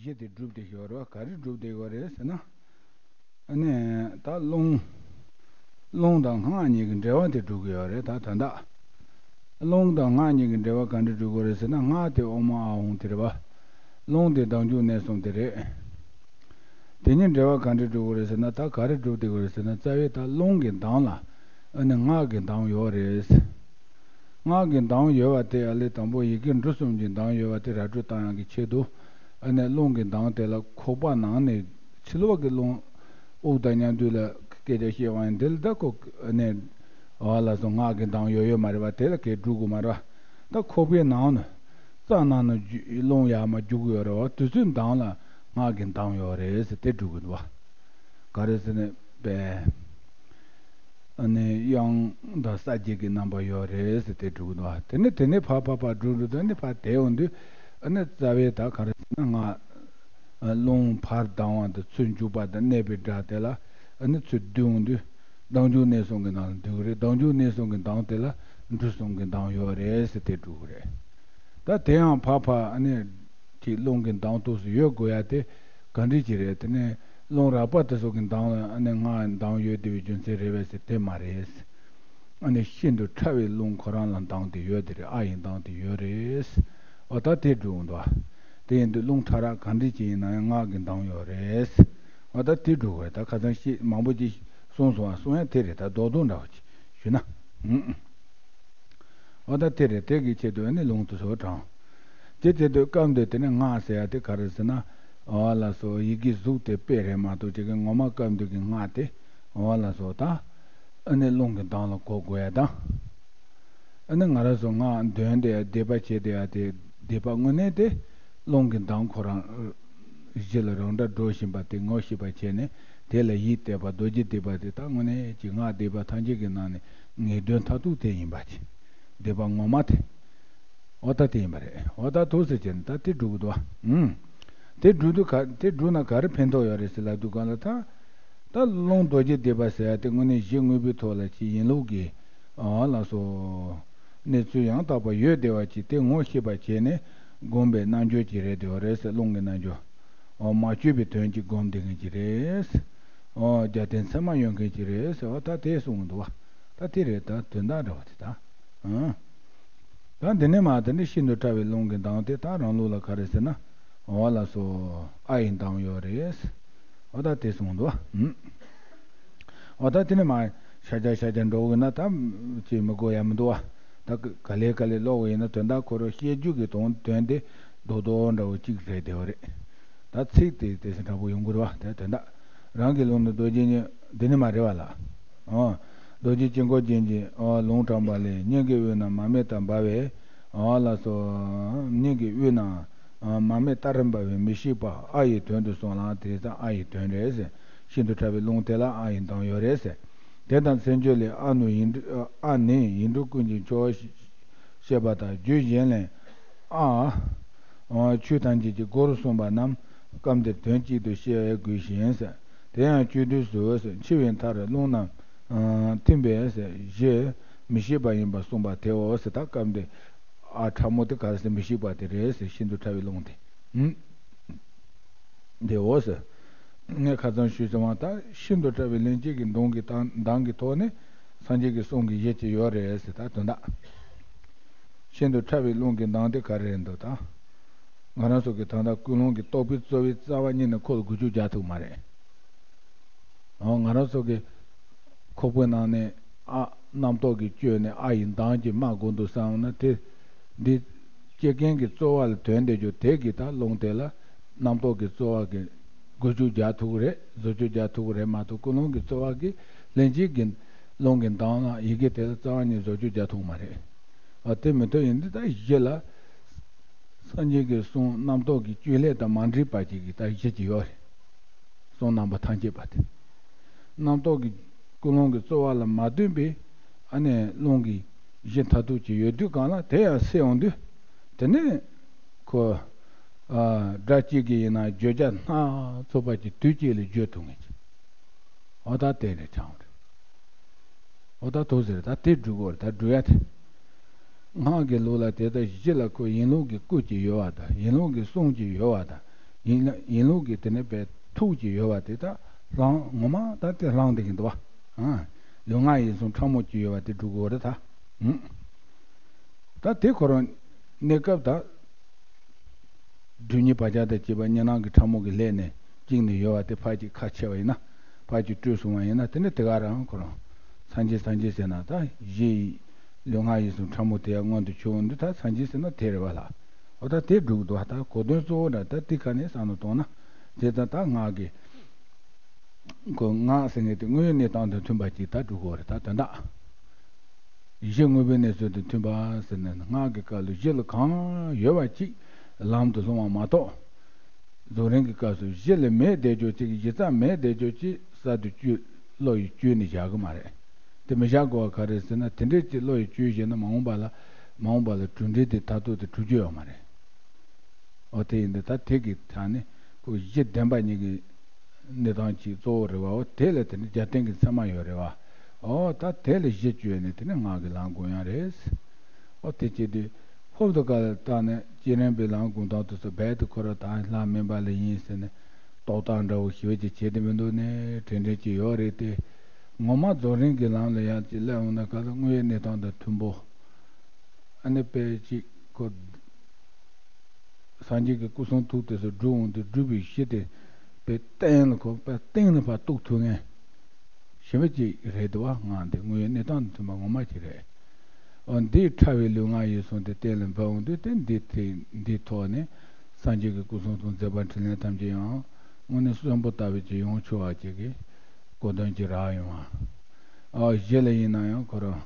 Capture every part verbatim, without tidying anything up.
གཞི་དེ་སྒྲུབ་བསྡད་ཡོད་རེད་བ། ག་རེ་སྒྲུབ་བསྡད་ཡོད་རེད་ཟེར་ན། ཨ་ནི་ད་རླུང་། རླུང་དང་སྔགས་གཉིས་ཀྱི་འབྲེལ་བ་དེ་སྒྲུབ་ཀྱི་ཡོད་རེད། ད་དོན་དག་རླུང་དང་སྔགས་གཉིས་ཀྱི་འབྲེལ་བ་ག་འདྲ་སྒྲུབ་དགོས་རེད་ཟེར་ན། སྔགས་དེ་ཨོཾ་ཨཱཿཧཱུྃ་དེ་རེད་བ། རླུང་དེ་བདག་འཇུག་གནས་གསུམ་དེ་རེད། དེ་གཉིས་འབྲེལ་བ་ག་འདྲ་སྒྲུབ་དགོས་རེད་ཟེར་ན། ད་ག་རེ་སྒྲུབ་བསྡད་དགོས་རེད་ཟེར་ན། རྩ་བའི་ད་རླུང་གི་གདངས་ལ་ཨ་ནི་སྔགས་ཀྱི་གདངས་ཡོད་རེད། སྔགས་ཀྱི་གདངས་ཡོད་པ་དེ་ཨ་ལས་དང་པོ་ཡི་གེ་འབྲུ་གསུམ་གྱི་གདངས་ཡོད་པ་དེ་ར་སྤྲོད་བཏང་ཡག་གི་ཆེད་དུ། ཨ་ནི་རླུང་གི་གདངས་དེ་ལ་ཁོག་པ་ནང་ནས་ཕྱི་ལོགས་ཀྱི་རླུང་དབུགས་དང་མཉམ་དུ་ལ་སྐད་ཆ་བཤད་པ་ཡིན། དེ་ལ་ད་ཁོ་ཨ་ནི་འོ་ལགས་སོ། སྔགས་ཀྱི་གདངས་ཡོད་ཡོད་མ་རེད་བ། དེ་ལ་གས་འགྲོ་གི་མ་རེད་བ། ད་ཁོག་པའི་ནང་ན་རྩ་ནང་ན་རྒྱུ་རླུང་ཡར་མར་རྒྱུག་གི་ཡོད་རེད་བ། དེ་ཚོའི་གདངས་ལ་སྔགས་ཀྱི་གདངས་ཡོད་རེད་ཟེར་དེ་འགྲོ་གི་འདུག་བ། ག་རེ་ཟེར་ན་པས། ཨ་ནི་དབྱངས་དང་ས་བརྒྱད་ཀྱི་རྣམ་པ་ཡོད་རེད་ཟེར་དེ་འགྲོ་གི་འདུག་བ། དེ་ནས་དེ་ནས་ཕར་ཕར་ཕར་འགྲོ་འགྲོ་དུས་ནི་ཕར་དེ་ཡོང་དུས་ཨ་ནི་རྩ་བའི་ད་ག་རེ་ཟེར་ན་སྔགས་རླུང་ཕར་ལྡང་བ་དང་ཚུར་འཇུག་པ་དང་གནས་པའི་སྒྲ་དེ་ལ་ཨ་ནི་ཚུར་བསྡུ་ཡོང་དུས་བདག་འཇུག་གནས་གསུམ་གྱི་ནང་ལ་འདུ་གི་རེད། བདག་འཇུག་གནས་གསུམ་གྱི་གདངས་དེ་ལ་འབྲུ་གསུམ་གྱི་གདངས་ཡོད་རེད་ཟེར་དེ་འགྲོ་གི་རེད། ད་དེ་ཡང་ཕར་ཕར་ཨ་ནི་ཅིག་རླུང་གི་གདངས་ཐོག་སུ་ཡོད་དགོས་ཡ་དེ་ག་འདྲ་ཅིག་རེད། དེ་ནས་རླུང་རགས་པ་དེ་ཚོ་གི་གདངས་ལ་ཨ་ནི་སྔགས་གདངས་ཡོད་བསྡད་པའི་རྒྱུ་མཚན་རེད་པས་ཟེར་དེ་མ་རེད། ཨ་ནི་ཤིན་ཏུ་ཕྲ་བའི་རླུང་ཁོ་རང་ལ་གདངས་དེ་ཡོད་དེ་རེད། ཨ་ཡི་གདངས་དེ་ཡོད་རེད། འོ་ད་དེ་འགྲོ་འདུག་བ། དེ་ཡིན་དུས་རླུང་ཕྲ་རགས་ག་འདྲ་ཅིག་ཡིན་ན་ཡང་སྔགས་ཀྱི་གདངས་ཡོད་རེད། འོ་ད་དེ་འགྲོ་དགོས། ད་ཁ་སང་ཤེས་མང་པོ་ཅིག་གསུངས་སོང་བ། གསུང་ཡ་དེ་རེད། ད་རྡོག་རྡོག་འདྲ་བོ་ཅིག་ཞུས་ན། ཨུ་ཨུ། འོ་ད་དེ་རེད། དེ་གི་ཆེད་དུ་ཨ་ནི་རླུང་དུ་སོགས་དྲངས། དེ་དེ་དུས་སྐབས་འདིར་དེ་ནི་སྔགས་ཟེར་ཡ་དེ་ག་རེ་ཟེར་ན། འོ་ལགས་སོ། ཡི་གེ་གཟུགས་དེ་དཔེ་རེད་མ་གཏོགས་ཅིག་གི་ངོ་མ་སྐབས་འདིར་གི་སྔགས་དེ་འོ་ལགས་སོ། ད་ཨ་ནི་རླུང་གི་གདངས་ལ་གོ་དགོས་ཡ་དང་། ཨ་ནི་ང་རང་ཚོ་སྔགས་འདོན་དེ་ཡ་སྡིག་པ་བྱེད་དེ་ཡ་དེ་སྡིག་པ་དངོས་གནས་དེ་རླུང་གི་གདངས་ཁོ་རང་གཞི་ལ་རང་སྒྲ་སྒྲོག་བཞིན་པ་དེ་ངོ་ཤེས་པ་བྱས་ནས། དེ་ལ་ཡིད་གཏད་པ་རྡོ་རྗེ་སྡིག་པ་དེ་ད་དངོས་གནས་ཀྱི་སྔགས་སྡིག་པ་ཐམས་ཅད་ཀྱི་ནང་ནས་ངེས་དོན་མཐར་ཐུག་དེ་ཡིན་པ་ཅིག་སྡིག་པ་ངོ་མ་དེ། འོ་ད་དེ་ཡིན་པ་རེད། འོ་ད་ཐུགས་སུ་བྱས་ནས་ད་དེ་སྒྲུབ་ཀྱི་འདུག་བ། ཨུམ། དེ་སྒྲུབ་དུས་ག་དེ་སྒྲུབ་ན་ག་རེ་ཕན་ཐོགས་ཡོད་རེད་ཟེར་ལབ་དུས་གང་ལ་ད། ད་རླུང་རྡོ་རྗེ་སྡིག་པ་ཟེར་ཡ་དེ་དངོས་གནས་གཞི་དངོས་པོའི་ཐོག་ལ་ཅིག་ཡིན་ལུགས་ཀྱི། འོ་ལགས་སོ། གནས་ཚུལ་ཡང་དག་པ་ཡོད་བདེ་བ་ཅིག་དེ་ངོ་ཤེས་པ་བྱས་ནས་བསྒོམ་པའི་རྣལ་འབྱོར་ཅིག་རེད་དེ་བ་རེད་ཟེར། རླུང་གི་རྣལ་འབྱོར། འོ་མ་བཅོས་པའི་དོན་གྱིས་བསྒོམ་བསྡད་མཁན་ཅིག་རེད། འོ་རྒྱལ་བསྟན་མཚན་མ་ཡོད་མཁན་ཅིག་རེད་ཟེར་བ་ད་དེ་གསུངས་འདུག་བ། ད་དེ་རེད། ད་དོན་དག་འདྲ་བ་དེ་ད། ཨང་། ད་འདི་ནས་མ་དེ་འདྲ་ཤིན་ཏུ་ཕྲ་བའི་རླུང་གི་གདངས་དེ་ད་རང་ལུགས་ལ་ག་རེ་ཟེར་ན། འོ་ལགས་སོ། ཨ་ཡི་གདངས་ཡོད་རེད། འོ་ད་དེ་གསུངས་འདུག་བ། ཨུམ། འོ་ད་དེ་ནས་མ་ཤ་རྒྱགས་ཤ་རྒྱགས་འགྲོ་གི་ན་ད་ཅིག་མི་དགོས་ཡ་མི་འདུག་བ། ད་ག་ལེ་ག་ལེ་ཀློག་གི་ཡིན་ན་དོན་དག་ཁོ་རང་བཤད་རྒྱུ་གི་དོན་དོན་དེ་རྡོག་རྡོག་འདྲ་བོ་གཅིག་རེད་དེ་བ་རེད། ད་ཚིག་དེ་དེ་སེ་འདྲ་པོ་ཡོང་གི་རེད་བ། དེ་དོན་དག་རང་གི་ལུང་ནི་རྡོ་རྗེ་སྙིང་འདི་ནི་མ་རེད་བ་ལ། ཨོ། རྡོ་རྗེ་དཀྱིལ་འཁོར་རྒྱན་གྱི་ཨོ་ལུང་དྲངས་པ་ལས། སྙིང་གི་དབུས་ན་མར་མེ་ལྟར་འབར་བའི། ཨོ་ལགས་སོ། སྙིང་གི་དབུས་ན་ཨ་མར་མེ་ལྟར་འབར་བའི་མི་ཤིགས་པ་ཨ་ཡི་དོན་དུ་གསུངས་ལ། དེ་ཙམ་ཨ་ཡི་དོན་རེད་ཟེར། ཤིན་ཏུ་ཕྲ་བའི་རླུང་དེ་ལ་ཨ་ཡི་གདངས་ཡོད་རེད་ཟེར། དེ་དང་མཚན་བརྗོད་ལས། ཨ་ནུ་ཡིག་འབྲུ་ཨ་ནི་ཡིག་འབྲུ་ཀུན་གྱི་མཆོག་ཞེས་པ་དང་། རྒྱུད་གཞན་ལས། ཨ། ཆོས་ཐམས་ཅད་ཀྱི་སྒོར་གསུངས་པ་རྣམས་སྐབས་འདིར་དོན་གཅིག་ཏུ་བཤད་དགོས་ཤིང་། དེ་ཡང་བཅུད་བསྡུས་སུ། འཆི་བའི་མཐར་རླུང་རྣམས་ཐིམ་པས་གཞི་མི་ཤིགས་པ་ཡིན་པར་གསུངས་པ་དེའོ། ད་སྐབས་འདིར་ཨ་ཕྲ་མོ་དེ་ག་རེ་ཟེར། མི་ཤིགས་པ་དེ་རེད་ཟེར། ཤིན་ཏུ་ཕྲ་བའི་རླུང་དེ། དེའོ་ཟེར། ངས་ཁ་སང་ཞུས་ཙམ་པ་ད་ཤིན་ཏུ་ཕྲ་བའི་ལན་གཅིག་གི་གདངས་ཀྱི་གདངས་ཀྱི་ཐོག་ནས་སངས་རྒྱས་ཀྱི་གསུང་གི་གཞི་ཅིག་ཡོད་རེད་ཟེར། ད་དོན་དག་ཤིན་ཏུ་ཕྲ་བའི་རླུང་གི་གདངས་དེ་ག་རེ་རེད་འདུག་ད། ང་རང་ཚོ་གི་ད་ལྟ་ཀུན་སློང་གི་རྟོག་པའི་རྩ་བའི་རྩ་བ་ཉིད་ནས་ཁོ་ལ་འགུལ་སྐྱོད་རྒྱག་ཐུབ་མ་རེད། འོ་ང་རང་ཚོ་གི་ཁོག་པའི་ནང་ནས་ཨ་རྣམ་རྟོག་གི་བཅོས་ནས་ཨ་ཡི་གདངས་ཀྱིས་སྨྲ་དགོས་འདུག་བསམ་ན། དེ་འདི་སྐྱེ་མཁན་གྱི་རྩོལ་བ་ལ་དོན་དེ་རྒྱུ་དེ་གི་ད་རླུང་དེ་ལ་རྣམ་རྟོག་གི་རྩོལ་བ་གི་འགུལ་སྐྱོད་རྒྱག་ཐུབ་ཀྱི་རེད། བཟོ་བཅོས་རྒྱག་ཐུབ་ཀྱི་རེད་མ་གཏོགས། ཀུན་སློང་གི་རྩོལ་བ་གི་ལྷན་ཅིག་གི་རླུང་གི་གདངས་ལ་ཡི་གེ་དེ་ལ་རྩ་བ་ཉིད་བཟོ་བཅོས་རྒྱག་ཐུབ་མ་རེད། ཨ་དེ་མི་ཐུབ་ཡིན་དུས་ད་གཞི་ལ་སངས་རྒྱས་ཀྱི་གསུང་རྣམ་རྟོག་གི་བཅོས་བསླད་དང་མ་འདྲེས་པ་ཅིག་གི་ད་གཞི་ཅིག་ཡོད་རེད། གསུང་རྣམ་པ་ཐམས་ཅད་པ་དེ། རྣམ་རྟོག་གི་ཀུན་སློང་གི་རྩོལ་བ་ལ་མ་ལྟོས་པའི་ཨ་ནི་རླུང་གི་གཞི་མཐར་ཐུག་ཅིག་ཡོད་དུས་གང་ལ་དེ་ཡང་སད་ཡོང་དུས། དེ་ནས་ཁོ་ཨ་སྒྲ་གཅིག་གིས་ཡིན་ན་བརྗོད་བྱ་སྣ་ཚོགས་པ་ཅིག་དུས་གཅིག་ལ་བརྗོད་ཐུབ་ངེས་ཀྱི། འོ་ད་དེ་རེད་ཆང་རེད། འོ་ད་དོ་ཟེར། ད་དེ་སྒྲུབ་དགོས་རེད། ད་སྒྲུབ་ཡ་དེ། སྔགས་ཀྱི་ལུགས་ལ་དེ་ལྟར་གཞི་ལ་ཁོ་ཡིན་ལུགས་ཀྱི་སྐུ་ཅིག་ཡོད་པ་དང་། ཡིན་ལུགས་ཀྱི་གསུང་ཅིག་ཡོད་པ་དང་། ཡིན་ལ་ཡིན་ལུགས་ཀྱི་དེ་ནས་པའི་ཐུགས་ཀྱི་ཡོད་པ་དེ་ད་བླང་ངོ་མ་ད་དེ་བླང་བསྡད་ཀྱི་འདུག་བ། ཨ། ལུས་ངག་ཡིད་གསུམ་ཕྲ་མོ་གཅིག་ཡོད་པ་དེ་སྒྲུབ་དགོས་རེད་ད། ཨུ། ད་དེ་ཁོ་རང་གནས་སྐབས་ད། སྒྲིབ་གཉིས་བག་ཆགས་དང་བཅས་པ་གཉིས་སྣང་གི་ཕྲ་མོ་གི་ལས་ནས་བཅིངས་ནས་ཡོད་པ་དེ་ཕར་གཅིག་ཁ་ཕྱེ་བ་ཡིན་ན། ཕར་གཅིག་བཀྲུས་སོང་བ་ཡིན་ན་དེ་ནི་དེ་ག་རང་ཁོ་རང་། སངས་རྒྱས་སངས་རྒྱས་ཟེར་ན་ད་གཞི་ཡི་ལུས་ངག་ཡིད་གསུམ་ཕྲ་མོ་དེ་ཡང་མངོན་དུ་གྱུར་འོང་དུས་ད་སངས་རྒྱས་ཟེར་ན་དེ་རེད་བ་ལ། འོ་ད་དེ་སྒྲུབ་འདུག་ད་གོ་དོན་གཙོ་བོ་འདྲ་ད་དེ་ཁ་ནས་བསམ་བློ་གཏོང་ན། དེ་ད་ད་ངག་གི། ཁོ་ངག་ཟེར་མཁན་དེ་དངོས་ཡོད་གནས་སྟངས་དང་མཐུན་པ་ཅིག་ད་སྒྲུབ་དགོས་རེད་ད་དོན་དག་གཞི་དངོས་པོའི་གནས་ཚུལ་དང་མཐུན་པ་ཟེར་ནས་སྔགས་ཀྱི་སྐབས་ལ་གཞི་ལ་གང་ཡོད་པ་ཅིག་ལམ་དུ་སློང་བ་མ་གཏོགས། རྫོགས་རིམ་གྱི་སྐབས་སུ་གཞི་ལ་མེད་བསྡད་རྒྱུ་ཅིག་གཞི་རྩ་མེད་བསྡད་རྒྱུ་ཅིག་གསར་དུ་བཅོས་བློ་ཡིས་བཅོས་ནས་བཞག་གི་མ་རེད། དེ་མི་བཞག་དགོས་པ་ག་རེ་ཟེར་ན་དེ་འདྲས་ཅིག་བློ་ཡིས་བཅོས་བཞག་ན་མ་འོངས་པ་ལ་མ་འོངས་པ་ལ་གྲུབ་འབྲས་དེ་མཐར་ཐུག་དེ་གྲུབ་རྒྱུ་ཡོད་མ་རེད། འོ་དེ་ཡིན་དུས་ད་དེ་གི་ཐད་ནས་ཁོ་གཞི་བདེན་པ་གཉིས་ཀྱི་གནས་སྟངས་ཀྱི་གཙོ་བོ་རེད་བ། འོ་དེ་ལ་དེ་ནི་རྒྱབ་རྟེན་གྱི་ཚད་མ་ཡོད་རེད་བ། འོ་ད་དེ་ལ་གཞི་བཅོལ་ནས་དེ་ནི་ངག་གི་ལམ་སྒོམ་ཡག་རེད། འོ་དེ་བྱེད་དུས་ཧོབ་ཏུ་ག་ལ་བཏང་ནས་བསྐྱེད་རིམ་པའི་ལམ་སྒོམ་སྟངས་དེ་ཚོ་རྦད་དེ་ཁོ་རང་ད་ལྷ་མིན་པ་ལ་ཡིན་ཟེར་ནས་རྟོག་བཏང་འདྲ་བོ་ཞེ་པོ་ཅིག་བྱེད་དེ་མི་འདུག་ནས་དྲན་དྲན་ཅིག་ཡོད་རེད་དེ། ངོ་མ་རྫོགས་རིམ་གྱི་ལམ་ལ་ཡང་ཅིག་སླེབས་འོང་ན་ག་ལ་དངོས་ཡོད་གནས་སྟངས་དང་མཐུན་པོ། ཨ་ནི་དཔེ་ཅིག་ཁོ། སངས་རྒྱས་ཀྱི་སྐུ་གསུང་ཐུགས་དེ་ཚོ་སྒྲུབ་འོང་དུས་སྒྲུབ་པའི་གཞི་དེ་དཔེ་གཏན་ལ་ཁོ་དཔེ་གཏན་ལ་ཕར་གཏུགས་ཐུབ་མཁན་ཞེ་པོ་ཅིག་རེད་འདུག་བ། ངག་འདི་དངོས་ཡོད་གནས་སྟངས་དང་མཐུན་པ་ངོ་མ་ཅིག་རེད། འོ་འདིས་ཕྲ་བའི་ལུས་ངག་ཡིད་གསུམ་དེ་གཏན་ལ་ཕབ་འོང་དུས་དེ་འདི་དེ་འདིའི་ཐོག་ནས་སངས་རྒྱས་ཀྱི་སྐུ་གསུང་ཐུགས་མཛད་པ་འཕྲིན་ལས་ཐམས་ཅད་ཡང་དངོས་གནས་གསོན་པོ་ལྟ་བུ་ཅིག་ཡོང་ཆོག་པ་ཅིག་གི་གོ་དོན་ཅིག་རག་ཡོང་བ། འོ་གཞི་ལ་ཡིན་ན་ཡང་ཁོ་རང་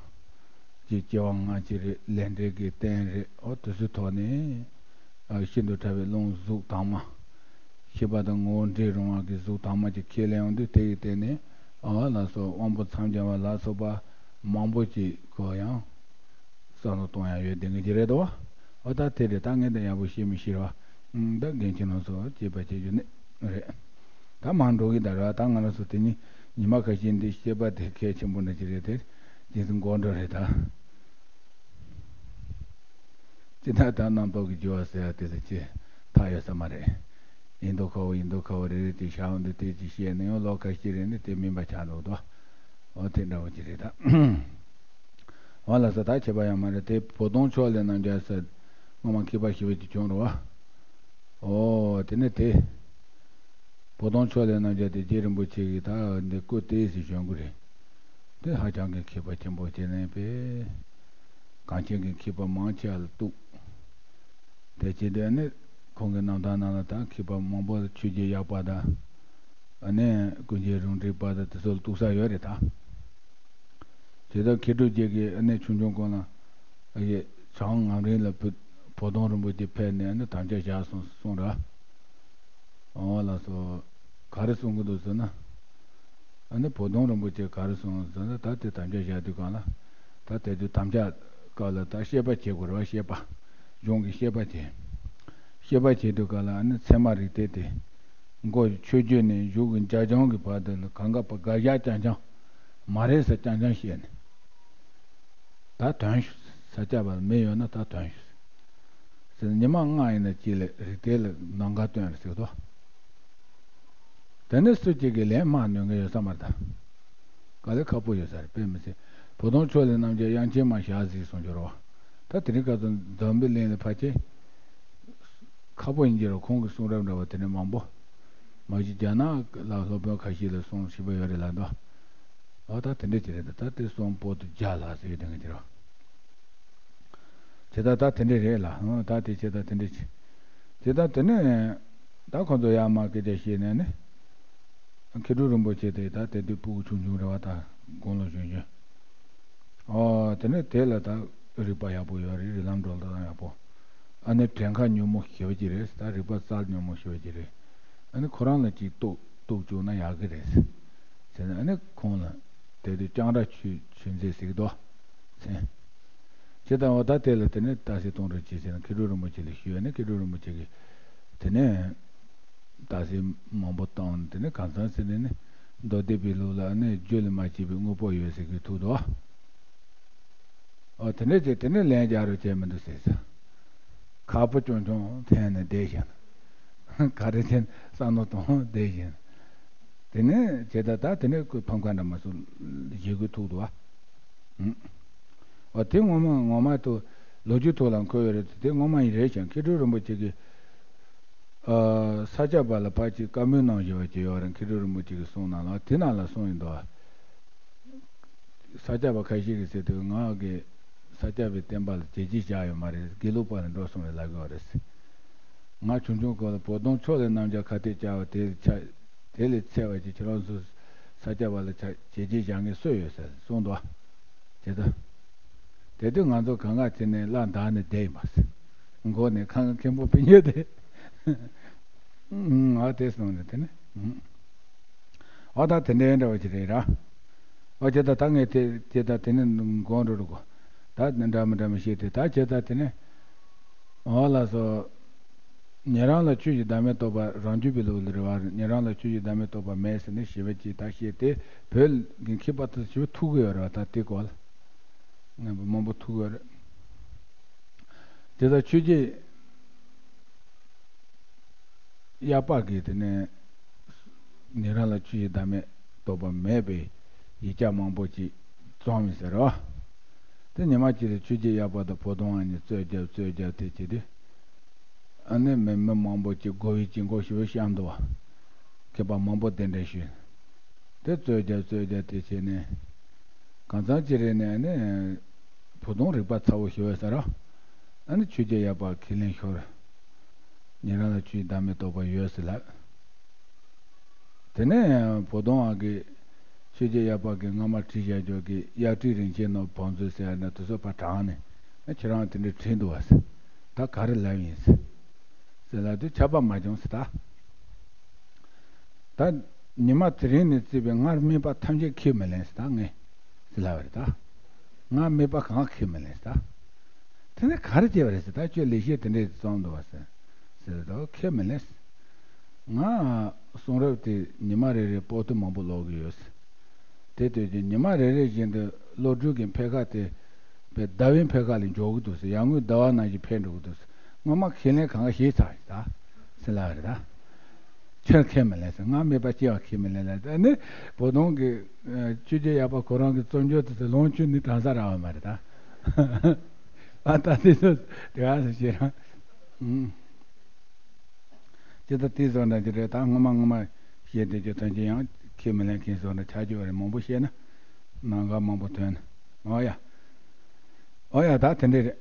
གི་སྐྱེ་བ་སྔ་ཕྱི་རེད། ལས་འབྲས་ཀྱི་རྟེན་རེད། འོ་དེ་ཚོའི་ཐོག་ནས་ཤིན་ཏུ་ཕྲ་བའི་རླུང་གཟུགས་དྭངས་མ། ཤེས་པ་དང་ངོ་བོ་འདྲེས་རུང་བ་གི་གཟུགས་དྭངས་མ་ཅིག་ཁས་ལེན་ཡོང་དུས་དེ་ཡི་སྟེང་ནས་འོ་ལགས་སོ་དབང་པོ་མཚམས་སྦྱར་བ་ལ་སོགས་པ་མང་པོ་ཅིག་གོ་ཡང་བསམ་བློ་གཏོང་ཡ་ཡོད་བསྡད་མཁན་ཅིག་རེད་དོ། འོ་ད་དེ་རེད། ད་ངས་ད་ཡག་པོ་ཤེས་མི་ཤེས་ར་ད་རྒན་ཁྱེད་རང་ཚོ་དཔྱད་པ་བྱེད་རྒྱུ་ནི་རེད། ད་མང་འགྲོ་གི་ད་ར་ད་ང་རང་ཚོ་དེ་ནི་ཉི་མ་ཁ་ཤས་འདི་བཤད་པ་དེ་གལ་ཆེན་པོ་འདྲ་ཅིག་རེད་དེ་རྗེས་སུ་འགོར་འགྲོ་རེད་ད། ཅི་ད་ད་རྣམ་རྟོག་གི་རྒྱུ་བ་ཟེར་ཡ་དེ་ལ་ཅི་ཐག་ཡོད་ས་མ་རེད། ཡིན་མདོག་ཁ་བོ་ཡིན་མདོག་ཁ་བོ་རེ་རེ་དེ་ཤ་བོ་འདི་དེ་ཅི་བཤད་ན་ཡང་ལོ་ཁ་ཤས་རེ་ནི་དེ་མིན་པ་ཆགས་འགྲོ་དོ། འོ་དེ་འདྲ་བོ་ཅི་རེད་ད། འོ་ལགས་སོ། ད་ཁྱད་པར་ཡང་མ་རེད་དེ། བོ་དོང་ཕྱོགས་ལས་རྣམ་རྒྱལ་ཟེར་སྔོན་མ་མཁས་པ་ཞེ་པོ་ཅིག་བྱུང་རེད་བ། འོ་དེ་ནས་དེ། བོ་དོང་ཕྱོགས་ལས་རྣམ་རྒྱལ་དེ་རྗེ་རིན་པོ་ཆེ་གིས་ད་འདི་སྐུ་ཏོག་ཙམ་བྱོན་གི་རེད། དེ་ཧ་ཅང་གི་མཁས་པ་ཆེན་པོ་བྱས་ནས་པས། གངས་ཅན་གྱི་མཁས་པ་མང་ཆེ་བ་ལ་གཏུགས། དེ་བྱས་དུས་ནི་ཁོང་གི་རྣམ་ཐར་ནང་ལ་ད་མཁས་པ་མང་པོ་ཆོས་རྒྱལ་གཡག་པ་དང་། ཨ་ནི་ཀུན་མཁྱེན་རུང་འབྲིང་པ་དང་དེ་ཚོ་ལ་གཏུགས་ས་ཡོད་རེད་ད། དེ་ལྟར་མཁས་གྲུབ་རྗེ་གིས་ཨ་ནི་ཆུང་ཆུང་སྒང་ལ་ཨ་ཡེ་བྱང་ངམ་རིང་ལ་བུ་བོ་དོང་རིན་པོ་ཆེ་ཕེབས་ནས་ཨ་ནི་དམ་བཅའ་བཞག་སོང་གསུངས་ར། འོ་ལགས་སོ། ག་རེ་གསུང་གི་འདུག་ཟེར་ན། ཨ་ནི་བོ་དོང་རིན་པོ་ཆེ་ག་རེ་གསུངས་ཟེར་ན། ད་དེ་དམ་བཅའ་བཞག་དུས་སྒང་ལ། ད་དེ་དུས་དམ་བཅའ་སྐབས་ལ་ད་བཤད་པ་བྱེད་དགོས་རེད་བ། བཤད་པ། གཞུང་གི་བཤད་པ་བྱེད། བཤད་པ་བྱེད་དུས་སྒང་ལ་ཨ་ནི་ཚད་མ་རིགས་གཏེར་དེ། མགོ་ཆོས་བརྒྱུད་ནས་གཞུང་གི་འཇའ་ཆུང་གི་བར་དུ་ལ་གང་ག་པ་དགག་བཞག་རྐྱང་རྐྱང་མ་རེད་ཟེར་རྐྱང་རྐྱང་བཤད་ནས། ད་དོན་ཞུ་ས་སྐྱ་པ་ལ་མེ་ཡོད་ན་ད་དོན་ཞུ་ཟེར་ནས་ཉི་མ་ལྔ་ཡིན་ན་གཅིག་ལ་རིགས་གཏེར་ལ་ནམ་མཁའ་སྟོན་རེད་ཟེར་གི་འདུག་དེ་ནས་སུ་གཅིག་གིས་ལན་མ་གནོད་མཁན་ཡོད་ས་མ་རེད་ད། དཀའ་ལས་ཁག་པོ་ཡོད་ས་རེད། དཔེ་མི་སྲིད་བོ་དོང་ཕྱོགས་ལས་རྣམ་རྒྱལ་དབྱངས་ཅན་མ་ཞག་གཟིགས་གསུང་རྒྱུ་རེད་བ། ད་དེ་རིང་སྐབས་སུ་འཛམ་བུའི་གླིང་ལ་ཕལ་ཆེར་ཁག་པོ་ཡིན་གྱི་རེད། ཁོང་གི་གསུང་རབ་འདྲ་བ་དེ་འདྲ་མང་པོ། མ་གཞི་རྒྱ་ནག་ལ་སློབ་དཔོན་ཁ་ཤས་ལ་གསུང་ཞིབ་པ་ཡོད་རེད་ལབ་འདུག་འོ་ད་དེ་འདྲ་ཅིག་རེད། ད་ད་དེ་གསུང་པོ་ཏི་བརྒྱ་ལྷག་ཟེར་གྱི་དེ་འདྲ་ཅིག་རེད། བྱས་ད་ད་དེ་འདྲ་རེད་ལ། ཨང་ད་དེ་བྱས་ད་དེ་འདྲ་བྱས། བྱས་ད་དེ་ནས་ད་ཁོ་ཚོ་ཡར་མར་སྐད་ཆ་བཤད་ནས་ནི། མཁས་གྲུབ་རིན་པོ་ཆེ་དེ་ད་དེ་དུས་སྤུ་གུ་ཆུང་ཆུང་རེད་བ། ད་དགུང་ལོ་གཞོན་གཞོན། ཨོ་དེ་ནས་དེ་ལ་ད་རིག་པ་ཡག་པོ་ཡོད་རེད། རིགས་ལམ་འགྲོ་སྟངས་ཡག་པོ། ཨ་ནི་དྲན་ཁ་མྱུར་མོ་ཞེ་པོ་ཅིག་རེད། ད་རིག་པ་གསལ་མྱུར་མོ་ཞེ་པོ་ཅིག་རེད། ཨ་ནི་ཁོ་རང་ལ་ཅིག་གཏུག་གཏུག་བཅུག་ན་ཡག་གི་རེད་ཟེར་ནས། ཨ་ནི་ཁོང་ལ་དེ་དུས་ལྕང་ར་ཆོས་ཆོས་མཛད་ཟེར་གི་འདུག་ཟེར། བྱས་ཙང་འོ་ད་དེ་ལ་དེ་ནས་རྟགས་གསལ་གཏོང་རོགས་གྱིས་ཟེར་ནས་མཁས་གྲུབ་རིན་པོ་ཆེ་ལ་ཞུས། ཨ་ནི་མཁས་གྲུབ་རིན་པོ་ཆེ་གིས་དེ་ནས་རྟགས་གསལ་མང་པོ་བཏང་། དེ་ནས་གང་ཟག་ཟེར་ནས་ནི་མདོ་སྡེ་པའི་ལུགས་ལ་ཨ་ནི་རྒྱུ་ལས་མ་སྐྱེས་པའི་དངོས་པོ་ཡོད་ཟེར་གི་ཐུག་འདུག་འོ་དེ་འདྲ་བྱས་དེ་ནས་ལན་རྒྱག་རོགས་བྱས་མི་འདུག་ཟེར་ས། ཁག་པོ་ཆུང་ཆུང་འཐེན་ནས་བསྡད་བཞག་ན། ག་རེ་བྱས་བསམ་བློ་གཏོང་བསྡད་བཞིན། དེ་ནས་བྱས་ད་ད་དེ་ནས་ཁོས་ཕམ་ཁ་འདྲ་མ་སོང་ཞེ་དགུའི་ཐུག་འདུག་བ། ཨ་དེ་ངོ་མ་ངོ་མ་དུ་ལོ་རྒྱུས་ཐོག་ལ་འཁོད་ཡོད་རེད། དེ་ངོ་མ་ཡིན་རེད་ཀྱང་མཁས་གྲུབ་རིན་པོ་ཆེ་གིས་ཨ་ས་སྐྱ་པ་ལ་ཕར་ཅིག་བཀའ་མོལ་གནང་བཞིན་པ་ཅིག་ཡོད་རེད། མཁས་གྲུབ་རིན་པོ་ཆེ་གི་གསུང་ནང་ལ་དེ་ནང་ལ་གསུངས་ཡིན་འདུག་ས་སྐྱ་པ་ཁ་ཤས་ཀྱིས་ཟེར་དུས་ང་གི་ས་སྐྱ་པའི་བསྟན་པ་ལ་བྱས་རྗེས་བཞག་ཡོད་མ་རེད། དགེ་ལུགས་པ་ལ་འགྲོ་སོང་རེད་ལབ་ཀྱི་ཡོད་རེད། ང་ཆུང་ཆུང་སྐབས་ལ་བོ་དོང་ཕྱོགས་ལས་རྣམ་རྒྱལ་ཁ་གཏད་བཅག་པ་དེ་ཆ་དེ་ལས་ཚད་པ་ཅིག་ཁྱེད་རང་ཚོ་ས་སྐྱ་པ་ལ་ཆ་བྱས་རྗེས་བཞག་མཁན་སུ་ཡོད་ཟེར་གསུངས་འདུག་དེ་ལྟ། དེ་དུས་ང་ཚོ་གང་ག་བྱས་ནས་བརླག་འདག་ནས་བསྡད་ཡིན་པ་ཟེར། མགོ་ནས་ཁང་མཁན་པོ་ཕི་ཉོས་ཏེ། ཨ་དེ་སོང་རེད་དེ་ནི། ཨ་ད་དེ་འདྲའི་འདྲ་བ་ཅིག་རེད་ར། ཨ་ཅེ་ད་ད་ངས་དེ་ཅེ་ད་དེ་ནི་མགོ་འགྲོ་རུ་གོ། ད་འདྲ་མི་འདྲ་མི་ཤེས་ཏེ་ད་ཅེ་ད་དེ་ནི། ཨོ་ལགས་སོ། ཉན་རང་ལ་ཆོས་ཀྱི་བདག་མེད་རྟོགས་པ་རང་རྒྱུད་པའི་ལུགས་ལ་རེད་བ། ཉན་རང་ལ་ཆོས་ཀྱི་བདག་མེད་རྟོགས་པ་མེད་ཟེར་ནས་ཞེ་པོ་ཅིག་ད་བཤད་དེ་བོད་ཀྱི་མཁས་པ་དེ་ཞེ་པོ་ཐུག་གི་ཡོད་རེད་བ། ད་དེ་སྐོར་ལ་ངས་མང་པོ་ཐུག་གི་ཡོད་རེད། དེ་ལྟར་ཆོས་རྗེ་གཡག་པ་གིས་དེ་ནས་ཉན་རང་ལ་ཆོས་ཀྱི་བདག་མེད་རྟོགས་པ་མེད་པའི་ཡིག་ཆ་མང་པོ་ཅིག་བརྩམས་ཡིན་ཟེར་རོ། དེ་ཉི་མ་གཅིག་ལ་ཆོས་རྗེ་གཡག་པ་དང་བོ་དོང་བ་གཉིས་རྩོད་རྒྱབ་རྩོད་རྒྱབ་དེ་བྱས་དུས། ཨ་ནི་མི་མི་མང་པོ་ཅིག་མགོ་བོའི་དཀྱིལ་འཁོར་ཞེ་པོ་བཤམས་འདུག་བ། མཁས་པ་མང་པོ་གདན་འདྲེན་ཞུས། དེ་རྩོད་རྒྱབ་རྩོད་རྒྱབ་དེ་བྱས་ནས། གང་ཚང་ཅི་རེད་ནས་ཨ་ནི། བོ་དོང་རིག་པ་ཚ་བོ་ཞེ་པོ་ཟེར་རོ། ཨ་ནི་ཆོས་རྗེ་གཡག་པ་ཁས་ལེན་ཤོར། ཉན་རང་ལ་ཆོས་ཀྱི་བདག་མེད་རྟོགས་པ་ཡོད་ཟེར་ལབ། དེ་ནས་བོ་དོང་བ་གིས་ཆོས་རྗེ་གཡག་པ་གིས་སྔ་མ་བྲིས་བཞག་རྒྱུ་གི་གཡག་བྲིས་རིན་ཆེན་ནོར་བུ་མཛོད་ཟེར་ཡ་ན་དེ་ཚོ་ཕར་དྲངས་ནས་ཨ་ཁྱེད་རང་དེ་འདྲ་བྲིས་འདུག་བ་ཟེར། ད་ག་རེ་ལབ་ཡིན་ཟེར། ཟེར་ལབ་དུས་ཆད་པ་མ་བྱུང་ཟེར་ད། ད་ཉི་མ་དེ་རིང་ནས་བརྩིས་པའི་སྔར་སྨྲས་པ་ཐམས་ཅད་ཁས་མི་ལེན་ཟེར་ད་ངས་ཟེར་ལབ་པ་རེད་ད། སྔར་སྨྲས་པ་གང་ཁས་མི་ལེན་ཟེར་ད། དེ་ནས་ག་རེ་བྱས་པ་རེད་ཟེར་ད་ཁྱོད་ལེགས་བཤད་དེ་འདྲས་བརྩམས་འདུག་བ་ཟེར། ཟེར་ད་ཁས་མི་ལེན་ཟེར། ང་གསུང་རབ་དེ་ཉི་མ་རེ་རེ་པོ་ཏི་མང་པོ་ཀློག་གི་ཡོད་ཟེར། དེ་ལྟོས་ཀྱི་ཉི་མ་རེ་རེ་བཞིན་དུ་སློབ་ཕྲུག་གི་འཕེལ་ཁ་དེ་བའི་ཟླ་བའི་འཕེལ་ཁ་ལས་མགྱོགས་ཀྱི་འདུག་ཟེར། ཡར་ངོའི་ཟླ་བ་ནང་བཞིན་འཕེལ་འགྲོ་གི་འདུག་ཟེར། སྔོན་མ་ཁས་ལེན་གང་ག་ཞེས་ཚར་ད་ཟེར་ལབ་རེད་ད། ཁྱོད་ཁས་མི་ལེན་ཟེར། ང་སྨྲས་པ་སྐྱེ་བ་ཁས་མི་ལེན་ལ་ད་ནི་བོ་དོང་གི་ཆོས་རྗེ་གཡག་པ་ཁོ་རང་གི་རྩོམ་འབྱོར་དེ་ཚོ་ལོངས་སྤྱོད་ནི་གྲང་ས་རག་པ་མ་རེད་ད། ཨ་ད་དེ་ཚོ་དེ་ག་ཟེར་ཤེས་རང་། ཅི་ལྟར་དེ་བཟོ་འདྲ་ཅིག་རེད་ད། སྔོན་མ་སྔོན་མ་བཤད་དེ་ཅི་ཐོན་གྱི་ཡང་ཁས་མི་ལེན་མཁན་བཟོ་འདྲ་ཆགས་ཀྱི་ཡོད་རེད། མང་པོ་བཤད་ན་ནང་འགལ་མང་པོ་ཐོན། ཨོ་ཡ། ཨོ་ཡ་ད་དེ་འདྲས་རེད།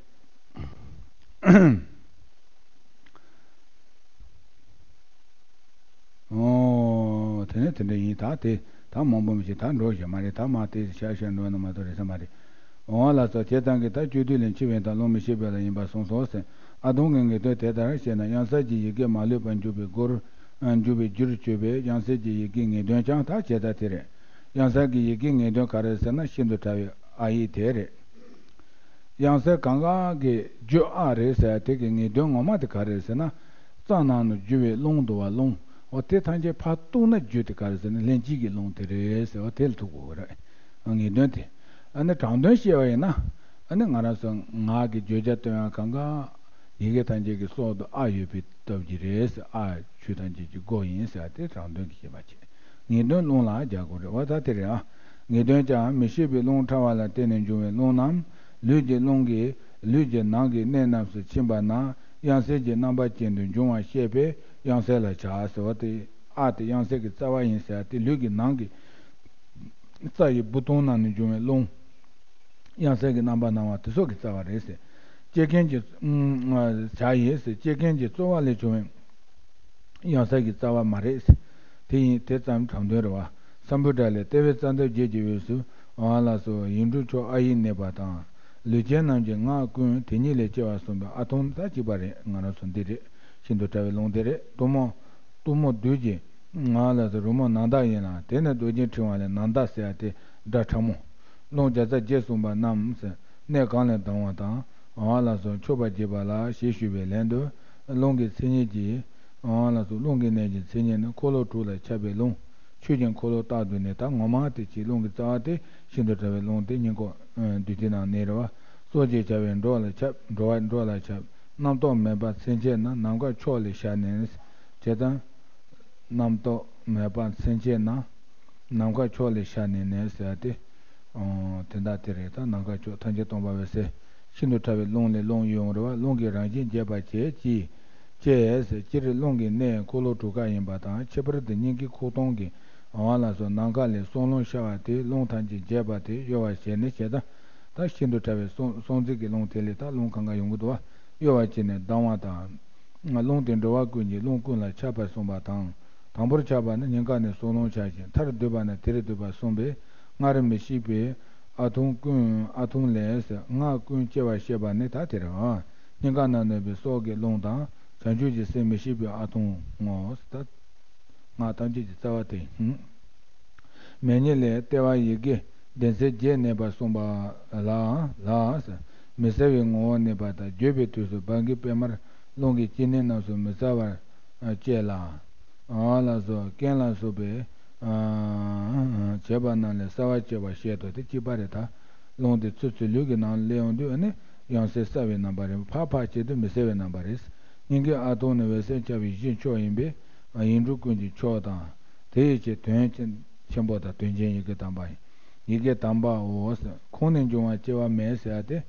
ཨོ། དེ་ནས་དེ་འདྲ་ཡིན་ད་དེ་ད་མང་པོ་མི་ཤེས་ད་འགྲོ་ཞེས་མ་རེད་ད་མ་དེ་ཤ་ཤ་འགྲོ་ན་མ་གཏོགས་རེད་ས་མ་རེད། འོང་བ་ལ་སོགས་བྱས་ཙང་གི་ད་སྤྱོད་བསྡུས་ལས་འཆི་བའི་མཐའ་ལུང་མི་ཤེས་པ་ལ་ཡིན་པར་གསུངས་སོ་ཟེར། ཨ་དོང་གི་ངེས་དོན་དེ་ལྟར་བཤད་ན་དབྱངས་གསལ་གྱི་ཡི་གེ་མ་ལུས་པར་འཇུག་པའི་སྒོར་འཇུག་པའི་རྒྱུར་གྱུར་པའི་དབྱངས་གསལ་གྱི་ཡི་གེའི་ངེས་དོན་ཀྱང་ད་བྱས་ད་དེ་རེད། དབྱངས་གསལ་གྱི་ཡི་གེའི་ངེས་དོན་ག་རེ་ཟེར་ན་ཤིན་ཏུ་ཕྲ་བའི་ཨ་ཡིག་དེ་རེད། དབྱངས་གསལ་གང་ག་གི་རྒྱུ་ཨ་རེད་ཟེར་དེ་གི་ངེས་དོན་ངོ་མ་དེ་ག་རེ་རེད་ཟེར་ན། རྩ་ནང་དུ་རྒྱུ་བའི་རླུང་འདུ་བ་རླུང་། འོ་དེ་ཐམས་ཅད་ཕར་གཏུགས་ན་རྒྱུ་དེ་ག་རེ་ཟེར་ན་ལྷན་སྐྱེས་ཀྱི་རླུང་དེ་རེད་ཟེར་བ་དེ་ལ་ཐུག་དགོས་ཀྱི་རེད། ངེས་དོན་དེ། ཨ་ནི་དྲང་དོན་བཤད་པ་ཡིན་ན། ཨ་ནི་ང་རང་ཚོ་ངག་གི་བརྗོད་བྱ་སྟོན་ཡག་གང་ག་ཡི་གེ་ཐམས་ཅད་ཀྱི་སྲོག་ཏུ་ཨ་ཡོད་པའི་སྟོབས་ཀྱིས་རེད་ཟེར། ཨ་ཆོས་ཐམས་ཅད་ཀྱི་སྒོ་ཡིན་ཟེར་བ་དེ་དྲང་དོན་གྱི་བཤད་པ་བྱེད། ངེས་དོན་རླུང་ལ་སྦྱར་དགོས་རེད་བ། ད་དེ་རེད་ཨ། ངེས་དོན་ཀྱང་མི་ཤེས་པའི་རླུང་ཕྲ་བ་ལ་བརྟེན་ནས་འབྱུང་བའི་རླུང་རྣམས་ལུས་ཀྱི་རླུང་གིས་ལུས་ཀྱི་ནང་གི་གནས་རྣམས་སུ་ཕྱིན་པ་ན་དབྱངས་གསལ་གྱི་རྣམ་པ་ཅན་དུ་འབྱུང་བར་བཤད་པས་དབྱངས་གསལ་ལ་བྱ་ཟེར་བ་སྟེ། ཨ་དེ་དབྱངས་གསལ་གྱི་རྩ་བ་ཡིན་ཟེར་བ་སྟེ་ལུས་ཀྱི་ནང་གི་རྩ་ཡི་བུ་སྟོང་ནང་ནས་འབྱུང་བའི་རླུང་། དབྱངས་གསལ་གྱི་རྣམ་པར་སྣང་བ་དེ་སོགས་ཀྱི་རྩ་བ་རེད་ཟེར། བསྐྱེད་མཁན་གྱི་བྱ་ཡིན་ཟེར། བསྐྱེད་མཁན་གྱི་རྩོལ་བ་ལས་བྱུང་བའི་དབྱངས་གསལ་གྱི་རྩ་བ་མ་རེད། དེ་ཡིན་དེ་ཙམ་དྲང་དོན་རེད་བ། སམ་བྷོ་ཊ་ལས་ལྟེ་བའི་རྩ་འདབ་བརྒྱད་ཀྱི་དབུས་སུ་འོང་བ་ལ་སོགས་ཡིག་འབྲུ་མཆོག་ཨ་ཡིག་གནས་པ་དང་། ལུས་ཅན་རྣམས་ཀྱི་ངག་ཀུན་དེ་ཉིད་ལས་སྐྱེ་བར་གསུངས་པའི་ཨ་ཐུང་ད་གཅིག་པ་རེད། ང་རང་ཚོ་འདི་རེད། ཤིན་ཏུ་ཕྲ་བའི་རླུང་དེ་རེད། གཏུམ་མོ། གཏུམ་མོ་བདུད་ཀྱི་ངག་ལ་སོགས་རོལ་མོ་ནང་དག་ཡིན་ལ། དེ་ནི་རྡོ་རྗེ་ཕྲེང་བ་ལས་ནང་དག་ཟེར་བ་སྟེ་སྒྲ་ཕྲ་མོ། རླུང་བརྒྱ་རྩ་བརྒྱད་གསུངས་པ་རྣམས་གནས་གང་ལས་ལྡང་བ་དང་འོང་བ་ལ་སོགས་མཆོད་པ་བགྱིས་པ་ལ་ཞེས་ཞུས་པའི་ལན་དུ། རླུང་གི་མཚན་ཉིད་ཀྱིས། འོང་བ་ལ་སོགས་རླུང་གི་གནས་ཀྱི་མཚན་ཉིད་ནི་འཁོར་ལོ་དྲུག་ལ་ཁྱབ་པའི་རླུང་། ཆོས་ཀྱི་འཁོར་ལོ་རྟག་ཏུ་ནི་ད་ངོ་མ་དེ་ཅིག་རླུང་གི་རྩ་བ་སྟེ་ཤིན་ཏུ་ཕྲ་བའི་རླུང་སྟེ་སྙིང་ཁོག་བདུད་རྩི་ནང་གནས་རེད་བ། སྲོག་ཅེས་བྱ་བའི་འགྲོ་བ་ལ་ཁྱབ། འགྲོ་བ་འགྲོ་ལ་ཁྱབ། རྣམ་རྟོག་མེད་པ་མཚན་ཆད་ན་ནམ་མཁའ་ཕྱོགས་ལས་ཤར་ནས། བྱས་ཙང་། རྣམ་རྟོག་མེད་པར་སེམས་བསྐྱེད་ན། ནམ་མཁའ་མཆོག་ལས་ཤར་ནས་ནི་ཟེར་ཏེ། ཨོ། དེ་འདྲ་དེ་རེད། ད་ནམ་མཁའ་མཆོག་ཐམས་ཅད་སྟོང་པ་འོད་གསལ། ཤིན་ཏུ་ཕྲ་བའི་རླུང་ལས་རླུང་གཡོ་བ། རླུང་གི་རང་བཞིན་རྒྱས་པར་བྱེད་ཅེས། ཅེས། སྤྱིར་རླུང་གི་གནས་འཁོར་ལོ་དྲུག་ཀ་ཡིན་པ་དང་། ཁྱད་པར་དུ་སྙིང་གའི་ཁོག་སྟོང་གི། ཨོ་ལགས་སོ། ནམ་མཁའ་ལས་གསང་རླུང་ཤར་བ་དེས་རླུང་ཐམས་ཅད་རྒྱས་པ་དེ་གཡོ་བར་བྱས་ནས་བྱས་ཙང་། ད་ཤིན་ཏུ་ཕྲ་བའི་གསང་གསང་འཛིན་གྱི་རླུང་དེ་ལས་ད་རླུང་གང་ག་ཡོང་གི་འདུག་བ། གཡོ་བར་བྱས་ནས་ལྡང་བ་དང་། རླུང་དེ་འགྲོ་བ་ཀུན་གྱི་རླུང་ཀུན་ལ་ཁྱབ་པར་གསུངས་པ་དང་། དང་པོར་ཁྱབ་པ་ནི་སྙིང་ག་ནས་གསང་རླུང་ཁྱབ་ཅིང་། མཐར་བསྡུས་པ་ནི་དེར་བསྡུས་པར་གསུངས་པས། སྔར་མི་ཤིགས་པའི་ཨ་ཐུང་ཀུན། ཨ་ཐུང་ལས་སྔགས་ཀུན་སྐྱེ་བར་བཤད་པ་ནི་ད་དེ་རེད། སྙིང་ག་ན་གནས་པའི་སྲོག་གི་རླུང་དང་། བྱང་ཆུབ་ཀྱི་སེམས་མི་ཤིགས་པའི་ཨ་ཐུང་ངོ་། ད་སྔགས་ཐམས་ཅད་ཀྱི་རྩ་བ་དེ། མེ་ཉིད་ལས་ལྟེ་བ་ཡི་གེ་སྡེ་ཚན་བརྒྱད་གནས་པར་གསུངས་པ་ལ། ལ། མི་གསལ་བའི་ངོ་བོར་གནས་པ་དང་། བརྗོད་པའི་དུས་སུ་བང་གི་པད་མར་རླུང་གི་སྐྱེ་གནས་རྣམས་སུ་མི་གསལ་བར་བཅད་ལ། ཨ་ལགས་སོ། རྐན་ལ་སོགས་པའི་བྱེད་པ་རྣམས་ལས་གསལ་བར་བཅད་པར་བཤད་དོ། དེ་གཅིག་པ་རེད། ད་རླུང་དེ་ཚུར་ཚུར་ལུས་ཀྱི་ནང་སླེབས་ཡོང་དུས་ཨ་ནི་ཡང་སེ་གསལ་བའི་རྣམ་པ་རེད། ཕར་ཕར་བཅད་དུས་མི་གསལ་བའི་རྣམ་པ་རེད། སྙིང་གའི་ཨ་ཐུང་ནི་འོད་གསལ་འཆར་བའི་གཞི་མཆོག་ཡིན་པས། ཡིག་འབྲུ་ཀུན་གྱི་མཆོག་དང་། དེ་ཡི་ཕྱིར་དོན་ཆེན་པོ་དང་། དོན་ཆེན་ཡི་གེ་དམ་པ་ཡིན། ཡི་གེ་དམ་པའོ། ཁོང་ནས་འབྱུང་བ་སྐྱེ་བ་མེད་ཟེར་ཡ་དེ་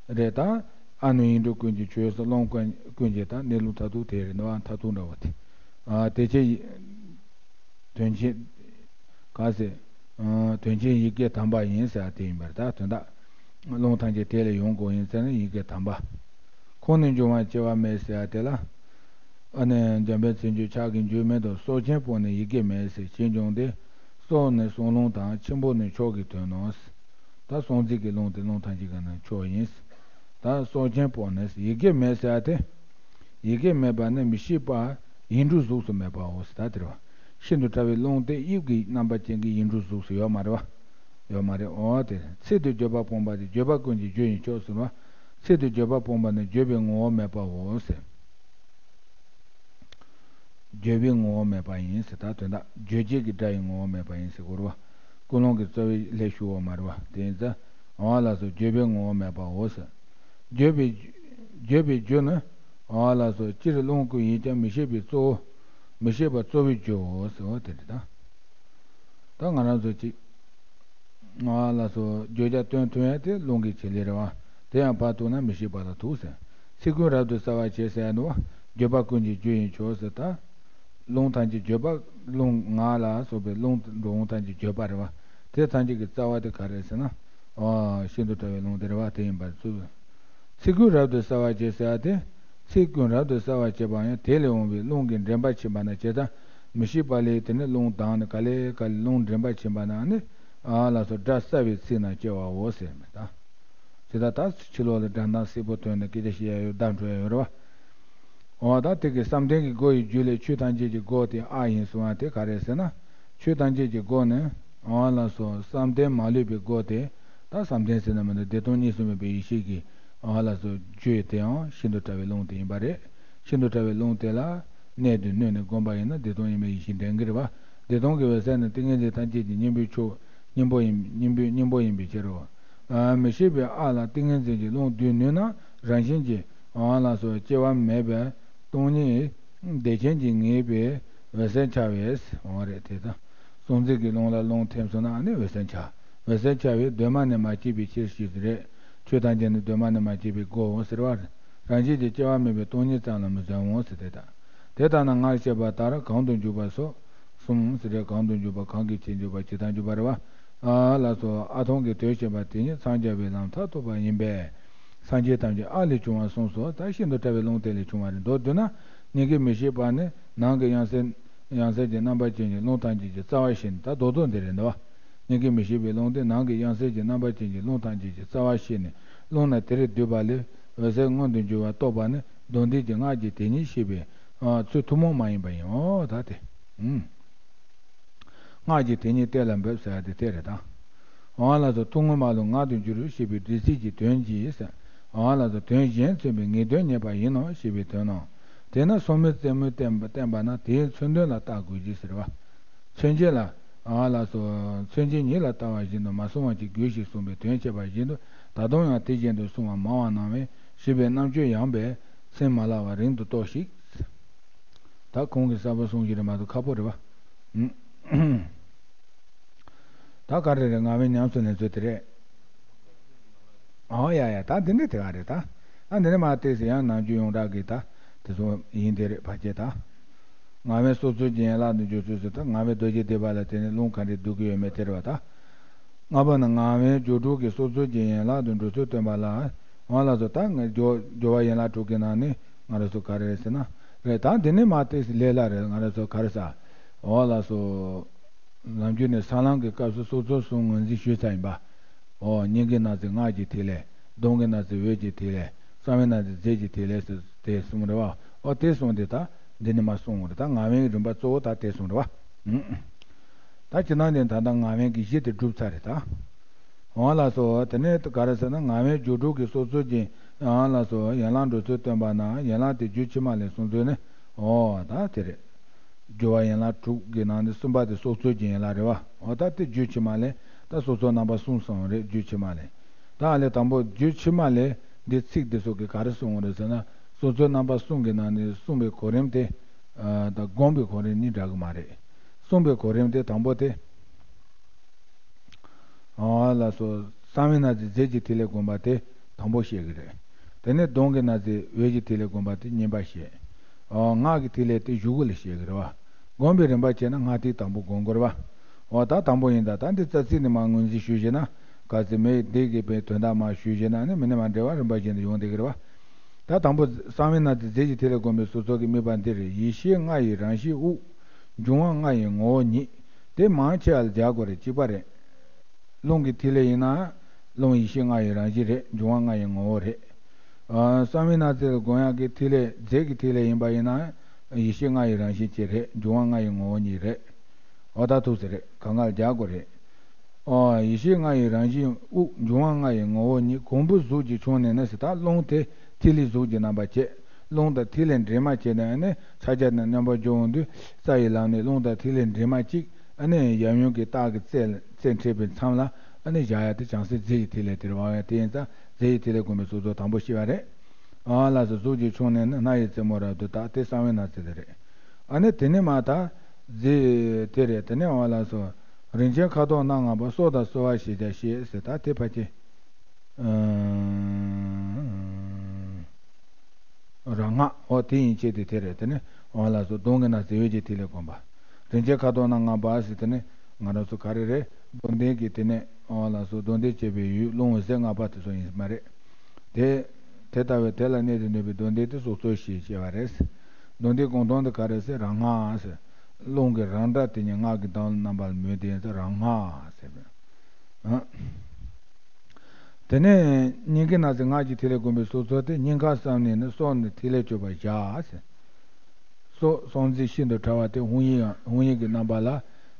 རེད། ད་ཨ་ནི་ཡིག་འབྲུ་ཀུན་གྱི་མཆོག་ཟེར། རླུང་ཀུན་ཀུན་གྱི་ད་གནས་ལུགས་མཐར་ཐུག་དེ་རེད། འདུལ་བ་མཐར་ཐུག་འདྲ་བོ་དེ། ཨ་དེ་ཕྱིར་དོན་ཆེན་ག་ཟེར། ཨ་དོན་ཆེན་ཡི་གེ་དམ་པ་ཡིན་ཟེར་ཡ་དེ་ཡིན་པར། ད་དོན་དག་རླུང་ཐམས་ཅད་དེ་ལས་ཡོང་དགོས་ཡིན་ཟེར་ན་ཡི་གེ་དམ་པ། ཁོང་ནས་འབྱུང་བ་སྐྱེ་བ་མེད་ཟེར་ཡ་དེ་ལ། ཨ་ནི་འཇམ་དཔལ་མཚན་བརྗོད་ཕྱག་གི་འཇུག་མེད་དུ། སྲོག་ཆེན་པོ་ནས་ཡི་གེ་མེད་ཟེར། ཞེས་འབྱུང་སྟེ། སྲོག་ནི་གསང་རླུང་དང་། ཆེན་པོ་ནི་མཆོག་གི་དོན་ནོ། ད་གསང་འཛིན་གྱི་རླུང་དེ་རླུང་ཐམས་ཅད་ཀྱི་ནང་མཆོག་ཡིན། ད་སྲོག་ཆེན་པོ་ནས་ཡི་གེ་མེད་ཟེར་ཡ་དེ། ཡི་གེ་མེད་པ་ནི་མི་ཤིགས་པ་ཡིག་འབྲུ་གཟུགས་སུ་མེད་པའོ་ཟེར། ད་དེ་རེད་བ། ཤིན་ཏུ་ཕྲ་བའི་རླུང་དེ་དབྱིབས་ཀྱི་རྣམ་པ་ཅན་གྱི་ཡིག་འབྲུ་གཟུགས་སུ་ཡོད་མ་རེད་བ། ཡོད་མ་རེད། འོ་དེ་ཚིག་ཏུ་བརྗོད་པ་སྤངས་པ་དེ། བརྗོད་པ་ཀུན་གྱི་རྒྱུ་ཡི་མཆོག་ཟེར་བ། ཚིག་ཏུ་བརྗོད་པ་སྤངས་པ་ནི་བརྗོད་པའི་ངོ་བོ་མེད་པའོ་ཟེར། བརྗོད་པའི་ངོ་བོ་མེད་པ་ཡིན་ཟེར། ད་དོན་དག་རྗོད་བྱེད་ཀྱི་སྒྲ་ཡི་ངོ་བོ་མེད་པ་ཡིན་ཟེར་དགོས་རེད་བ། ཀུན་སློང་གི་རྩ་བའི་ལས་ཞུགས་པ་མ་རེད་བ། དེ་ཡིན་ཙང་། འོ་ལགས་སོ། བརྗོད་པའི་ངོ་བོ་མེད་པའོ་ཟེར། བརྗོད་པའི་བརྗོད་པའི་རྒྱུ་ནི། འོ་ལགས་སོ། སྤྱིར་རླུང་ཀུན་ཡིན་ཀྱང་། མི་ཤིགས་པའི་གཙོ་བོ། མི་ཤིགས་པ་གཙོ་བོའི་རྒྱུའོ་ཟེར་བ་དེ་རེད་ད། ད་ང་རང་ཚོ་གཅིག་ཨ་ལགས་སོ། བརྗོད་བྱ་སྟོན་ཐུབ་ཡ་དེ་རླུང་གི་བྱེད་ལས་རེད་བ། དེ་ཡང་ཕར་གཏུགས་ན་མི་ཤིགས་པ་ལ་ཐུག་ཟེར། ཚིག་ཀུན་རབ་ཏུ་གསལ་བར་བྱེད་ཟེར་ཡ་འདུག་བ། བརྗོད་པ་ཀུན་གྱི་རྒྱུ་ཡི་མཆོག་ཟེར། ད་རླུང་ཐམས་ཅད་བརྗོད་པ། རླུང་ངག་ལ་སོགས་པའི་རླུང་འགྲོ་འོང་ཐམས་ཅད་བརྗོད་པ་རེད་བ། དེ་ཐམས་ཅད་ཀྱི་རྩ་བ་དེ་ག་རེ་ཟེར་ན། ཨ་ཤིན་ཏུ་ཕྲ་བའི་རླུང་དེ་རེད་བ། དེ་ཡིན་པར་ཚུལ། ཚིག་ཀུན་རབ་ཏུ་གསལ་བར་བྱེད་ཟེར་ཡ་དེ། ཚིག་ཀུན་རབ་ཏུ་གསལ་བར་བྱེད་པ་ཡང་དེ་ལས་འོངས་པའི་རླུང་གིས་འདྲེན་པར་ཕྱིན་པ་ན། བྱས་ཙང་མི་ཤིགས་པ་ལས་དེ་ནི་རླུང་ལྡང་ནས་ག་ལེ་ག་ལེ་རླུང་འདྲེན་པར་ཕྱིན་པ་ན་ནི། ཨ་ལགས་སོ། སྒྲ་གསལ་བའི་ཚིག་རྣམས་སྐྱེ་བའོ་ཟེར་མི་ད། དེ་ལྟར་ད་ཕྱི་ལོགས་ལ་སྒྲ་གདངས་གསལ་པོ་ཐོན་ནས་སྐད་ཆ་བཤད་ཡ་ཡོད། བརྡ་འཕྲོད་ཡ་ཡོད་རེད་བ། འོ་ད་དེ་གི་བསམ་གཏན་གྱི་སྒོ་ཡི་རྒྱུད་ལས་ཆོས་ཐམས་ཅད་ཀྱི་སྒོ་དེ་ཨ་ཡིན་གསུང་བ་དེ་ག་རེ་ཟེར་ན། ཆོས་ཐམས་ཅད་ཀྱི་སྒོ་ནི། འོ་ལགས་སོ། བསམ་གཏན་མ་ལུས་པའི་སྒོ་དེ། ད་བསམ་གཏན་ཟེར་ན་མི་འདུག་བདེ་སྟོང་གཉིས་སུ་མེད་པའི་ཡེ་ཤེས་ཀྱི། འོ་ལགས་སོ། རྒྱུ་དེའང་ཤིན་ཏུ་ཕྲ་བའི་རླུང་དེ་ཡིན་པ་རེད། ཤིན་ཏུ་ཕྲ་བའི་རླུང་དེ་ལ་གནད་དུ་བསྣུན་ནས་བསྒོམ་པ་ཡིན་ན་བདེ་སྟོང་ཡིན་པའི་ཡེ་ཤེས་འདྲེན་གྱི་རེད་བ། བདེ་སྟོང་གི་འོད་གསལ་ནི་ཏིང་ངེ་འཛིན་ཐམས་ཅད་ཀྱི་སྙིང་པོའི་མཆོག་སྙིང་པོ་ཡིན། སྙིང་པོའི་སྙིང་པོ་ཡིན་པའི་ཕྱིར་རོ། ཨ་མི་ཤིགས་པའི་ཨ་ལ་ཏིང་ངེ་འཛིན་གྱི་རླུང་བསྡུས་ནུས་ན་རང་བཞིན་གྱིས། འོ་ལགས་སོ། སྐྱེ་བ་མེད་པའི་སྟོང་ཉིད་བདེ་ཆེན་གྱིས་ངེས་པའི་འོད་གསལ་འཆར་བས། འོ་རེད། དེ་དང་། གསང་འཛིན་གྱི་རླུང་ལ་རླུང་ཐིམ་སོང་ན་ཨ་ནི་འོད་གསལ་འཆར། འོད་གསལ་འཆར་བས་གདོད་མ་ནས་མ་སྐྱེས་པའི་ཕྱིར་ཞེས་རེད། ཆོས་ཐམས་ཅད་ནི་གདོད་མ་ནས་མ་སྐྱེས་པའི་སྒོའོ་ཟེར་བ། རང་བཞིན་གྱིས་སྐྱེ་བ་མེད་པའི་སྟོང་ཉིད་ཙམ་ལ་མི་འཛིན་འོང་ཟེར། དེ་ལྟ། དེ་ལྟ་ན་སྔར་བཤད་པ་ལྟར་གང་དུ་འཇུག་པ་སོགས་གསུམ་ཟེར། གང་དུ་འཇུག་པ། གང་གི་ཕྱིར་འཇུག་པ། ཇི་ལྟར་འཇུག་པ་རེད་བ། ཨ་ལགས་སོ། ཨ་ཐུང་གི་དོན་བཤད་པ་དེ་ཉིད་འཚང་རྒྱ་བའི་ལམ་མཐར་ཐུག་པ་ཡིན་པས། སངས་རྒྱས་ཐམས་ཅད་ཨ་ལས་བྱུང་བ་གསུངས་སོ། ད་ཤིན་ཏུ་ཕྲ་བའི་རླུང་དེ་ལས་བྱུང་བ་རེད། མདོར་བསྡུས་ན་སྙིང་གའི་མི་ཤིགས་པ་ནི་ནང་གི་ཡང་སེ། ཡང་སེ་གྱི་རྣམ་པ་ཅན་གྱི་རླུང་ཐམས་ཅད་ཀྱི་རྩ་བ་ཤེས་ནས། ད་རྡོག་རྡོག་འདི་རེད་འདུག་བ། སྙིང་གའི་མི་ཤིགས་པའི་རླུང་དེ་ནང་གི་ཡང་སེ་གྱི་རྣམ་པ་ཅན་གྱི་རླུང་ཐམས་ཅད་ཀྱི་རྩ་བ་ཤེས་ནས། རླུང་ནི་དེར་བསྡུས་པ་ལས་འོད་གསལ་མངོན་དུ་འགྱུར་བ་རྟོགས་པ་ནི་མདོ་འདི་གི་སྔགས་ཀྱི་དེ་ཉིད་ཤེས་པའི་ཚུལ་ཐུན་མོང་མ་ཡིན་པ་ཡིན། འོ་ད་དེ། ཨུམ། སྔགས་ཀྱི་དེ་ཉིད་གཏན་ལ་འབེབས་ཟེར་ཡ་དེ་དེ་རེད་ད། འོ་ལགས་སོ། ཐུན་མོང་མ་ལུས་ངག་ཏུ་འགྱུར་ཞེས་པའི་འབྲེལ་ཚིག་གི་དོན་གྱིས། འོ་ལགས་སོ། དོན་གཞན་མཚོན་པའི་ངེས་དོན་རྙེད་པ་ཡིན་ནོ་ཞེས་པའི་དོན་ནོ། དེས་ན་སོར་མོས་རྩེ་མོས་བསྟན་པ་བསྟན་པ་ན་དེའི་མཚོན་དོན་ལ་བལྟ་དགོས་ཀྱི་ཟེར་བ། མཚོན་བྱེད་ལ། འོ་ལགས་སོ། མཚོན་བྱེད་ཉིད་ལ་ལྟ་བ་བཞིན་དུ་མ་གསུངས་པ་ཅིག་དགོས་ཞེས་གསུངས་པའི་དོན་བཤད་པ་བཞིན་དུ། ད་དུང་ཡང་དེ་བཞིན་དུ་གསུངས་པ་མང་བ་སྣང་བས་ཞེས་པའི་རྣམ་དཔྱོད་ཡངས་པས་སེམས་མ་ལྷག་པར་རིང་དུ་རྟོགས་ཤིག། ད་ཁོང་གིས་གསར་པ་གསུང་གི་རེད་མ་གཏོགས་ཁག་པོ་རེད་བ། ད་ག་རེ་རེད། ངག་དབང་ཉམས་སུ་ལེན་ཚུལ་དེ་རེད། ཨོ་ཡ་ཡ། ད་འདི་འདྲ་དེ་ག་རེད་ད། ཨ་འདི་ནས་མར་བལྟས་ཟེར་ཡང་ནམ་རྒྱུན་ཡོངས་གྲགས་ཀྱི་ད་དེ་ཚོ་ཡིན་དེ་རེད་ཕལ་ཆེར་ད། ངག་དབང་སོ་སོའི་རྒྱན་ཡན་ལག་ཏུ་འཇུག་ཚུལ་ཟེར་ད་ངག་དབང་རྡོ་རྗེ་ཐེག་པ་ལ་དེ་ནས་རླུང་ག་འདྲས་བསྡུ་གི་ཡོད་མེད་དེ་རེད་བ་ད། ལྔ་པ་ནི་ངག་དབང་སྒྱུ་འཕྲུལ་གྱི་སོ་སོའི་རྒྱན་ཡན་ལག་ཏུ་འགྲོ་ཚུལ་སྟོན་པ་ལ། འོ་ལགས་སོ། ད་ངས་སྦྱོར་སྦྱོར་བ་ཡན་ལག་དྲུག་གི་ནང་ནས་ང་རང་ཚོ་ག་རེ་རེད་ཟེར་ན། རེད་ད་འདི་ནས་མར་བལྟས་ཟེར་ལས་སླ་རེད། ང་རང་ཚོ་ག་རེ་ཟ། འོ་ལགས་སོ། ལམ་རྒྱུད་ནས་ས་ལམ་གྱི་སྐབས་སུ་སོ་སོར་གསུམ་ངོས་འཛིན་ཞུས་ཚར་ཡིན་པ། འོ་སྙིང་གའི་སྣང་ཚུལ་ངག་གི་ཐིག་ལེ། གདོང་གི་སྣང་ཚུལ་འོད་ཀྱི་ཐིག་ལེ། གསང་བའི་སྣང་ཚུལ་རྫས་ཀྱི་ཐིག་ལེ་ཟེར་དེ་གསུམ་རེད་བ། འོ་དེ་གསུམ་དེ་ད་འདི་ནས་མར་གསུང་བ་རེད། ད་ངག་དབང་གི་རིམ་པ་གཙོ་བོ་ད་དེ་གསུམ་རེད་བ། ད་སྤྱིར་བཏང་ནས་ད་ལྟ་ངག་དབང་གི་གཞི་དེ་གྲུབ་ཚར་རེད་ད། འོ་ལགས་སོ། དེ་ནས་ག་རེ་ཟེར་ན་ངག་དབང་སྒྱུ་འཕྲུལ་གྱི་སོ་སོའི་རྒྱན། འོ་ལགས་སོ། ཡན་ལག་འགྲོ་ཚུལ་སྟོན་པ་ན་ཡན་ལག་དེ་རྒྱུད་ཕྱི་མ་ལས་གསུངས་ཚུལ་ནི། འོ་ད་དེ་རེད། སྦྱོར་བ་ཡན་ལག་དྲུག་གི་ནང་ནས་གསུམ་པ་དེ་སོ་སོའི་རྒྱན་ཡན་ལག་རེད་བ། འོ་ད་དེ་རྒྱུད་ཕྱི་མ་ལས་ད་སོ་སོ་རྣམ་པ་གསུམ་གསུངས་རེད་རྒྱུད་ཕྱི་མ་ལས། ད་ཨ་ལས་དང་པོ་རྒྱུད་ཕྱི་མ་ལས་འདི་ཚིག་འདི་ཚོ་གི་ག་རེ་གསུངས་རེད་ཟེར་ན། སོ་སོའི་རྣམ་པ་གསུམ་གྱི་ནང་ནས་གསུངས་པའི་གོ་རིམ་དེ། ད་སྒོམ་པའི་གོ་རིམ་ནི་འདྲ་གི་མ་རེད། གསུངས་པའི་གོ་རིམ་དེ་དང་པོ་དེ། ཨ་ལགས་སོ། གསང་བའི་སྣང་ཚུལ་རྫས་ཀྱི་ཐིག་ལེ་བསྒོམ་པ་དེ་དང་པོ་བཤད་ཀྱི་རེད། དེ་ནས་གདོང་གི་སྣང་ཚུལ་འོད་ཀྱི་ཐིག་ལེ་བསྒོམ་པ་དེ་གཉིས་པ་བཤད། ཨ་ངག་གི་ཐིག་ལེ་དེ་གཞུག་གུ་ལ་བཤད་ཀྱི་རེད་བ། བསྒོམ་པའི་རིམ་པ་བྱས་ན་སྔགས་ཐིག་དང་པོ་བསྒོམ་དགོས་རེད་བ། འོ་ད་དང་པོ་ཡིན་ད། ད་འདི་རྩ་ཚིག་ནས་མར་ངོས་འཛིན་ཞུས་བྱས་ན། ག་ཚོད་མེད་འདི་གི་པའི་དོན་དག་མར་ཞུས་བྱས་ན་ནི་མི་ནི་མ་འབྲེལ་བ་རིམ་པ་བཞིན་དུ་ཡོང་བསྡད་ཀྱི་རེད་བ། ད་དང་པོ་གསང་བའི་སྣང་ཚུལ་རྫས་ཀྱི་ཐིག་ལེ་བསྒོམ་པའི་སོ་སོ་གི་དམིགས་པ་འདི་རེད། ཡེ་ཤེས་ལྔ་ཡི་རང་བཞིན་དབུགས། འབྱུང་བ་ལྔ་ཡི་ངོ་བོ་ཉིད། དེ་མང་ཆེ་བ་ལ་སྦྱར་དགོས་རེད། གཅིག་པ་རེད། རླུང་གི་ཐིག་ལེ་ཡིན་ན། རླུང་ཡེ་ཤེས་ལྔ་ཡི་རང་བཞིན་རེད། འབྱུང་བ་ལྔ་ཡི་ངོ་བོ་རེད། ཨ་གསང་བའི་སྣང་ཚུལ་སྒོམ་ཡག་གི་ཐིག་ལེ་རྫས་ཀྱི་ཐིག་ལེ་ཡིན་པ་ཡིན་ན། ཡེ་ཤེས་ལྔ་ཡི་རང་བཞིན་གཅིག་རེད། འབྱུང་བ་ལྔ་ཡི་ངོ་བོ་ཉིད་རེད། འོ་ད་ཐུག་ས་རེད། གང་ག་ལ་སྦྱར་དགོས་རེད། ཨོ། ཡེ་ཤེས་ལྔ་ཡི་རང་བཞིན་དབུགས། འབྱུང་བ་ལྔ་ཡི་ངོ་བོ་ཉིད། གོང་བུ་གཟུགས་ཀྱི་ཕྱོགས་ནས་ནི་ཟེར། ད་རླུང་དེ་ཐིག་ལེ་གཟུགས་ཀྱི་རྣམ་པ་བྱས། རླུང་དང་ཐིག་ལེ་འདྲེས་མ་བྱས་ནས་ནི་ཕྱག་རྒྱ་དང་མཉམ་པར་སྦྱོར་འོང་དུས་རྩ་ཡི་ལམ་ནས་རླུང་དང་ཐིག་ལེ་འདྲེས་མ་གཅིག་ཨ་ནི་ཡབ་ཡུམ་གྱི་རྟགས་ཀྱི་རྩལ་རྩལ་འཕྲད་པའི་མཚམས་ལ་ཨ་ནི་བཞག་ཡ་དེ་བྱང་སེམས་རྫས་ཀྱི་ཐིག་ལེ་དེ་རེད་བ། དེ་ཡིན་ཙང་རྫས་ཀྱི་ཐིག་ལེ་བསྒོམ་པའི་སོ་སོ་དང་པོ་ཤེས་པ་རེད། ཨ་ལགས་སོ། གཟུགས་ཀྱི་ཕྱོགས་ནས་ནི་སྣ་ཡི་རྩེ་མོ་རབ་ཏུ་དག་དེ་གསང་བའི་སྣང་ཚུལ་དེ་རེད། ཨ་ནི་དེ་ནས་མར་ད་རྫས་དེ་རེད། དེ་ནས་འོ་ལགས་སོ། རིན་ཆེན་ཁ་དོག་སྣ་ལྔ་པ། སྲོག་དང་སོལ་བ་ཞེས་བྱ་ཞེས་ཟེར། ད་དེ་ཕལ་ཆེར་རང་སྔགས་འོ་དེ་ཡན་ཆད་དེ་དེ་རེད། དེ་ནས་འོ་ལགས་སོ། གདོང་གི་སྣང་ཚུལ་འོད་ཀྱི་ཐིག་ལེ་བསྒོམ་པ། རིན་ཆེན་ཁ་དོག་སྣ་ལྔ་པ་ཟེར། དེ་ནས་ང་རང་ཚོ་ག་རེ་རེད། མདོ་སྡེ་གི་དེ་ནས་འོ་ལགས་སོ། མདོ་སྡེ་བྱས་པའི་ཡུལ་རླུང་འོད་ཟེར་ལྔ་པ་དེ་ཚོ་ཡིན་མ་རེད། དེ། དེ་ལྟ་བུའི་དེ་ལ་གནས་ཏེ་ནུས་པའི་མདོ་སྡེ་དེ་སྲོག་རྩོལ་ཞེས་བྱ་བ་རེད། མདོ་སྡེ་དགོངས་དོན་དེ་ག་རེ་ཟེར། རང་སྔགས་ཟེར། རླུང་གི་རང་སྒྲ་དེ་ཉིད་སྔགས་ཀྱི་གདངས་རྣམ་པ་ལ་མོས་ཏེ་ཡིན་ཙང་རང་སྔགས་ཟེར་བས། དེ་ནས་སྙིང་གའི་སྣང་ཚུལ་ངག་གི་ཐིག་ལེ་བསྒོམ་པའི་སོ་སོ་དེ་སྙིང་ག་བསམས་ནས་ནི་སྲོག་ནས་ཐིག་ལེར་གྱུར་པ་བཞག་ཟེར། སྲོག་སྲོག་འཛིན་ཤིན་ཏུ་ཕྲ་བ་དེ་ཧཱུྃ་ཡིག་ཧཱུྃ་ཡིག་གི་རྣམ་པ་ལ་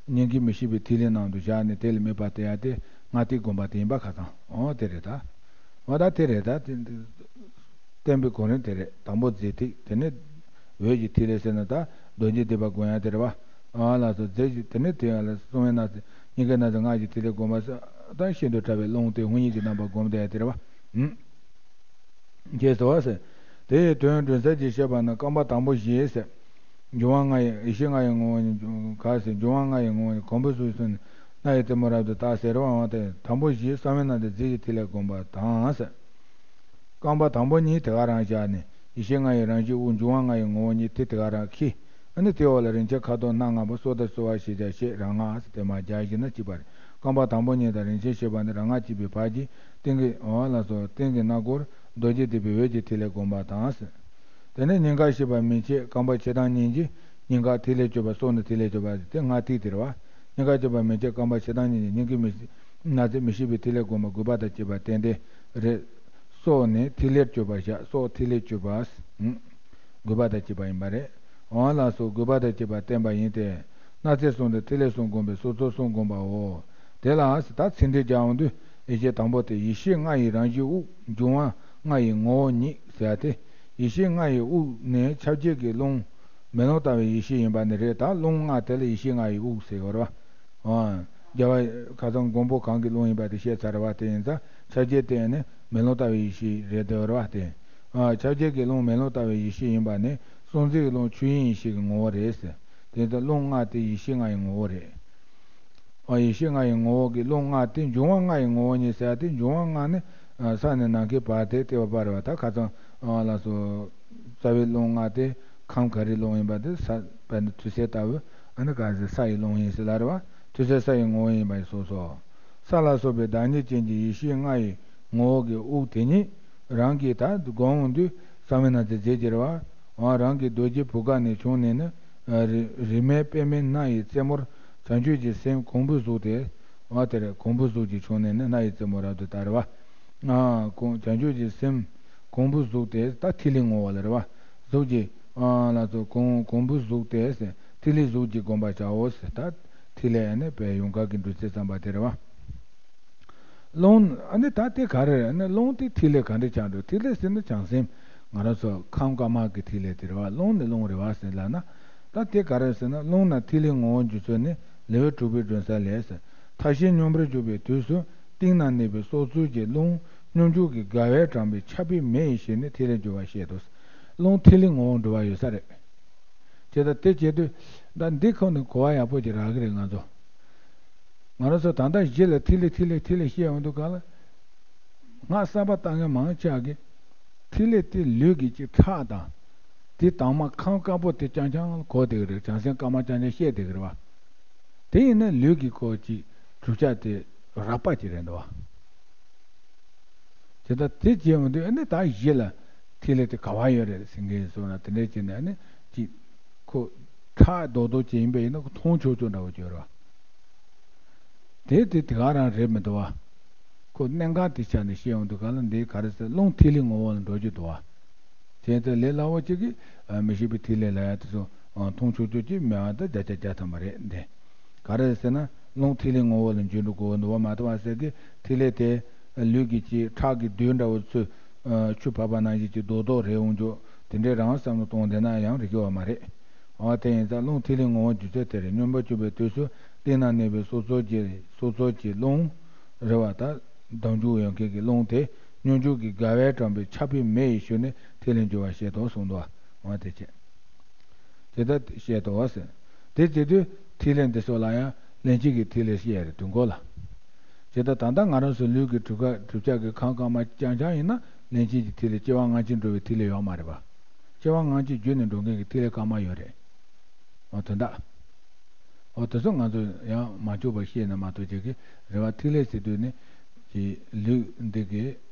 སྙིང་གའི་མི་ཤིགས་པའི་ཐིག་ལེ་ནང་དུ་བཞག་ནས་དེ་ལ་དམིགས་པ་གཏད་ཡ་དེ་སྔགས་ཐིག་བསྒོམ་པ་དེ་ཡིན་པ་ཁ་སང་། འོ་དེ་རེད་ད། འོ་ད་དེ་རེད་ད། དེ་བསྟན་པའི་གོ་རིམ་དེ་རེད། དང་པོ་རྫས་ཐིག་དེ་ནས་འོད་ཀྱི་ཐིག་ལེ་ཟེར་ན་ད་རྡོ་རྗེ་ཐེག་པ་བསྒོམ་ཡ་དེ་རེད་བ། ཨ་ལགས་སོ། རྫས་ཀྱི་དེ་ནས་དེ་ཡང་ལ་གསང་བའི་སྣང་ཚུལ་སྙིང་གའི་སྣང་ཚུལ་ངག་གི་ཐིག་ལེ་བསྒོམ་པ་ཟེར། ད་ཤིན་ཏུ་ཕྲ་བའི་རླུང་དེ་ཧཱུྃ་ཡིག་གི་རྣམ་པ་བསྒོམ་བསྡད་ཡ་དེ་རེད་བ། རྗེས་སུ་བ་ཟེར། དེ་ཡི་དོན་སྒྲུབ་ཚུལ་གྱིས་བཤད་པ་ནི་རྐང་པ་དང་པོ་བཞི་ཟེར། འབྱུང་བ་ལྔ་ཡི་ཡེ་ཤེས་ལྔ་ཡི་ངོ་བོ་ཉིད་ག་ཟེར། འབྱུང་བ་ལྔ་ཡི་ངོ་བོ་ཉིད་གོང་བུ་གཟུགས་སུ་སྣ་ཡི་རྩེ་མོ་རབ་ཏུ་དག་ཟེར་བའང་དེ་དང་པོ་བཞི་གསང་བའི་སྣང་ཚུལ་རྫས་ཀྱི་ཐིག་ལེ་བསྒོམ་པ་དང་ཟེར། རྐང་པ་དང་པོ་གཉིས་དེ་ག་རང་བཞག་ནས་ཡེ་ཤེས་ལྔ་ཡི་རང་བཞིན་དབུགས། འབྱུང་བ་ལྔ་ཡི་ངོ་བོ་ཉིད་དེ་དེ་ག་རང་འཁྱེར། ཨ་ནི་དེའི་འོག་ལ་རིན་ཆེན་ཁ་དོག་སྣ་ལྔ་པ། སྲོག་དང་སོལ་བ་ཞེས་བྱ་ཞེས་རང་སྔགས་ཟེར་དེ་མར་སྦྱར་བཞག་ན་གཅིག་པ་རེད། རྐང་པ་དང་པོ་གཉིས་དང་རིན་ཆེན་ཞེས་པ་ནི་རང་སྔགས་གཅིག་པའི་བར་གྱི་སྟེང་གི་འོ་ལགས་སོ། སྟེང་གི་སྣ་སྒོར་རྡོ་རྗེ་ཐེག་པའི་འོད་ཀྱི་ཐིག་ལེ་བསྒོམ་པ་དང་ཟེར། དེ་ནས་སྙིང་ག་ཞེས་པ་མན་ཆད་རྐང་པ་ཕྱེད་དང་གཉིས་ཀྱི་སྙིང་ག་ཐིག་ལེར་གྱུར་པ། སྲོག་ནས་ཐིག་ལེར་གྱུར་པ་དེ་སྔགས་ཐིག་དེ་རེད་བ། སྙིང་ག་ཞེས་པ་མན་ཆད་རྐང་པ་ཕྱེད་དང་གཉིས་ཀྱི་སྙིང་གའི་མི་སྣང་ཚུལ་མི་ཤིགས་པའི་ཐིག་ལེ་བསྒོམ་པ་དགོས་པ་དང་བཅས་པ་བསྟན་ཏེ་རེད། སྲོག་ནས་ཐིག་ལེར་གྱུར་པ་བཞག་སྲོག་ཐིག་ལེར་གྱུར་པ། དགོས་པ་དང་བཅས་པ་ཡིན་པ་རེད། འོ་ལགས་སོ། དགོས་པ་དང་བཅས་པ་བསྟན་པ་ཡིན་ཏེ། སྣང་ཚུལ་གསུམ་དང་ཐིག་ལེ་གསུམ་བསྒོམ་པའི་སྲོག་རྩོལ་གསུམ་བསྒོམ་པའོ། དེ་ལ་ད་ཚིག་འགྲེལ་རྒྱག་འོང་དུས་ཡེ་ཤེས་དང་པོ་དེ་ཡེ་ཤེས་ལྔ་ཡི་རང་བཞིན་དབུགས། འབྱུང་བ་ལྔ་ཡི་ངོ་བོ་ཉིད་ཟེར་ཏེ། ཡེ་ཤེས་ལྔ་ཡི་དབུགས་ནི་ཁྱབ་བྱེད་ཀྱི་རླུང་མེ་ལོང་ལྟ་བུའི་ཡེ་ཤེས་ཡིན་པ་ནི་རེད། ད་རླུང་ལྔ་དེ་ལ་ཡེ་ཤེས་ལྔ་ཡི་དབུགས་ཟེར་གྱི་ཡོད་རེད་བ། ཨ། རྒྱལ་བ་ཁ་སང་མགོན་པོ་གང་གི་རླུང་ཡིན་པ་དེ་བཤད་ཚར་བ་དེ་ཡིན་ཙང་ཁྱབ་བྱེད་དེ་ནི་མེ་ལོང་ལྟ་བུའི་ཡེ་ཤེས་རེད་དེ་རེད་བ་དེ། ཨ། ཁྱབ་བྱེད་ཀྱི་རླུང་མེ་ལོང་ལྟ་བུའི་ཡེ་ཤེས་ཡིན་པ་ནི་ སྲོག་འཛིན་གྱི་རླུང་ཆོས་དབྱིངས་ཡེ་ཤེས་ཀྱི་ངོ་བོ་རེད་ཟེར། དེ་ལྟར་རླུང་ལྔ་དེ་ཡེ་ཤེས་ལྔ་ཡི་ངོ་བོ་རེད། ཨ། ཡེ་ཤེས་ལྔ་ཡི་ངོ་བོ་གི་རླུང་ལྔ་དེ་འབྱུང་བ་ལྔ་ཡི་ངོ་བོ་ཉིད་ཟེར་ཡ་དེ། འབྱུང་བ་ལྔ་ནི། ཨ། ས་ནས་ནམ་མཁའི་བར་དེ་ལྟེ་བ་པ་རེད་བ། ད་ཁ་སང་། ཨ། ལགས་སོ། རྩ་བའི་རླུང་ལྔ་དེ་ཁམས་ག་རེའི་རླུང་ཡིན་པ་དེ། ས། དཔེར་ན་ཐུར་སེལ་ལྟ་བུ། ཨ་ནི་ག་ཟེར། ས་ཡི་རླུང་ཡིན་ཟེར་ལ་རེད་བ། ཐུར་སེལ་ས་ཡི་ངོ་བོ་ཡིན་པ་ཡིན་སོ་སོ། ས་ལ་སོགས་པའི་བདག་ཉིད་ཅན་གྱི་ཡེ་ཤེས་ལྔ་ཡི་ངོ་བོ་གི་དབུགས་དེ་ཉིད་རང་གིས་ད་བསྒོམ་འོང་དུས་གསང་བའི་སྣང་ཚུལ་མཛད་ཀྱི་རེད་བ། འོ། རང་གི་རྡོ་རྗེ་བུ་ག་ནས་བྱུང་ནས་ནི། ཨ། རི། རིག་མའི་པདྨའི་སྣ་ཡི་རྩེ་མོར་བྱང་ཆུབ་ཀྱི་སེམས་གོང་བུ་གཟུགས་ཏེ། འོ། དེར་གོང་བུ་གཟུགས་ཀྱིས་བྱུང་ནས་ནི་སྣ་ཡི་རྩེ་མོ་རབ་ཏུ་དར་བ། ཨ། གོང་། བྱང་ཆུབ་ཀྱི་སེམས་གོང་བུ་གཟུགས་ཏེ། ད་ཐིག་ལེ་ངོ་བོ་ལ་རེད་བ། གཟུགས་ཀྱི། ཨ། ལགས་སོ། གོང་། གོང་བུ་གཟུགས་ཏེ་ཟེར། ཐིག་ལེ་གཟུགས་ཀྱིས་བསྒོམ་པར་བྱའོ་ཟེར། ད་ཐིག་ལེ་ནི་དཔེ་ཡོངས་གྲགས་ཀྱི་འབྲུ་ཚིག་ཙམ་པ་དེ་རེད་བ། རླུང་། ཨ་ནི་ད་དེ་ག་རེ་རེད། ཨ་ནི་རླུང་དེ་ཐིག་ལེ་ག་འདྲ་ཆགས་འགྲོ། ཐིག་ལེ་ཟེར་ན་བྱང་སེམས། ང་རང་ཚོ་ཁམས་དཀར་དམར་གྱི་ཐིག་ལེ་དེ་རེད་བ། རླུང་ནི་རླུང་རེད་བ་ཟེར་ལབ་ན། ད་དེ་ག་རེ་ཟེར་ན། རླུང་ལ་ཐིག་ལེ་ངོ་བོར་འགྱུར་ཚུལ་ནི་ལེའུ་དྲུག་པའི་སྒྲོན་གསལ་ལས་ཟེར། མཐའ་བཞིའི་སྙོམས་པར་འཇུག་པའི་དུས་སུ་གཏིང་ན་གནས་པའི་སྲོག་རྩོལ་གྱི་རླུང་སྙོམས་འཇུག་གི་དགའ་བས་དྲངས་པའི་ཆགས་པའི་མེ་ཡི་ཞལ་ནི་ཐིག་ལེར་འགྱུར་བར་བཤད་དོ། རླུང་ཐིག་ལེ་ངོ་བོར་འགྲོ་བ་ཡོད་ས་རེད། བྱས་ཙང་དེ་བྱེད་དུས། ད་འདི་ཁོ་ནི་གོ་བ་ཡག་པོ་ཅིག་རག་གི་རེད་ང་ཚོ། ང་རང་ཚོ་ད་ལྟ་གཞི་ལ་ཐིག་ལེ་ཐིག་ལེ་ཐིག་ལེ་བཤད་ཡོང་དུས་ག་ལ། སྔགས་གསར་པ་བཏང་མཁན་མང་ཆེ་བ་གིས་ཐིག་ལེ་དེ་ལུས་ཀྱི་གཅིག་ཁྲག་དང་། དེ་དྭངས་མ་ཁམས་དཀར་པོ་དེ་རྐྱང་རྐྱང་གོ་བསྡད་ཀྱི་རེད། བྱང་སེམས་དཀར་དམར་རྐྱང་རྐྱང་བཤད་བསྡད་ཀྱི་རེད་བ། དེ་ཡིན་ན་ལུས་ཀྱི་ཁོ་ཅིག་གྲུབ་ཆ་དེ་རགས་པ་ཅིག་རེད་འདུག་བ། དེ་ལྟར་དེ་བྱས་ཡོང་དུས། ཨ་ནི་ད་གཞི་ལ་ཐིག་ལེ་དེ་ག་བ་ཡོད་རེད་ཟེར་མཁན་སོང་ན། དེ་འདྲ་བྱས་ནས་ཨ་ནི་ཅིག་ཁོ་ཁྲག་རྡོག་རྡོག་ཅིག་ཡིན་པ་ཡིན་ན་ཁོ་མཐོང་ཆོག་ཆོག་འདྲ་བོ་ཅིག་ཡོད་རེད་བ། དེ་དེ་དེ་ག་རང་རེད་མི་འདུག་བ། ཁོ་གནད་འགག་དེ་ཆ་ནས་བཤད་ཡོང་དུས་ག་ལ་འདི་ག་རེ་ཟེར། རླུང་ཐིག་ལེ་ངོ་བོ་ལ་འགྲོ་རྒྱུ་འདུག་བ། བྱས་ཙང་ལས་སླ་བོ་གཅིག་གིས། ཨ། མི་ཤེས་པའི་ཐིག་ལེ་ལབ་ཡ་དེ་ཚོ། ཨ། མཐོང་ཆོག་ཆོག་ཅིག་མེད་པ་ད་བརྒྱ་ཆ་བརྒྱ་ཐམ་པ་རེད་འདི། ག་རེ་ཟེར་ན། རླུང་ཐིག་ལེ་ངོ་བོ་ལ་འགྱུར་འགྲོ་དགོས་འདུག་བ་མ་གཏོགས་པ་ཟེར་གི། ཐིག་ལེ་དེ་ལུས་ཀྱི་ཅིག་ཁྲག་གི་རྡུལ་འདྲ་བོ་ཚོས། ཨ། ཆུ་ཕབ་པ་ནང་བཞིན་གྱི་རྡོག་རྡོག་རེད་འོང་རྒྱུ་དེ་འདྲའི་རང་བསམ་བློ་གཏོང་བསྡད་ན་ཡང་རིགས་ཀྱི་བ་མ་རེད། འོ། དེ་ཡིན་ཙང་རླུང་ཐིག་ལེ་ངོ་བོ་འགྱུར་ཚུལ་དེ་རེད། སྙོམས་པར་འཇུག་པའི་དུས་སུ་གཏིང་ན་གནས་པའི་སྲོག་རྩོལ་གྱི། སྲོག་རྩོལ་གྱི་རླུང་རེད་བ། ད་ལྡབ་འགྱུར་ཡོད་མཁན་གྱི་རླུང་དེ་སྙོམས་འཇུག་གི་དགའ་བས་དྲངས་པའི་ཆགས་པའི་མེ་ཡི་ཞུ་ནས་ཐིག་ལེར་འགྱུར་བར་བཤད་དོ་གསུངས་འདུག། འོ། དེ་བྱས། དེ་ལྟར་བཤད་དོ་ཟེར། དེ་བྱེད་དུས་ཐིག་ལེ་འདི་སོགས་ལ་ཡང་ལྷན་སྐྱེས་ཀྱི་ཐིག་ལེ་བཤད་རེད་དུས་འགོ་ལ། བྱས་ཙང་ད་ལྟ་ང་རང་ཚོ་ལུས་ཀྱི་གྲུབ་ཀ་གྲུབ་ཆ་གི་ཁམས་དཀར་དམར་རྐྱང་རྐྱང་ཡིན་ན། ལྷན་སྐྱེས་ཀྱི་ཐིག་ལེ་སྐྱེ་བ་སྔ་ཕྱི་འགྲོ་བའི་ཐིག་ལེ་ཡོད་མ་རེད་པ། སྐྱེ་བ་སྔ་ཕྱི་བརྒྱུད་ནས་འགྲོ་མཁན་གྱི་ཐིག་ལེ་དཀར་དམར་ཡོད་རེད། འོ། དོན་དག་འོ། དེ་ཚོ་ང་ཚོ་ཡང་མ་འཁྱོག་པ་བཤད་ན་མ་གཏོགས་བྱེད་ཀྱི་རེད་བ། ཐིག་ལེ་ཟེར་དུས་ནི་ཀྱི་ལུས་འདི་གི་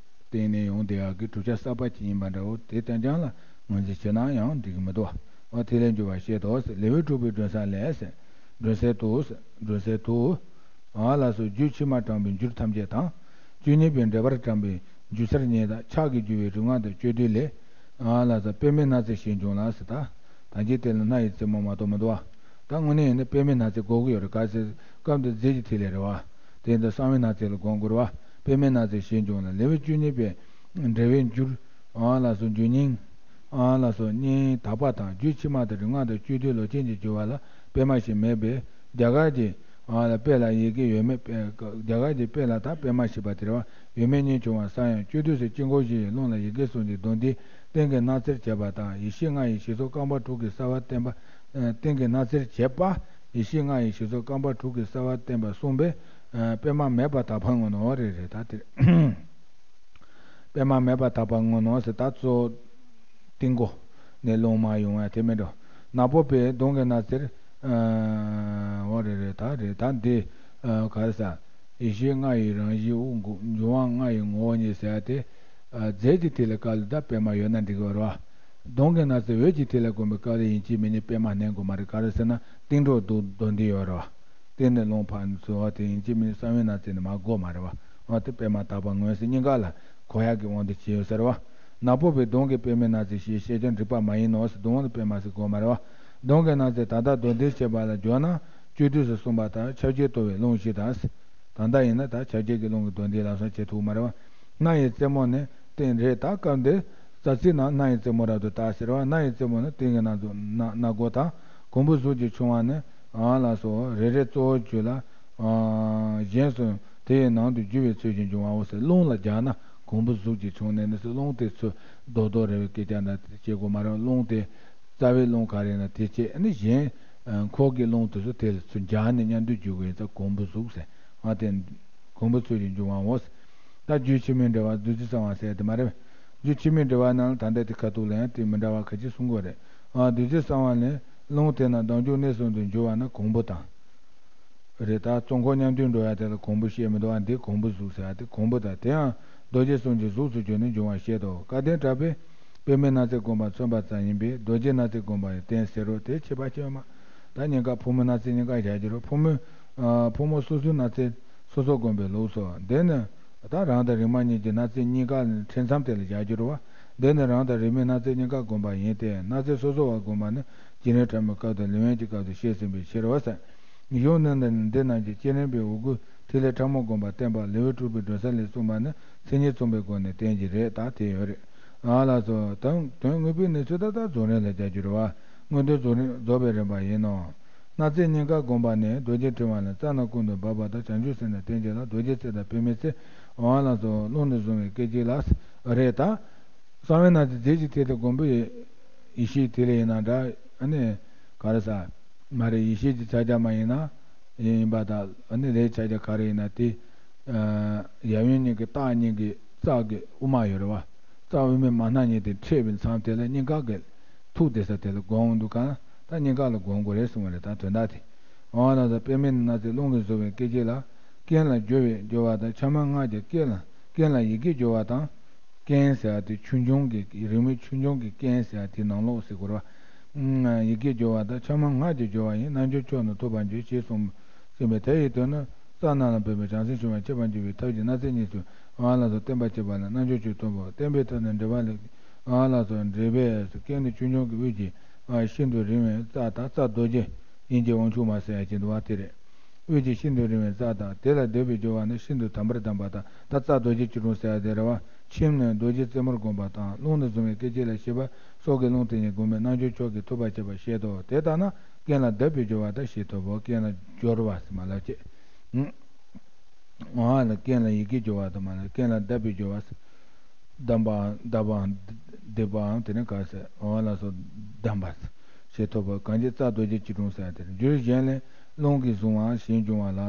སྟེང་ནས་ཡོང་བསྡད་ཡག་གི་གྲུབ་ཆ་གསར་པ་ཅིག་ཡིན་པ་འདྲ་བོ་དེ་རྐྱང་རྐྱང་ལ་ངོས་འཛིན་བྱས་ན་ཡང་འགྲིག་གི་མི་འདུག་བ། འོ། ཐིག་ལེར་འགྱུར་བར་བཤད་དོ་ཟེར། ལེའུའི་དྲུག་པའི་སྒྲོན་གསལ་ལས་ཟེར། སྒྲོན་གསལ་དུ་ཟེར། སྒྲོན་གསལ་དུ། ཨ། ལགས་སོ། རྒྱུད་ཕྱི་མ་དྲངས་པའི་འགྱུར་ཐམས་ཅད་དང་། བཅུ་གཉིས་པའི་འགྲེལ་པར་དྲངས་པའི་འགྱུར་ཚར་གཉིས་དང་། ཕྱག་གིས་བསྒྱུར་བའི་རིམ་ལྔ་དང་བཅུད་བསྡུས་ལས། ཨ། ལགས་སོ། པདྨའི་སྣང་ཚད་ཞེས་འབྱུང་ལ་ཟེར། ད་ད་གིན་དེ་ལ་སྣ་ཡི་རྩེ་མོ་མ་གཏོགས་མི་འདུག་བ། ད་དངོས་གནས་ཡིན་ན་པདྨའི་སྣང་ཚད་དགོས་ཀྱི་ཡོད་རེད། ག་ཟེར། སྐབས་འདིར་རྫས་ཀྱི་ཐིག་ལེ་རེད་བ། དེ་ཡིན་དུས་གསང་བའི་སྣང་ཚད་ལ་སྒོམ་དགོས་རེད་བ། པདྨའི་སྣང་ཚད་ཞེས་འབྱུང་ལ། ལེའུ་བཅུ་གཉིས་པའི་འགྲེལ་པའི་འགྱུར། ཨ། ལགས་སོ། འགྱུར་སྙིང་། ཨ། ལགས་སོ། སྙིང་དག་པ་དང་རྒྱུད་ཕྱི་མ་དང་རིམ་ལྔ་དང་བཅུད་བསྡུས་ལོ་ཆེན་གྱི་སྦྱོར་བ་ལ་པདྨ་ཞེས་མེད་པས། རྒྱ་གར་གྱི། ཨ། ལ་དཔེ་ལ་ཡི་གེ་ཡོད་མེད། རྒྱ་གར་གྱི་དཔེ་ལ་ད་པདྨ་ཞེས་པ་དེ་རེད་བ། ཡོད་མེད་གཉིས་བྱུང་བ་སང་ཡང་། བཅུད་བསྡུས་སུ་དཀྱིལ་འཁོར་བཞི་ཡི་རླུང་ལ་ཡི་གེ་གསུམ་གྱི་མདོ་འདིའི་སྟེང་གི་སྣང་ཚད་བྱས་པ་དང་། ཡེ་ཤེས་ལྔ་ཡི་ཞེས་སོགས་རྐང་པ་དྲུག་གི་གསལ་བ་བསྟན་པ། ཨ། སྟེང་གི་སྣང་ཚད་བྱས་པ། ཡེ་ཤེས་ལྔ་ཡི་ཞེས་སོགས་རྐང་པ་དྲུག་གི་གསལ་བ་བསྟན་པ་གསུངས་པས། ཨ། པདྨ་མེད་པར་དག་པར་མངོན་ནོ། རེད་རེད། ད་དེ་རེད། པདྨ་མེད་པར་དག་པར་མངོན་ནོ་ཟེར། ད་གཙོ་བོ་སྟེང་སྒོ་ནས་རླུང་མར་ཡོང་བ་དེ་མིན་འགྲོ། ནག་པོ་པས་གདོང་གི་སྣང་ཚེར། ཨ། འོ་རེད་རེད། ད་རེད། ད་འདི། ཨ། ག་རེ་ཟ། ཡེ་ཤེས་ལྔ་ཡི་རང་བཞིན་དབུགས་འགོ། འབྱུང་བ་ལྔ་ཡི་ངོ་བོ་ཉིད་ཟེར་ཡ་དེ། ཨ། རྫས་ཀྱི་ཐིག་ལེ་སྐབས་ལ་ད་པདྨ་ཡོད་ན་འགྲིག་གི་རེད་བ། གདོང་གི་སྣང་ཚེར་འོད་ཀྱི་ཐིག་ལེ་བསྒོམ་པའི་སྐབས་ལ་ཡིན་གཅིག་མིན་གཉིས་པདྨ་བསྣན་དགོས་མ་རེད། ག་རེ་ཟེར་ན་སྟེང་འགྲོ་འདུག་མདོ་འདི་ཡོད་རེད་བ། སྟེང་ནས་རླུང་ཕར་ཚུར་བ་དེ་ཡིན་གཅིག་མིན་གཉིས་གསང་བའི་སྣང་ཚད་ནི་མར་དགོས་མ་རེད་བ། འོ་དེ་པདྨ་དག་པར་མངོན་ཟེར། སྙིང་ག་ལ་གོ་ཡག་གི་དབང་དུ་བྱས་ཡོད་ས་རེད་བ། ནག་པོ་པས་གདོང་གི་པདྨའི་སྣང་ཚེར་ཞེས་བཤད་ཀྱང་འགྲིག་པ་མ་ཡིན་ནོ་ཟེར། གདོང་ལ་པདྨ་ཟེར་དགོས་མ་རེད་བ། གདོང་གི་སྣང་ཚེར་ད་ལྟ་མདོ་འདིར་བཤད་པ་ལ་འཇོག་ན། བཅུད་བསྡུས་སུ་གསུངས་པ་ལྟར་ཆགས་བྱེད་གཏོར་བའི་རླུང་བཞི་དང་། ད་ལྟ་ཡིན་ན་ད་ཆགས་བྱེད་ཀྱི་རླུང་གི་མདོ་འདི་ལ་སོགས་བྱེད་ཐུབ་མ་རེད་བ། སྣ་ཡི་རྩེ་མོ་ནི་སྟེང་རེད། ད་སྐབས་འདིར་རྩ་ཚིག་ནང་སྣ་ཡི་རྩེ་མོ་རབ་ཏུ་དག་ཟེར་བ། སྣ་ཡི་རྩེ་མོ་ནི་སྟེང་གི་སྣ་ཚོགས་སྣ་སྣ་སྒོ་དང་། གོང་བུ་གཟུགས་ཀྱི་ཆུང་བ་ནི། ཨ། ལགས་སོ། རེ་རེ་གཙོ་བོ་རྒྱུད་ལ། ཨ། གཞན་སུ་དེ་ཡི་ནང་དུ་རྒྱུ་བའི་ཚུལ་གྱིས་འབྱུང་བའོ་ཟེར། རླུང་ལ་སྦྱར་ན་གོང་བུ་གཟུགས་ཀྱི་ཆུང་ནས་ནི་ཟེར། རླུང་དེ་ཚུར་རྡོག་རྡོག་རེ་བའི་སྐད་ཆ་འདྲ་བྱེད་དགོས་མ་རེད། རླུང་དེ། རྩ་བའི་རླུང་ག་རེ་ན་དེ་བྱས། ཨ་ནི་གཞན་འཁོར་གྱི་རླུང་དེ་ཚོ་དེ་ལ་ཚུར་སྦྱར་ནས་མཉམ་དུ་རྒྱུ་དགོས་ཡིན་ཙང་གོང་བུ་གཟུགས་ཟེར། ཨ་དེ་གོང་བུ་ཚུལ་གྱིས་འབྱུང་བའོ། ད་རྒྱུད་ཕྱི་མའི་འགྲེལ་བ་བདུད་རྩི་གསང་བ་ཟེར་དེ་མ་རེད། རྒྱུད་ཕྱི་མའི་འགྲེལ་བ་ནང་ལ་ད་ལྟ་དེ་ཁ་ཐུག་ལ་ཡང་དེ་མི་འདྲ་བ་ཁ་ཅིག་གསུང་གི་ཡོད་རེད། ཨ་བདུད་རྩི་གསང་བ་ནི་རླུང་དེ་རྣམས་ལྡང་འཇུག་གནས་གསུམ་དུ་འགྱུར་བ་ན་གོང་བུ་དང་། རེད། ད་གཙོ་འཁོར་མཉམ་དུ་འགྲོ་ཡ་དེ་ལ་གོང་བུ་བཤད་མི་འདུག་ཨ། འདི་གོང་བུ་གཟུགས་ཟེར་ཡ་དེ་གོང་བུ་དང་། དེའང་རྡོ་རྗེ་གསུམ་གྱི་གཟུགས་སུ་གྱུར་ནས་འབྱུང་བར་བཤད་དོ། སྐལ་ལྡན་གྲགས་པས་པདྨའི་སྣང་ཚད་བསྒོམ་པ་མཚོན་པ་ཙམ་ཡིན་པས་རྡོ་རྗེ་སྣང་ཚད་བསྒོམ་པ་ཡང་བསྟན་ཟེར་རོ། དེ་ཁྱད་པར་ཆེ་བ་མ། ད་སྙིང་ག་ཕོ་མོའི་སྣང་ཚད་གཉིས་ཀ་བཞག་རྒྱུ་རོ། ཕོ་མོའི་ཨ་ཕོ་མོ་སོ་སོའི་སྣང་ཚད་སོ་སོ་བསྒོམ་པའི་ལུགས་སོ། འདི་ནི་ད་རང་དང་རིག་མ་གཉིས་ཀྱི་སྣང་ཚད་གཉིས་ཀ་ནི་ཕྲད་མཚམས་དེ་ལ་བཞག་རྒྱུ་རོ་བ། འདི་ནི་རང་དང་རིག་མའི་སྣང་ཚད་གཉིས་ཀ་བསྒོམ་པ་ཡིན་ཏེ། སྣང་ཚད་སོ་སོ་བ་བསྒོམ་པ་ནི་བྱེ་རིམ་ཕྲ་མོའི་སྐབས་དང་ལུས་དབེན་གྱི་སྐབས་སུ་བཤད་ཟིན་པས་ཕྱིར་རོ་ཟེར། གཞུང་ནི་འདི་འདི་རྣམས་ཀྱི་བསྐྱེད་རིམ་པའི་འོག་གི་ཐིག་ལེ་ཕྲ་མོ་བསྒོམ་པ་བསྟན་པ་ལེའུ་དྲུག་པའི་སྒྲོན་གསལ་ལས་གསུངས་པ་ནི་མཚན་ཉིད་མཚུངས་པའི་སྒོ་ནས་བསྟན་གྱི་རེད། ད་དེ་ཡོད་རེད། ཨ་ལགས་སོ། དོན་དོན་དངོས་པོའི་གནས་ཚུལ་ད་ལྟ་རྫོགས་རིམ་ལ་བྱ་རྒྱུ་རེད་བ། དངོས་དོན་རྫོགས་རིམ་རྫོགས་པའི་རིམ་པ་ཡིན་ནོ། སྣང་ཚད་གཉིས་ཀ་བསྒོམ་པ་ནི་རྡོ་རྗེ་ཕྲེང་བ་ལ་རྩ་རྣམས་ཀུན་ཏུ་འབབ་པ་དང་། བྱང་ཆུབ་སེམས་དང་རྟེན་འབྱེད་ལ་རྡོ་རྗེ་རྩེ་དང་པདྨའི་རྩེ། ཨ་ལགས་སོ། རླུང་ནི་བཟུང་བའི་སྐད་ཅིག་ལ། རེད་ད། གསང་བའི་སྣང་ཚུལ་རྫས་ཀྱི་ཐིག་ལེ་བསྒོམ་པའི་ཡེ་ཤེས་ཐིག་ལེ་ཡིན་ན་འདྲ། ཨ་ནི་ག་རེ་ཟ། མ་རེད། ཡེ་ཤེས་ཀྱི་ཕྱག་རྒྱ་མ་ཡིན་ན། ཡིན་པ་དང་། ཨ་ནི་ལས་ཕྱག་རྒྱ་ག་རེ་ཡིན་ན་དེ། ཡབ་ཡུམ་གཉིས་ཀྱི་རྟགས་གཉིས་ཀྱི་རྩ་གི་དབུ་མ་ཡོད་རེད་བ། རྩ་དབུ་མའི་མ་སྣ་གཉིས་དེ་འཕྲད་པའི་མཚམས་དེ་ལ་སྙིང་ག་གི་ཐུག་བསྡད་ས་དེ་ལ་བསྒོམ་འདུག་ག་ད་སྙིང་ག་ལ་བསྒོམ་དགོས་རེད་གསུངས་པ་རེད། ད་དོན་དག་དེ། འོ་ན་ད་པདྨའི་སྣང་ཚུལ་རླུང་གིས་བཟུང་བའི་སྐད་ཅིག་ལ། རྐན་ལ་སྦྱོར་བའི་སྦྱོར་བ་དང་། ཕྱག་མོའི་སྔགས་ཀྱི་རྐན་ལ། རྐན་ལ་ཡི་གེ་སྦྱོར་བ་དང་། རྐན་ཟེར་བ་དེ་ཆོས་འབྱུང་གི་རིང་མོའི་ཆོས་འབྱུང་གི་རྐན་ཟེར་བ་དེའི་ནང་ལོགས་ཟེར་དགོས་རེད་བ། ཡི་གེ་སྦྱོར་བ་དང་། ཕྱག་མོའི་སྔགས་ཀྱི་སྦྱོར་བ་ཡིས། རྣལ་འབྱོར་མཆོག་རྣམས་ཐོབ་པར་འགྱུར། ཞེས་གསུངས་གསུངས་པས། དེ་ཡི་དོན་ནི་རྩ་རྣམས་ལ་འབབ་པའི་བྱང་སེམས་ཤུགས་མ་ཆད་པར་འགྱུར་བའི་ཐབས་ཀྱི་སྣང་ཚད་གཉིས་སུ། ཨ་ལགས་སོ། བརྟན་པར་བྱེད་པ་ལ་རྣལ་འབྱོར་མཆོག་ཐོབ་བོ། བརྟན་པའི་ཐབས་ནི་འགྲེལ་པ་ལས། ཨ་ལགས་སོ། འགྲེལ་པས་སོ། རྐན་ནི་ཆོས་འབྱུང་གི་དབུས་ཀྱི་ཤིན་ཏུ་རིང་བའི་རྩ་དང་། རྩ་རྡོ་རྗེ་དབྱིངས་ཀྱི་དབང་ཕྱུག་མ་ཟེར་ཡ་ཅིག་འདུག་བ། དེ་རེད། དབུས་ཀྱི་ཤིན་ཏུ་རིང་བའི་རྩ་དང་། དེ་ལ་སྡོད་པའི་སྦྱོར་བ་ནི་ཤིན་ཏུ་དམ་པར་གདམས་པ་དང་། ད་རྩ་རྡོ་རྗེ་སྐྱིལ་ཀྲུང་ཟེར་ཡ་དེ་རེད་བ། ཁྱིམ་ནི་རྡོ་རྗེ་རྩེ་མོར་བསྒོམ་པ་དང་། རླུང་ནི་བཟུང་བའི་སྐད་ཅིག་ལ་ཞེས་པ་སོགས་ཀྱི་རླུང་དེ་ཉིད་བསྒོམས་པས་རྣལ་འབྱོར་མཆོག་གིས་ཐོབ་པར་བྱེད་པ་བཤད་དོ། དེ་ལྟ་ན་རྐན་ལ་བརྡབ་པའི་སྦྱོར་བ་དང་ཞེས་ཐོབ་བོ། རྐན་ལ་སྦྱོར་བ་ཟེར་མ་ལབ་ཅེས། འོ་ལ་རྐན་ལ་ཡི་གེ་སྦྱོར་བ་དང་མ་ལ་རྐན་ལ་བརྡབ་པའི་སྦྱོར་བ། བརྡབ་པའམ་བརྡབ་པའམ་བརྡིབས་པའམ་དེ་ནས་ག་ཟེར། འོ་ལགས་སོ། བརྡམས་པ་ཞེས་ཐོབ་པ་གང་ཞིག་རྩ་རྡོ་རྗེ་སྐྱིལ་ཀྲུང་ཟེར་ཡ་དེ་རེད། འགྱུར་གཞན་ལས། རླུང་གིས་བཟུང་བ་ཞེས་འབྱུང་བ་ལ་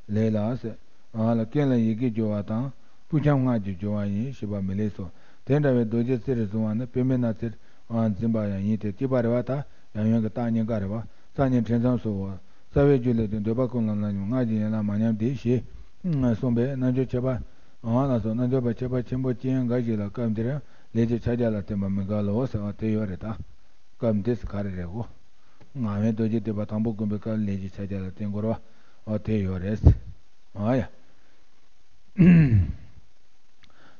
ལས་ལ་ཟེར། འོ་ལ་རྐན་ལ་ཡི་གེ་སྦྱོར་བ་དང་། སྤུས་འཆམ་སྔགས་ཀྱི་སྦྱོར་བ་ཡིན་ཞེས་པ་མི་ལེགས་སོ། དེ་འདྲ་བའི་རྡོ་རྗེ་རྩེ་རུ་བཟུང་བ་ནི་པདྨའི་སྣང་ཚུལ་འཛིན་པ་ཡང་ཡིན་ཏེ། གཅིག་པ་རེད་བ། ད་ཡང་ཡོན་གྱི་རྟགས་གཉིས་ཀ་རེད་བ། རྩ་གཉིས་ཕྲད་མཚམས་སུའོ། རྩ་བའི་རྒྱུད་ལས་ཏེ་འདོད་པ་ཀུན་ལ་ལ་ཉོན། སྔགས་ཀྱི་ཡན་ལག་མ་ཉམས་ཏེ་ཞེས་གསུངས་པས། རྣལ་འབྱོར་ཁྱད་པར། འོ་ལགས་སོ། རྣལ་འབྱོར་པ་ཁྱད་པར་ཆེན་པོ་ཅན་འགའ་ཞིག་ལ་སྐབས་འདིར་ལས་ཀྱི་ཕྱག་རྒྱ་ལ་བརྟེན་པ་མི་འགལ་ལོ་ཟེར་བ་དེ་ཡོད་རེད་ད། སྐབས་འདི་ཟེར་ག་རེ་རེད་གོ། ངག་དབང་རྡོ་རྗེ་ཐེག་པ་དང་པོ་བསྒོམ་པའི་སྐབས་ལས་ཀྱི་ཕྱག་རྒྱ་ལ་བརྟེན་དགོས་རེད་བ། འོ་དེ་ཡོད་རེད། འོ་ཡ།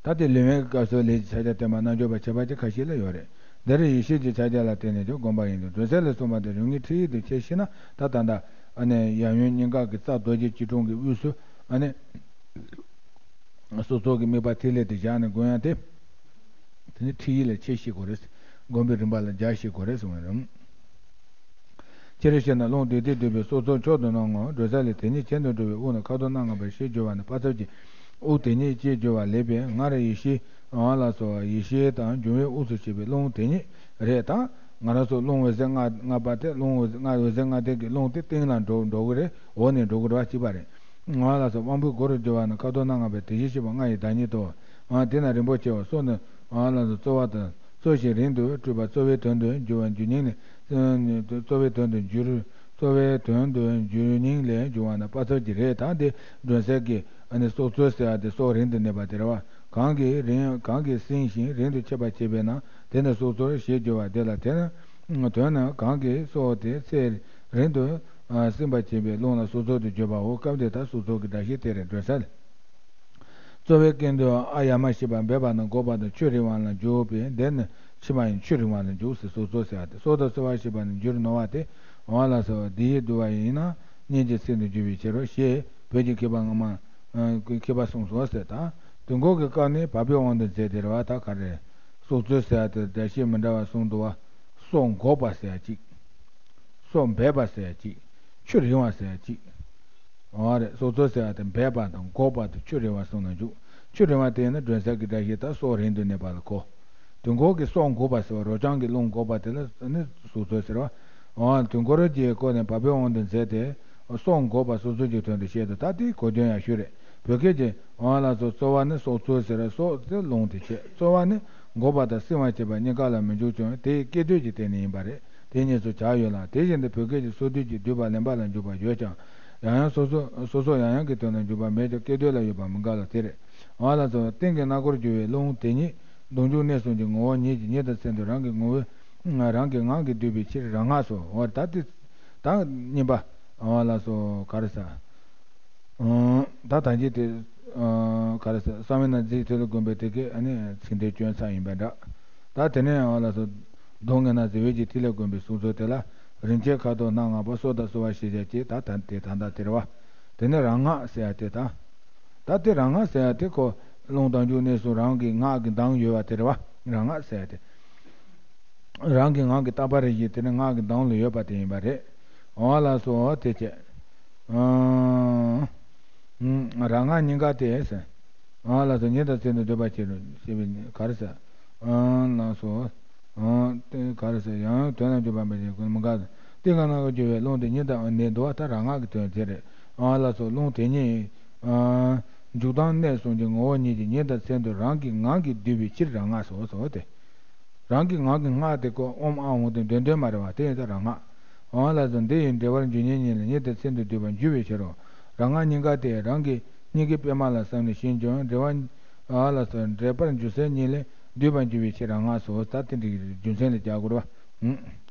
ད་དེ་ལུས་དབེན་གྱི་སྐབས་སུ་ལས་ཀྱི་ཕྱག་རྒྱ་བསྟན་པ་རྣལ་འབྱོར་པ་ཁྱད་པར་ཅན་ཁ་ཤས་ལ་ཡོད་རེད། འདིར་ཡེ་ཤེས་ཀྱི་ཕྱག་རྒྱ་ལ་བརྟེན་ནས་ཀྱང་བསྒོམ་པ་ཡིན་ཏེ། སྒྲོན་གསལ་ལས་གསུངས་པ་དེ་རིམ་གྱིས་ཁྲིད་ཡིག་ཏུ་ཕྱེ་ཤེས་ན། ད་ད་ལྟ་ཨ་ནི་ཡབ་ཡུམ་སྙིང་ག་གི་རྩ་རྡོ་རྗེ་སྐྱིལ་ཀྲུང་གི་དབུས་སུ་ཨ་ནི་སོ་སོ་གི་དམིགས་པ་ཐིག་ལེ་དེ་བཞག་ནས་བསྒོམ་ཡ་དེ། དེ་ནི་ཁྲིད་ཡིག་ལ་ཕྱེ་ཤེས་དགོས་རེད། བསྒོམ་པའི་རིམ་པ་ལ་སྦྱར་ཤེས་དགོས་རེད་གསུངས་པ་རེད། སྤྱིར་བཤད་ན་རླུང་སྡུད་དེ་སྡུད་པའི་སྲོག་རྩོལ་མཆོག་ཏུ་སྣང་ངོ་། སྒྲོན་གསལ་ལས་དེ་ཉིད་གྱེན་དུ་འགྲོ་བའི་དབུགས་ནི་ཁ་དོག་སྣ་ལྔ་པར་ཞེས་བརྗོད་པ་ནི་པ་ཚབ་ཀྱི་དབུགས་དེ་ཉིད་ཅེས་བརྗོད་པ་ལེགས་པས། སྔར་ཡེ་ཤེས། འོ་ལགས་སོ། ཡེ་ཤེས་དང་འབྱུང་བའི་དབུགས་སུ་བྱས་པའི་རླུང་དེ་ཉིད་རེད་ད། ང་རང་ཚོ་རླུང་འོད་ཟེར་ལྔ་ལྔ་པ་དེ། རླུང་འོད་ལྔ་འོད་ཟེར་ལྔ་ལྡན་གྱི་རླུང་དེ་སྟེང་ལ་འགྲོ་འགྲོ་གི་རེད། འོག་ནས་འགྲོ་གི་རེད་བ། གཅིག་པ་རེད། འོ་ལགས་སོ། དབང་པོའི་སྒོ་རུ་སྦྱོར་བ་ནི་ཁ་དོག་སྣ་ལྔ་པའི་དེ་བཞིན་གཤེགས་པ་ལྔ་ཡི་བདག་ཉིད་དོ། འོ་དེ་ན་རིན་པོ་ཆེའོ། སྲོག་ནི། འོ་ལགས་སོ། རྩོལ་བ་དང་རྩོལ་ཞིང་རིང་དུ་སྤྲོས་པ། རྩོལ་བའི་དོན་དུ་འགྱུར་བ་འགྱུར་སྙིང་ལས། རྩོལ་བའི་དོན་དུ་འགྱུར། རྩོལ་བའི་དོན་དུ་འགྱུར་སྙིང་ལས་འབྱུང་བ་ནི་པ་ཚབ་ཀྱི་རེད། ད་འདི་སྒྲོན་གསལ་གྱི་ཨ་ནི་སྲོག་རྩོལ་ཟེར་བ་དེ་སྲོག་རིང་དུ་གནས་པ་དེ་རེད་བ། གང་གིས་རིང་། གང་གིས་སྲིང་ཞིང་རིང་དུ་གཤེགས་པར་བྱེད་པས་ན་དེ་ནི་སྲོག་རྩོལ་ཞེས་བརྗོད་པ་དེ་ལ། དེ་ནི་དོན་ནི་གང་གིས་སྲོག་དེ་ཚེ་རིང་དུ་སྲིང་བར་བྱེད་པའི་རླུང་ལ་སྲོག་རྩོལ་དུ་བརྗོད་པའོ། སྐབས་འདི་ལྟར་སྲོག་རྩོལ་གྱི་སྒྲ་བཤད་དེ་རེད། སྒྲོན་གསལ། རྩོལ་བའི་རྐྱེན་དུ་ཨ་ཡ་མ་ཞེས་པ་འབད་པ་དང་འགོག་པ་དང་ཆོས་རིང་བ་ལ་འཇུག་པས། འདིར་ནི་ཕྱི་མ་ཡིན་ཆོས་རིང་བ་ལ་འཇུག་ཟེར། སྲོག་རྩོལ་ཟེར་བ་སྟེ། སྲོག་དང་རྩོལ་བ་ཞེས་པ་ནི་འགྱུར་ནོར་བ་སྟེ། འོ་ལགས་སོ། འདི་ཡིས་བསྡུ་བ་ཡིན་ན་གཉིས་ཀྱི་ཚིག་ཏུ་འགྱུར་བའི་ཕྱིར་རོ་ཞེས་བོད་ཀྱི་མཁས་པ་སྔ་མ་མཁས་པ་གསུངས་སོ་ཟེར། ད་དུས་འཁོར་གྱི་སྐབས་ནི་བབས་པའི་དབང་དུ་མཛད་དེ་རེད་བ། ད་ག་རེ། སྲོག་རྩོལ་ཟེར་བ་དེ་སྒྲ་བཤད་མི་འདྲ་བ་གསུངས་འདུག་བ། སྲོག་འགོག་པ་ཟེར་ཡ་གཅིག་སྲོག་འབད་པ་ཟེར་ཡ་གཅིག་ཆོས་རིང་བ་ཟེར་ཡ་གཅིག་འོ་རེད། སྲོག་རྩོལ་ཟེར་བ་དེ་འབད་པ་དང་འགོག་པ་དང་ཆོས་རིང་བ་གསུམ་ལ་འཇུག་ཆོས་རིང་བ་དེ་ནི་སྒྲོན་གསལ་གྱི་སྒྲ་བཤད་ལྟར་སྲོག་རིང་དུ་གནས་པ་ལ་གོ། དུས་འཁོར་གྱི་སྲོག་འགོག་པ་ཟེར་བ་རོ་རྐྱང་གི་རླུང་འགོག་པ་དེ་ལ་ནི་སྲོག་རྩོལ་ཟེར་བ། འོ་དུས་འཁོར་གྱི་སྐོར་ནས་བབས་པའི་དབང་དུ་མཛད་དེ་སྲོག་འགོག་པ་སྲོག་རྩོལ་གྱི་དོན་དུ་བཤད་དོ། ད་དེའི་གོ་དོན་ཡང་ཞུ་རེད། བོད་སྐད་ཀྱི་འོ་ལ་སོགས་རྩོལ་བ་ནི་སྲོག་རྩོལ་ཟེར་བ་སྲོག་དེ་རླུང་དེ་བྱེད། རྩོལ་བ་ནི་འགོག་པ་དང་བསྲིང་བར་བྱེད་པ་གཉིས་ཀ་ལ་མི་འཇུག་ཀྱང་དེའི་སྐད་དོད་ཀྱི་སྟེང་ནས་ཡིན་པ་རེད། དེ་གཉིས་སུ་བྱ་ཡོད་ལ། དེ་བཞིན་དུ་བོད་སྐད་ཀྱི་སྲོག་དོད་ཀྱི་བསྡུས་པ་ལེན་པ་ལ་འཇུག་པ་ཡོད་ཀྱང་ཡང་ཡང་སོ་སོ་སོ་སོ་ཡང་ཡང་གི་དོན་ལ་འཇུག་པ་མེད་ཀྱང་སྐད་དོད་ལ་ཡོད་པ་མི་འགལ་ལ་དེ་རེད། འོ་ལ་སོགས་སྟེང་གི་སྣ་སྒོར་གྱུར་པའི་རླུང་དེ་ཉིད་ལྡོག་འཇུག་གནས་གསུམ་གྱི་ངོ་བོ་ཉིད་ཀྱི་ཉིད་དང་མཚན་དུ་རང་གི་ངོ་བོའི་རང་གི་ངང་གིས་བསྡུས་པའི་ཕྱིར་རང་སྔགས་སོ། འོ་ད་དེ་ད་གཉིས་པ། འོ་ལ་སོགས་ག་རེ་ཟ། ད་ཐང་ཅིག་དེ་ག་རེ་ཟ། གསང་བའི་ནང་རྫས་ཐིག་ལེ་བསྒོམ་པའི་དེ་གས་ཨ་ནི་ཚིག་འདི་སྐྱོན་ཚར་ཡིན་པ་འདྲ། ད་དེ་ནས་འོ་ལ་སོགས་མདོ་ངན་ན་ཟེར་བའི་གི་ཐིག་ལེ་བསྒོམ་པའི་གསུང་ཚུལ་དེ་ལ་རིན་ཆེན་ཁ་དོག་སྣ་ལྔ་པོ་སྲོག་དང་རྩོལ་བ་ཞེས་བྱ་སྟེ་ད་ད་དེ་ད་ད་དེ་རེད་བ། དེ་ནས་རང་སྔགས་ཟེར་ཡ་དེ་ད། ད་དེ་རང་སྔགས་ཟེར་ཡ་དེ་ཁོ་རླུང་ལྡོག་འཇུག་གནས་གསུམ་རང་གི་སྔགས་ཀྱི་གདངས་ཡོད་པ་དེ་རེད་བ། རང་སྔགས་ཟེར་ཡ་དེ། རང་གི་ངག་གི་བརྟག་པ་རེ་བཞིན་དེ་ནི་ངག་གི་གདངས་ལ་ཡོད་པ་དེ་ཡིན་པ་རེད། འོ་ལགས་སོ། དེ་བྱས། ཨང་། རང་སྔགས་གཉིས་ཀ་སྟེ་ཟེར། འོ་ལགས་སོ། ཉིད་དང་མཚན་དུ་འདོད་པའི་ཕྱིར་རོ་ཞེས་པའི་ག་རེ་ཟེར། ཨང་ལགས་སོ། ཨང་། དེ་ག་རེ་ཟེར། ཡང་ཡང་དོན་ལ་འཇུག་པ་མེད་ཅིང་ཀུན་མི་འགལ། ཏིང་ངེ་འཛིན་སྣ་སྒོར་གྱུར་པའི་རླུང་དེ་ཉིད་དང་ནི་འདུ་བ་ལྟར་རང་སྔགས་ཀྱི་དོན་དེ་རེད། འོ་ལགས་སོ། རླུང་དེ་ཉིད་ཨང་། འཇུག་ལྡོག་གནས་གསུམ་གྱི་ངོ་བོ་ཉིད་ཀྱི་ཉིད་དང་མཚན་དུ་རང་གི་ངང་གིས་བསྡུས་པའི་ཕྱིར་རང་སྔགས་སོ་སོ་སྟེ། རང་གི་ངག་གི་སྔགས་དེ་ཀོ་ཨོཾ་ཨཱཿཧཱུྃ་དེ་འདོན་འདོན་མ་རེད་བ། དེ་ཡིན་ཙང་རང་སྔགས། འོ་ལགས་སོ། འདི་ཡི་འགྲེལ་པར་འཇུག་ཉིད་ཉིད་ལ་ཉིད་དང་མཚན་དུ་བསྡུས་པར་འགྱུར་བའི་ཕྱིར་རོ། རང་སྔགས་གཉིས་ཀ་སྟེ་རང་གི་སྙིང་གའི་པདྨ་ལ་བསམས་ནས་ཞེས་བྱ་བ་འགྲེལ་པ། འོ་ལགས་སོ། འགྲེལ་པར་འཇུག་སེམས་གཉིས་ལས་བསྡུས་པར་འགྱུར་བའི་ཕྱིར་རང་སྔགས་སོ། ད་དེ་འདྲའི་རྒྱུ་མཚན་ལ་རྒྱག་དགོས་རེད་བ།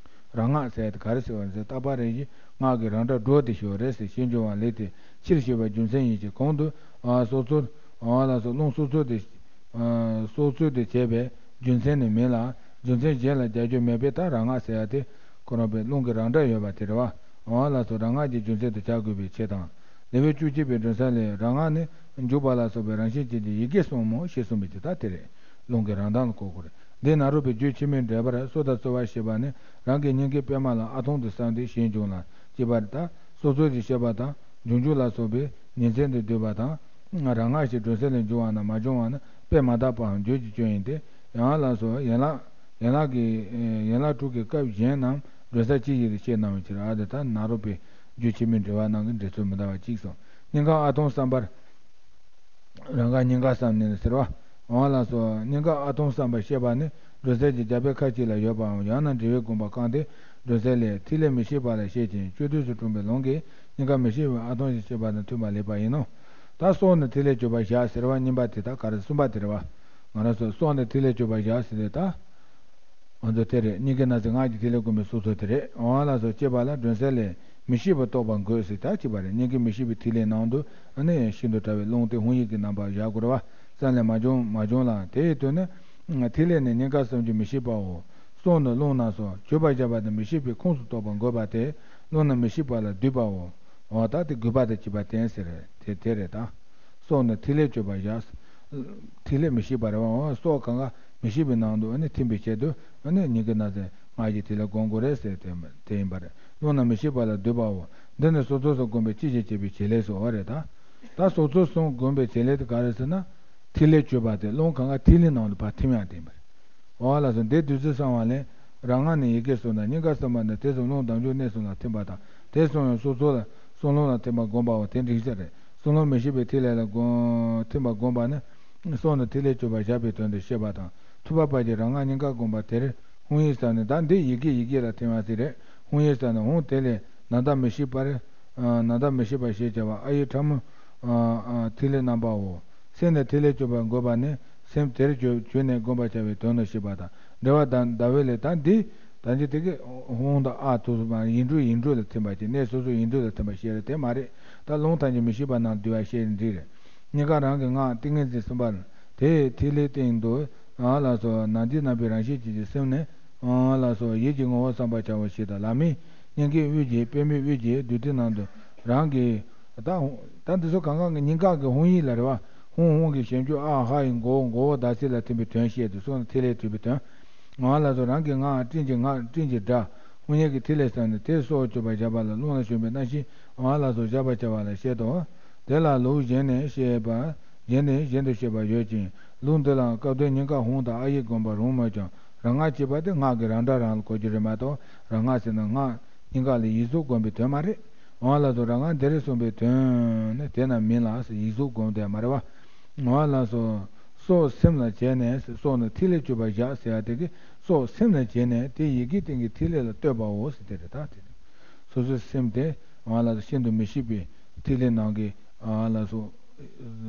རང་སྔགས་ཟེར་ཡ་དེ་ག་རེ་ཟེར་བ་ཟེར། བརྟག་པ་རེ་བཞིན་སྔགས་ཀྱི་རང་སྒྲར་འགྲོ་སྟེ་ཞེས་པ་རེད་ཟེར། ཞེས་འབྱུང་བ་ལས་དེ་ཕྱིར་ཞེས་པ་རྒྱུ་མཚན་ཡིན་ཞིང་། གོང་དུ་སྲོག་རྩོལ། འོ་ལགས་སོ། རླུང་སྲོག་རྩོལ་དེ། སྲོག་རྩོལ་དེ་བྱས་པའི་རྒྱུ་མཚན་ནི་མིན་ལ། རྒྱུ་མཚན་གཞན་ལ་རྒྱག་རྒྱུ་མེད་པས་ད་རང་སྔགས་ཟེར་ཡ་དེ་ཁོ་རང་པའི་རླུང་གི་རང་སྒྲར་ཡོད་པ་དེ་རེད་བ། འོ་ལགས་སོ། རང་སྔགས་ཀྱི་རྒྱུ་མཚན་དུ་བྱ་དགོས་པའི་ཕྱིར་དང་། ལེའུ་བཅུ་གཅིག་པའི་སྒྲོན་གསལ་ལས། རང་སྔགས་ནི་འཇུག་པ་ལ་སོགས་པའི་རང་བཞིན་ཅན་གྱི་ཡི་གེ་གསུམ་མོ་ཞེས་གསུངས་པའི་ཕྱིར་ད་དེ་རེད། རླུང་གི་རང་གདངས་ལ་གོ་དགོས་རེད། འདི་ནཱ་རོ་པའི་རྒྱུད་ཆེན་མོའི་འགྲེལ་པར་སྲོག་དང་རྩོལ་བ་ཞེས་པ་ནི་རང་གི་སྙིང་གའི་པདྨ་ལ་ཨ་ཐུང་དུ་བསམས་ཏེ་ཞེས་འབྱུང་ལ་སྐྱེས་པ་རེད། ད་སྲོག་རྩོལ་གྱི་བཤད་པ་དང་། འབྱུང་འཇུག་ལ་སོགས་པའི་ཉིན་མཚན་དུ་བསྡུས་པ་དང་། རང་སྔགས་ཞེས་སྒྲོན་གསལ་ལས་འབྱུང་བ་ན་མ་བྱུང་བ་ན་དཔེ་མ་དག་པའམ་བརྗོད་ཀྱི་སྐྱོན་ཡིན་ཏེ། ཡང་ལགས་སོ། ཡན་ལག་ཡན་ལག་གི་ཡན་ལག་དྲུག་གི་སྐབས་གཞན་རྣམས་སྒྲོན་གསལ་ཅི་ཞིག་ཏུ་བཤད་གནང་བའི་ཕྱིར། ཨ་དེ་ལྟར་ནཱ་རོ་པའི་རྒྱུད་ཆེན་མོའི་འགྲེལ་པ་ནང་གི་འགྲེལ་ཚུལ་མི་འདྲ་བ་གཅིག་སོང་། སྙིང་ག་ཨ་ཐུང་བསམ་པར། རང་ག་སྙིང་ག་བསམ་ནས་ཟེར་བ། འོ་ལགས་སོ། སྙིང་ག་ཨ་ཐུང་བསམ་པར་བཤད་པ་ནི་སྒྲོན་གསལ་གྱི་རྒྱ་བོད་ཁ་ཅིག་ལ་ཡོད་པའམ། ཡང་ན་འགྲེལ་པའི་དགོངས་པ་བསྐངས་ཏེ་སྒྲོན་གསལ་ལས། ཐིག་ལེ་མི་ཤིགས་པ་ལ་བཤད་ཅིང་། བཅུད་དུས་སུ་འཁྲུངས་པའི་རླུང་གིས་སྙིང་ག་མི་ཤིགས་པའི་ཨ་ཐུང་ཞེས་བཤད་པ་དང་མཐུན་པ་ལེགས་པ་ཡིན་ནོ། ད་སྲོག་ནི་ཐིག་ལེར་གྱུར་པར་བཞག་ཟེར་བ་གཉིས་པ་དེ་དག་ག་རེ། གསུམ་པ་དེ་རེད་བ། ང་རང་ཚོ་སྲོག་ནི་ཐིག་ལེར་གྱུར་པར་བཞག་ཟེར་དེ་ད། ང་ཚོ་དེ་རེད། སྙིང་གའི་སྣང་སྲིད་སྔགས་ཀྱི་ཐིག་ལེ་བསྒོམ་པའི་སྲོག་རྩོལ་དེ་རེད། འོ་ལགས་སོ། ཅེས་པ་ལ་སྒྲོན་གསལ་ལས། མི་ཤིགས་པ་རྟོགས་པར་འགོད་ཟེར་ད་ཅེས་པ་རེད། སྙིང་གའི་མི་ཤིགས་པའི་ཐིག་ལེའི་ནང་དུ་ཨ་ནི་ཤིན་ཏུ་ཕྲ་བའི་རླུང་དེ་ཧཱུྃ་ཡིག་གི་རྣམ་པར་བཞག་དགོས་རེད་བ། སེམས་ལས་མ་བྱུང་མ་བྱུང་ལ། དེ་ཡི་དོན་ནི། ཐིག་ལེ་ནི་སྙིང་ག་གསུམ་གྱི་མི་ཤིགས་པའོ། སྲོག་ནི་རླུང་རྣམས་སོ། གྱུར་པར་བཞག་པ་དང་མི་ཤིགས་པའི་ཁོངས་སུ་གཏོགས་པར་འགོད་པ་སྟེ། རླུང་རྣམས་མི་ཤིགས་པ་ལ་བསྡུས་པའོ། འོ་ད་དེ་དགོས་པ་དང་བཅས་པ་བསྟན་ཟེར་དེ་དེ་རེད་ད། སྲོག་ནི་ཐིག་ལེར་གྱུར་པར་བཞག། ཐིག་ལེ་མི་ཤིགས་པ་རེད་བ། འོ་སྲོག་གང་ག་མི་ཤིགས་པའི་ནང་དུ་ཨ་ནི་ཐིམ་པའི་ཆེད་དུ་ཨ་ནི་སྙིང་གའི་སྣང་སྲིད་སྔགས་ཀྱི་ཐིག་ལེ་བསྒོམ་དགོས་རེད་ཟེར་དེ་དེ་ཡིན་པ་རེད། རླུང་རྣམས་མི་ཤིགས་པ་ལ་བསྡུས་པའོ། འདི་ནི་སྲོག་རྩོལ་གསུམ་བསྒོམས་པའི་སྤྱི་ཞེས་བྱ་བའི་བྱེད་ལས་སོ། འོ་རེད་ད། ད་སྲོག་རྩོལ་གསུམ་བསྒོམས་པའི་བྱེད་ལས་དེ་ག་རེ་ཟེར་ན། ཐིག་ལེར་གྱུར་པ་དེ་རླུང་གང་ག་ཐིག་ལེའི་ནང་དུ་ཕར་ཐིམ་ཡག་དེ་ཡིན་པ་རེད། འོ་ལགས་སོ། འདིར་བསྡུས་ཚུལ་གསང་བ་ལས། རང་སྔགས་ནི་ཡི་གེ་གསུམ་དང་སྙིང་ག་གསུམ་པ་ནི་དུས་གསུམ་རླུང་ལྡོག་འཇུག་གནས་གསུམ་ལ་ཐིམ་པ་དང་། དེ་གསུམ་ཡང་སྲོག་རྩོལ་ལ་གསུམ་རླུང་ལ་ཐིམ་པར་བསྒོམ་པའོ། དེ་འགྲིག་ས་རེད། གསུམ་རླུང་མི་ཤིགས་པའི་ཐིག་ལེ་ལ་བསྒོམ་ཐིམ་པར་བསྒོམ་པ་ནི། སྲོག་ནི་ཐིག་ལེར་གྱུར་པར་བཞག་པའི་དོན་དུ་བཤད་པ་དང་། ཐུབ་པ་དཔལ་གྱིས་རང་སྔགས་སྙིང་གར་བསྒོམ་པ་དེར་ཧཱུྃ་ཡིག་ཟེར་ནས། ད་འདི་ཡི་གེ་ཡི་གེ་ལ་ཐིམ་པ་ཟེར་རེད། ཧཱུྃ་ཡིག་ཟེར་ནས། ཧཱུྃ་དེ་ལས་ནམ་ཟླ་མི་ཤིགས་པར། ནམ་ཟླ་མི་ཤིགས་པ་ཞེས་བྱ་བ་ཨ་ཡིག་ཕྲ་མོ། ཐིག་ལེ་རྣམ་པའོ། སེམས་ནི་ཐིག་ལེར་གྱུར་པར་འགོད་པ་ནི། སེམས་དེར་གྱུར་གྱུར་ནས་བསྒོམ་པར་བྱ་བའི་དོན་ལ་བཤད་པ་དང་། འགྲེལ་པ་ཟླ་བོ་ལས། ད་འདི། ད་འདི་དེ་གའི་ཧཱུྃ་དང་ཨ་ཐུག་སོང་བ་ཡིག་འབྲུ་ཡིག་འབྲུ་ལ་ཐིམ་པ་ཅིག་གནས་སོ་སོའི་ཡིག་འབྲུ་ལ་ཐིམ་པ་ཞེས་རེད། དེ་མ་རེད། ད་རླུང་ཐམས་ཅད་མི་ཤིགས་པ་རྣམས་བསྡུས་པ་ཞེས་འགྲིག་རེད། སྙིང་ག་རང་གི་སྔགས་ཏིང་ངེ་འཛིན་གསུམ་པ། དེ་ཐིག་ལེའི་སྟེང་དུ། ཨ་ལགས་སོ། ནམ་མཁའི་རྣམ་པའི་རང་བཞིན་ཅན་གྱི་སེམས་ནི། ཨ་ལགས་སོ། ཡིད་ཀྱི་ངོ་བོ་བསམ་པར་བྱའོ་ཞེས་དང་། ལམ་མི་སྙིང་གའི་དབུས་ཀྱི་པདྨའི་དབུས་ཀྱི་རྡུལ་དེ་ནང་དུ་རང་གི། ད་ད་འདི་ཚོ་གང་གང་གི་སྙིང་ག་གི་ཧཱུྃ་ཡིག་ལ་རེད་བ། ཧཱུྃ། ཧཱུྃ་གི་གཞན་འགྱུར་ཨ་ཧ་ཡི་མགོ་བོ། མགོ་བོ་ཟླ་ཚེས་ལ་ཐིམ་པའི་དོན་བཤད་དུ་སོང་། ཐིག་ལེ་བྲིས་པའི་དོན། ཨ་ལགས་སོ། རང་གི་སྔགས་སྤྲིན་གྱི་སྔགས། སྤྲིན་གྱི་སྒྲ། ཧཱུྃ་ཡིག་གི་ཐིག་ལེ་བསམས་ནས་དེ་སྲོག་གྱུར་པར་བཞག་པ་ལ་རླུང་ལ་ཞོན་པའི་རྣམ་ཤེས་ཨ་ལགས་སོ་བཞག་པར་བྱ་བ་ལ་བཤད་དོ། དེ་ལ་ལུགས་གཞན་ནས་བཤད་པ། གཞན་ནས་གཞན་དུ་ཤེས་པ་ཡོད་ཅིང་། ལུགས་འདི་ལའང་སྐབས་དོན་སྙིང་ག་ཧཱུྃ་དང་ཨཱ་ཡིག་བསྒོམ་པར་རུང་མོད་ཀྱང་། རང་སྔགས་ཅེས་པ་དེ་སྔགས་ཀྱི་རང་སྒྲ་རང་ལ་གོ་རྒྱུ་རེད་མ་གཏོགས། རང་སྔགས་ཟེར་ན་སྔགས་སྙིང་ག་ལ་ཡིག་གཟུགས་བསྒོམ་པའི་དོན་མ་རེད། འོ་ལགས་སོ། རང་སྔགས་འདིར་གསུངས་པའི་དོན་ནི་དེ་རྣམས་མིན་ལ་ཟེར། ཡིག་གཟུགས་བསྒོམ་དེ་མ་རེད་བ། འོ་ལགས་སོ། སྲོག་སེམས་ལ་བྱས་ནས་ཟེར། སྲོག་ནི་ཐིག་ལེ་བཅུ་པ་བཞག་ཟེར་ཡ་དེ་གིས་སྲོག་སེམས་ལ་བྱས་ནས་དེ་ཡི་གེའི་སྟེང་གི་ཐིག་ལེ་ལ་ལྟོས་པའོ་ཟེར། དེ་རེད་ད། དེ་རེད། སོ་སོའི་སེམས་དེ་འོ་ལགས་སོ་ཤིན་ཏུ་མི་ཤིགས་པའི་ཐིག་ལེ་ནང་གི་འོ་ལགས་སོ།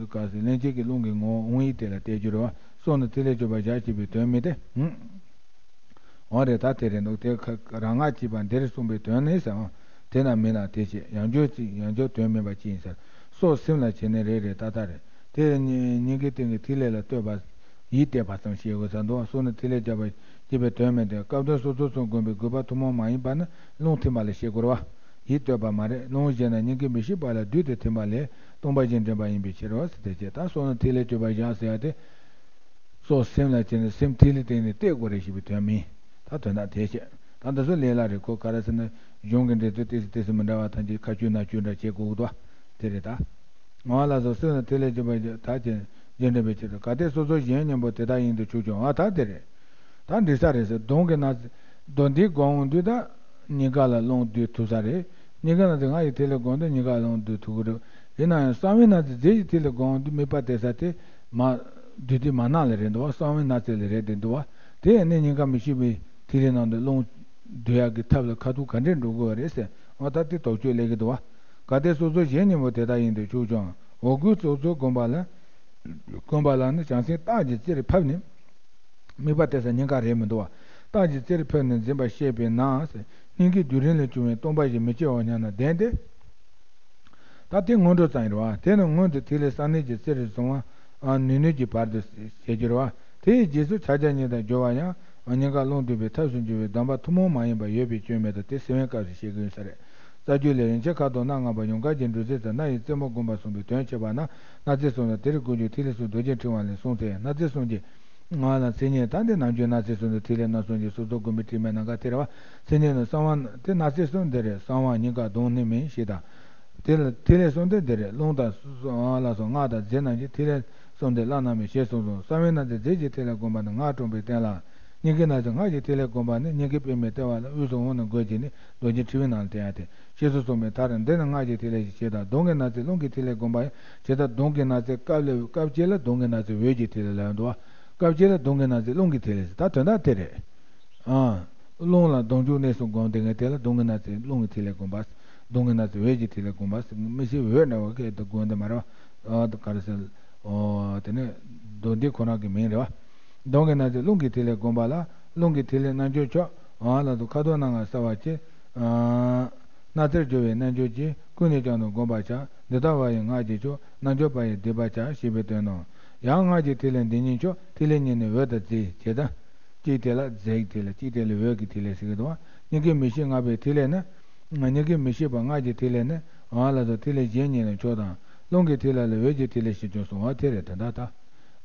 ག་ཟེར། ལྷན་སྐྱེས་ཀྱི་རླུང་གི་ངོ་བོ་དབང་ཡིག་དེ་ལ་བལྟས་རྒྱུ་རེད་བ། སྲོག་ནི་ཐིག་ལེ་བཅུ་པ་བཞག་ཅེས་པའི་དོན་མིན་ཏེ། འོ་རེད་ད། དེ་རེད་འདུག། དེ་ཁ་རང་སྔགས་ཅེས་པ་འདིར་གསུངས་པའི་དོན་ནི་ཟེར། འོ་དེ་རྣམས་མིན་ལ་དེ་བྱས། ཡང་བསྐྱར་ཅིག། ཡང་བསྐྱར་དོན་མིན་པ་ཅི་ཡིན་ཟེར། སྲོག་སེམས་ལ་བྱས་ནས་རེད། རེད་ད། ད་རེད། དེ་སྙིང་གའི་སྟེང་གི་ཐིག་ལེ་ལ་ལྟོས་པ། ཡིད་གཏད་པ་ཙམ་བྱེད་དགོས་ས་འདུག། སྲོག་ནི་ཐིག་ལེ་བཅུ་པ་ཅེས་པའི་དོན་མིན་ཏེ། སྐབས་དོན་སོ་སོ་ཙམ་བསྒོམས་པའི་དགོས་པ་ཐུན་མོང་མ་ཡིན་པ་ནི་རླུང་ཐིམ་པ་ལ་བྱེད་དགོས་རེད་བ། ཡིད་གཏད་པ་མ་རེད། རླུང་ཞེས་ན་སྙིང་གའི་མི་ཤིགས་པ་ལ་བསྡུས་ཏེ་ཐིམ་པ་ལས་སྟོང་པ་བཞིན་འདྲེན་པ་ཡིན་པའི་ཕྱིར་རོ་ཟེར། དེ་བྱས་ད་སྲོག་ནི་ཐིག་ལེ་བཅུ་པ་བཞག་ཟེར་ཡ་དེ། སྲོག་སེམས་ལ་བྱས་ནས་སེམས་ཐིག་ལེ་སྟེང་ནས་གཏད་དགོས་རེད་ཞེས་པའི་དོན་མིན། ད་དོན་དག་དེ་བྱས། ད་འདི་ཚོ་ལས་སླ་རེད། ཁོ་ག་རེ་ཟེར་ན་གཞུང་གི་འགྲེལ་ཚུལ་ཏོག་ཙམ་ཏོག་ཙམ་མི་འདྲ་བ་ཐམས་ཅད་ཁ་བསྒྱུར་ནང་བསྒྱུར་འདྲ་བྱེད་དགོས་འདུག། དེ་རེད་ད། འོ་ལགས་སོ། སྲོག་ནི་ཐིག་ལེ་བཅུ་པ་ད་ཅེས་རྒྱུ་འབྲས་པའི་ཕྱིར་རོ། གལ་ཏེ་སྲོག་རྩོལ་གཞན་གཉེན་པོ་དེ་དག་ཡིན་དུ་ཆུག་ཀྱང་། འོ་ད་དེ་རེད། ད་འགྲིག་ས་རེད་ཟེར། མདུང་གི་ན་ཚ་མདོ་འདི་བསྒོམ་དུས་ད་སྙིང་ག་ལ་རླུང་བསྡུ་ཐུབ་ས་རེད། སྙིང་གའི་ན་ཚ་སྔགས་ཀྱི་ཐིག་ལེ་བསྒོམ་དུས་སྙིང་ག་ལ་རླུང་བསྡུ་ཐུབ་ཀྱི་རེད། ཡིན་ན་ཡང་གསང་བའི་ན་ཚ་རྫས་ཀྱི་ཐིག་ལེ་བསྒོམ་དུས་དམིགས་པ་གཏད་ས་དེ་མ་བསྡུ་དུས་མ་ནང་ལ་རེད་འདུག་བ། གསང་བའི་ན་ཚ་ལ་རེད་དེ་འདུག་བ། དེ་ཡང་ནི་སྙིང་ག་མི་ཤིགས་པའི་ཐིག་ལེ་ནང་དུ་རླུང་བསྡུ་ཡག་གི་ཐབས་ལ་ཁ་ཐུག་ག་འདྲས་འགྲོ་དགོས་པ་རེད་ཟེར། འོ་ད་དེ་དོགས་གཅོད་སླེབས་ཀྱི་འདུག་བ། གལ་ཏེ་སྲོག་རྩོལ་གཞན་གཉེན་པོ་དེ་དག་ཡིན་དུ་ཆུག་ཀྱང་། འོ་སྐོལ་སྲོག་རྩོལ་བསྒོམ་པ་ལ། བསྒོམ་པ་ལ་ནི་བྱང་སེམས་རྟགས་ཀྱི་རྩེར་ཕབ་ནས། དམིགས་པ་གཏད་ས་སྙིང་ག་རེད་མི་འདུག་བ། རྟགས་ཀྱི་རྩེར་ཕབ་ནས་འཛིན་པར་བཤད་པས་ན། སྙིང་གའི་བསྡུས་རིམ་ལས་བྱུང་བའི་སྟོང་པ་བཞིན་མི་སྐྱེ་བ་སྙམ་ན་བདེན་ཏེ། ད་དེ་སྔོན་འགྲོ་ཙམ་ཡིན་རེད་བ། དེ་ནི་སྔོན་དུ་ཐིག་ལེ་གསང་གནས་ཀྱི་རྩེར་བཟུང་བ་ནུས་ནུས་ཀྱི་བར་དུ་བྱེད་རྒྱུ་རེད་བ། དེའི་རྗེས་སུ་ཕྱག་རྒྱ་གཉིས་དང་སྦྱོར་བ་ཡང་སྙིང་ག་རླུང་བསྡུ་བའི་ཐབས་སུ་འགྱུར་བའི་སྡོམ་པ་ཐུན་མོང་མ་ཡིན་པ་ཡོད་པའི་སྐྱོན་མེད་དོ། དེ་སེམས་དཔའི་སྐབས་སུ་བཤད་ཀྱི་ཡོད་ས་རེད། རྩ་རྒྱུད་ལས་རིན་ཆེན་ཁ་དོག་སྣ་ལྔ་པ་ཡུངས་དཀར་གྱི་འབྲུ་གཟི་དང་སྣ་ཡི་རྩེ་མོ་བསྒོམ་པ་གསུངས་པའི་དོན་ཁྱད་པར་ན། སྣ་རྩེ་གསུམ་དང་དེར་དགོངས་རྒྱུ་ཐིག་ལེ་གསུམ་རྡོ་རྗེ་ཕྲེང་བ་ལས་གསུངས་ཏེ། སྣ་རྩེ་གསུམ་གྱི། ང་ལ་མཚན་ཉིད་ད་འདི་ནམ་རྒྱུན་སྣ་རྩེ་གསུམ་དུ་ཐིག་ལེ་སྣ་གསུམ་གྱི་སོ་སོར་བསྒོམ་པའི་དྲི་མའི་ནམ་མཁའ་དེ་རེད་བ། མཚན་ཉིད་ནི་གསང་བ་དེ་སྣ་རྩེ་གསུམ་འདི་རེད། གསང་བ་སྙིང་ག་གདོང་ནི་མིན་ཞེས་དང་། དེ་ལ་ཐིག་ལེ་གསུམ་དེ་འདི་རེད། རླུང་དང་སོ་སོ་ལ་སོགས་སྔགས་དང་རྫས་རྣམས་ཀྱི་ཐིག་ལེ་གསུམ་དེ་བླ་ན་མེད་ཞེས་གསུངས་སོ། གསང་བའི་སྣ་རྩེ་རྫས་ཀྱི་ཐིག་ལེ་བསྒོམ་པ་ནི་སྔགས་བགྲངས་པའི་རྟེན་ལ། སྙིང་གའི་སྣ་རྩེ་སྔགས་ཀྱི་ཐིག་ལེ་བསྒོམ་པ་ནི་སྙིང་གའི་པུས་མོའི་ལྟེ་བ་ལ་དབུས་སུ་འོང་ནས་འགོད་ཅིང་ནི་རྡོ་རྗེ་ཕྲེང་བའི་ནང་ལ་བསྟན་ཡ་སྟེ། ཞེས་སུ་གསུངས་པའི་མཐར། འདི་ནི་སྔགས་ཀྱི་ཐིག་ལེ་ཞེས་བྱ་དང་། མདུང་གི་ན་ཚ་རླུང་གི་ཐིག་ལེ་བསྒོམ་པ་ཡང་ཇི་ལྟར་མདུང་གི་ན་ཚ་སྐབས་ལ་སྐབས་གཅིག་ལ་མདུང་གི་ན་ཚ་འོད་ཀྱི་ཐིག་ལེ་ལབ་འདུག་བ། སྐབས་གཅིག་ལ་མདུང་གི་ན་ཚ་རླུང་གི་ཐིག་ལེ་ཟེར། ད་དོན་དག་དེ་རེད། ཨ། རླུང་ལ་ལྡང་འཇུག་གནས་གསུམ་བསྒོམ་དེ་ངས་དེ་ལ་མདུང་གི་ན་ཚ་རླུང་གི་ཐིག་ལེ་བསྒོམ་པ། མདུང་གི་ན་ཚ་འོད་ཀྱི་ཐིག་ལེ་བསྒོམ་པ། མི་ཤེས་འོད་འདྲ་བ་སྐད་དུ་བསྒོམ་དེ་མ་རེད་བ། ཨ། ག་རེ་ཟེར། ཨོ། དེ་ནི་མདོ་འདི་ཁོ་རང་གི་མིང་རེད་བ། མདུང་གི་ན་ཚ་རླུང་གི་ཐིག་ལེ་བསྒོམ་པ་ལ་རླུང་གི་ཐིག་ལེ་རྣལ་འབྱོར་མཆོག་ཨ་ལ་སོགས་ཁ་དོག་སྣ་ལྔ་གསལ་བ་སྟེ། ཨ། སྣ་རྩེར་སྦྱོར་བའི་རྣལ་འབྱོར་གྱིས། ཀུན་ནས་ཀྱང་དུ་བསྒོམ་པར་བྱ། འདི་ལྟ་བ་ཡི་སྔགས་ཀྱི་མཆོག་རྣལ་འབྱོར་པ་ཡིས་བཟླས་པར་བྱ། ཞེས་པའི་དོན་ནོ། ཡང་སྔགས་ཀྱི་ཐིག་ལེ་འདི་ཉིད་མཆོག་ཐིག་ལེ་ཉིད་ནི་འོད་དང་རྫས་བྱས་ཙང་། གཅིག་དེ་ལ་རྫས་ཀྱི་ཐིག་ལེ། གཅིག་དེ་ལ་འོད་ཀྱི་ཐིག་ལེ་ཟེར་གྱི་འདུག་བ། སྙིང་གའི་མི་ཤིགས་སྔགས་པའི་ཐིག་ལེ་ནི། སྙིང་གའི་མི་ཤིགས་པ་སྔགས་ཀྱི་ཐིག་ལེ་ནི། འོ་ལ་སོགས་ཐིག་ལེ་གཞན་ཉིད་ལ་མཆོག་དང་། རླུང་གི་ཐིག་ལེ་ལ་འོད་ཀྱི་ཐིག་ལེ་ཞེས་ཀྱང་གསུངས་པ་དེ་རེད། དེ་འདྲ་ལྟ།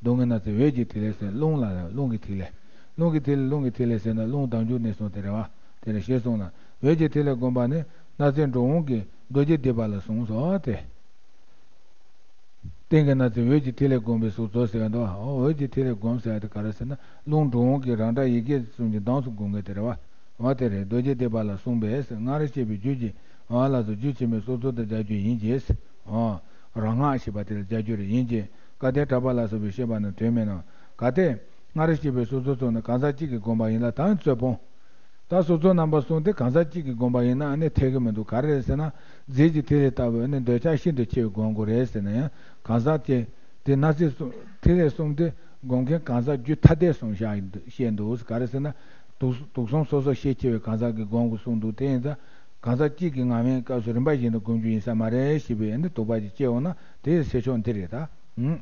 མདུང་གི་ན་ཚ་འོད་ཀྱི་ཐིག་ལེ་ཟེར། རླུང་ལ་རླུང་གི་ཐིག་ལེ། རླུང་གི་ཐིག་ལེ་རླུང་གི་ཐིག་ལེ་ཟེར་ན་རླུང་ལྡང་འཇུག་གནས་གསུམ་དེ་རེད་བ། དེ་རེད། ཞེས་གསུངས་ལ། འོད་ཀྱི་ཐིག་ལེ་བསྒོམ་པ་ནི་སྣ་རྩེ་འགྲོ་འོང་གི་རྡོ་རྗེ་བཟླས་པ་ལ་གསུངས་སོ་སྟེ། སྟེང་གི་སྣ་རྩེ་འོད་ཀྱི་ཐིག་ལེ་བསྒོམ་པའི་སོ་སོ་ཟེར་བ་འདུག། འོ། འོད་ཀྱི་ཐིག་ལེ་བསྒོམ་ཟེར་བ་དེ་ག་རེ་ཟེར་ན། རླུང་འགྲོ་འོང་གི་རང་སྒྲ་ཡི་གེ་གསུམ་གྱི་གདངས་སུ་བསྒོམ་མཁན་དེ་རེད་བ། འོ་དེ་རེད། རྡོ་རྗེ་བཟླས་པ་ལ་གསུངས་པས། སྔར་བཤད་པའི་རྒྱུད་ཀྱི། འོ་ལ་སོགས་རྒྱུད་ཕྱི་མའི་སོ་སོ་དང་སྦྱར་རྒྱུ་ཡིན་གྱི། འོ། རང་སྔགས་ཞེས་པ་དེ་ལ་སྦྱར་རྒྱུ་རེད། ཡིན་གྱི། གལ་ཏེ་གྲགས་པ་ལ་སོགས་པས་བཤད་པ་ན་དོན་མེད་ན། གལ་ཏེ། སྔར་བཤད་པའི་སོ་སོ་ཙམ་ནི་གང་ཟག་གཅིག་གིས་བསྒོམས་པ་ཡིན་ལ་ད་རྩོད་སྤོང་། ད་སོ་སོ་རྣམ་པ་གསུམ་དེ་གང་ཟག་གཅིག་གིས་བསྒོམས་པ་ཡིན་ན་ཨ་ནི་འཐད་ཀྱི་མི་འདུག། ག་རེ་རེད་ཟེར་ན། རྫས་ཀྱི་ཐིག་ལེ་ལྟ་བུ་ཨ་ནི་འདོད་ཆགས་ཤིན་ཏུ་ཆེ་བའི་སྒོམ་དགོས་རེད་ཟེར་ན་ཡང་། གང་ཟག་གཅིག་དེ་སྣ་རྩེ་གསུམ། ཐིག་ལེ་གསུམ་དེ་སྒོམ་མཁན་གང་ཟག་རྒྱུད་ཐ་དད་གསུམ་བཤད་འདུག། ག་རེ་ཟེར་ན། དུག་དུག་གསུམ་སོ་སོར་ཤས་ཆེ་བའི་གང་ཟག་གིས་སྒོམ་དགོས་གསུངས་འདུག། དེ་ཡིན་ཙང་། གང་ཟག་གཅིག་གིས་ངམ་ཡང་སྐབས་སུ་རིམ་པ་བཞིན་དུ་སྒོམ་རྒྱུ་ཡིན་ས་མ་རེད་ཞེས་པའི་ཨ་ནི་དོགས་པ་ཅིག་སྐྱེ་འོང་ན་དེའི་སེལ་ཕྱོགས་འདི་རེད་ད། ཨང་།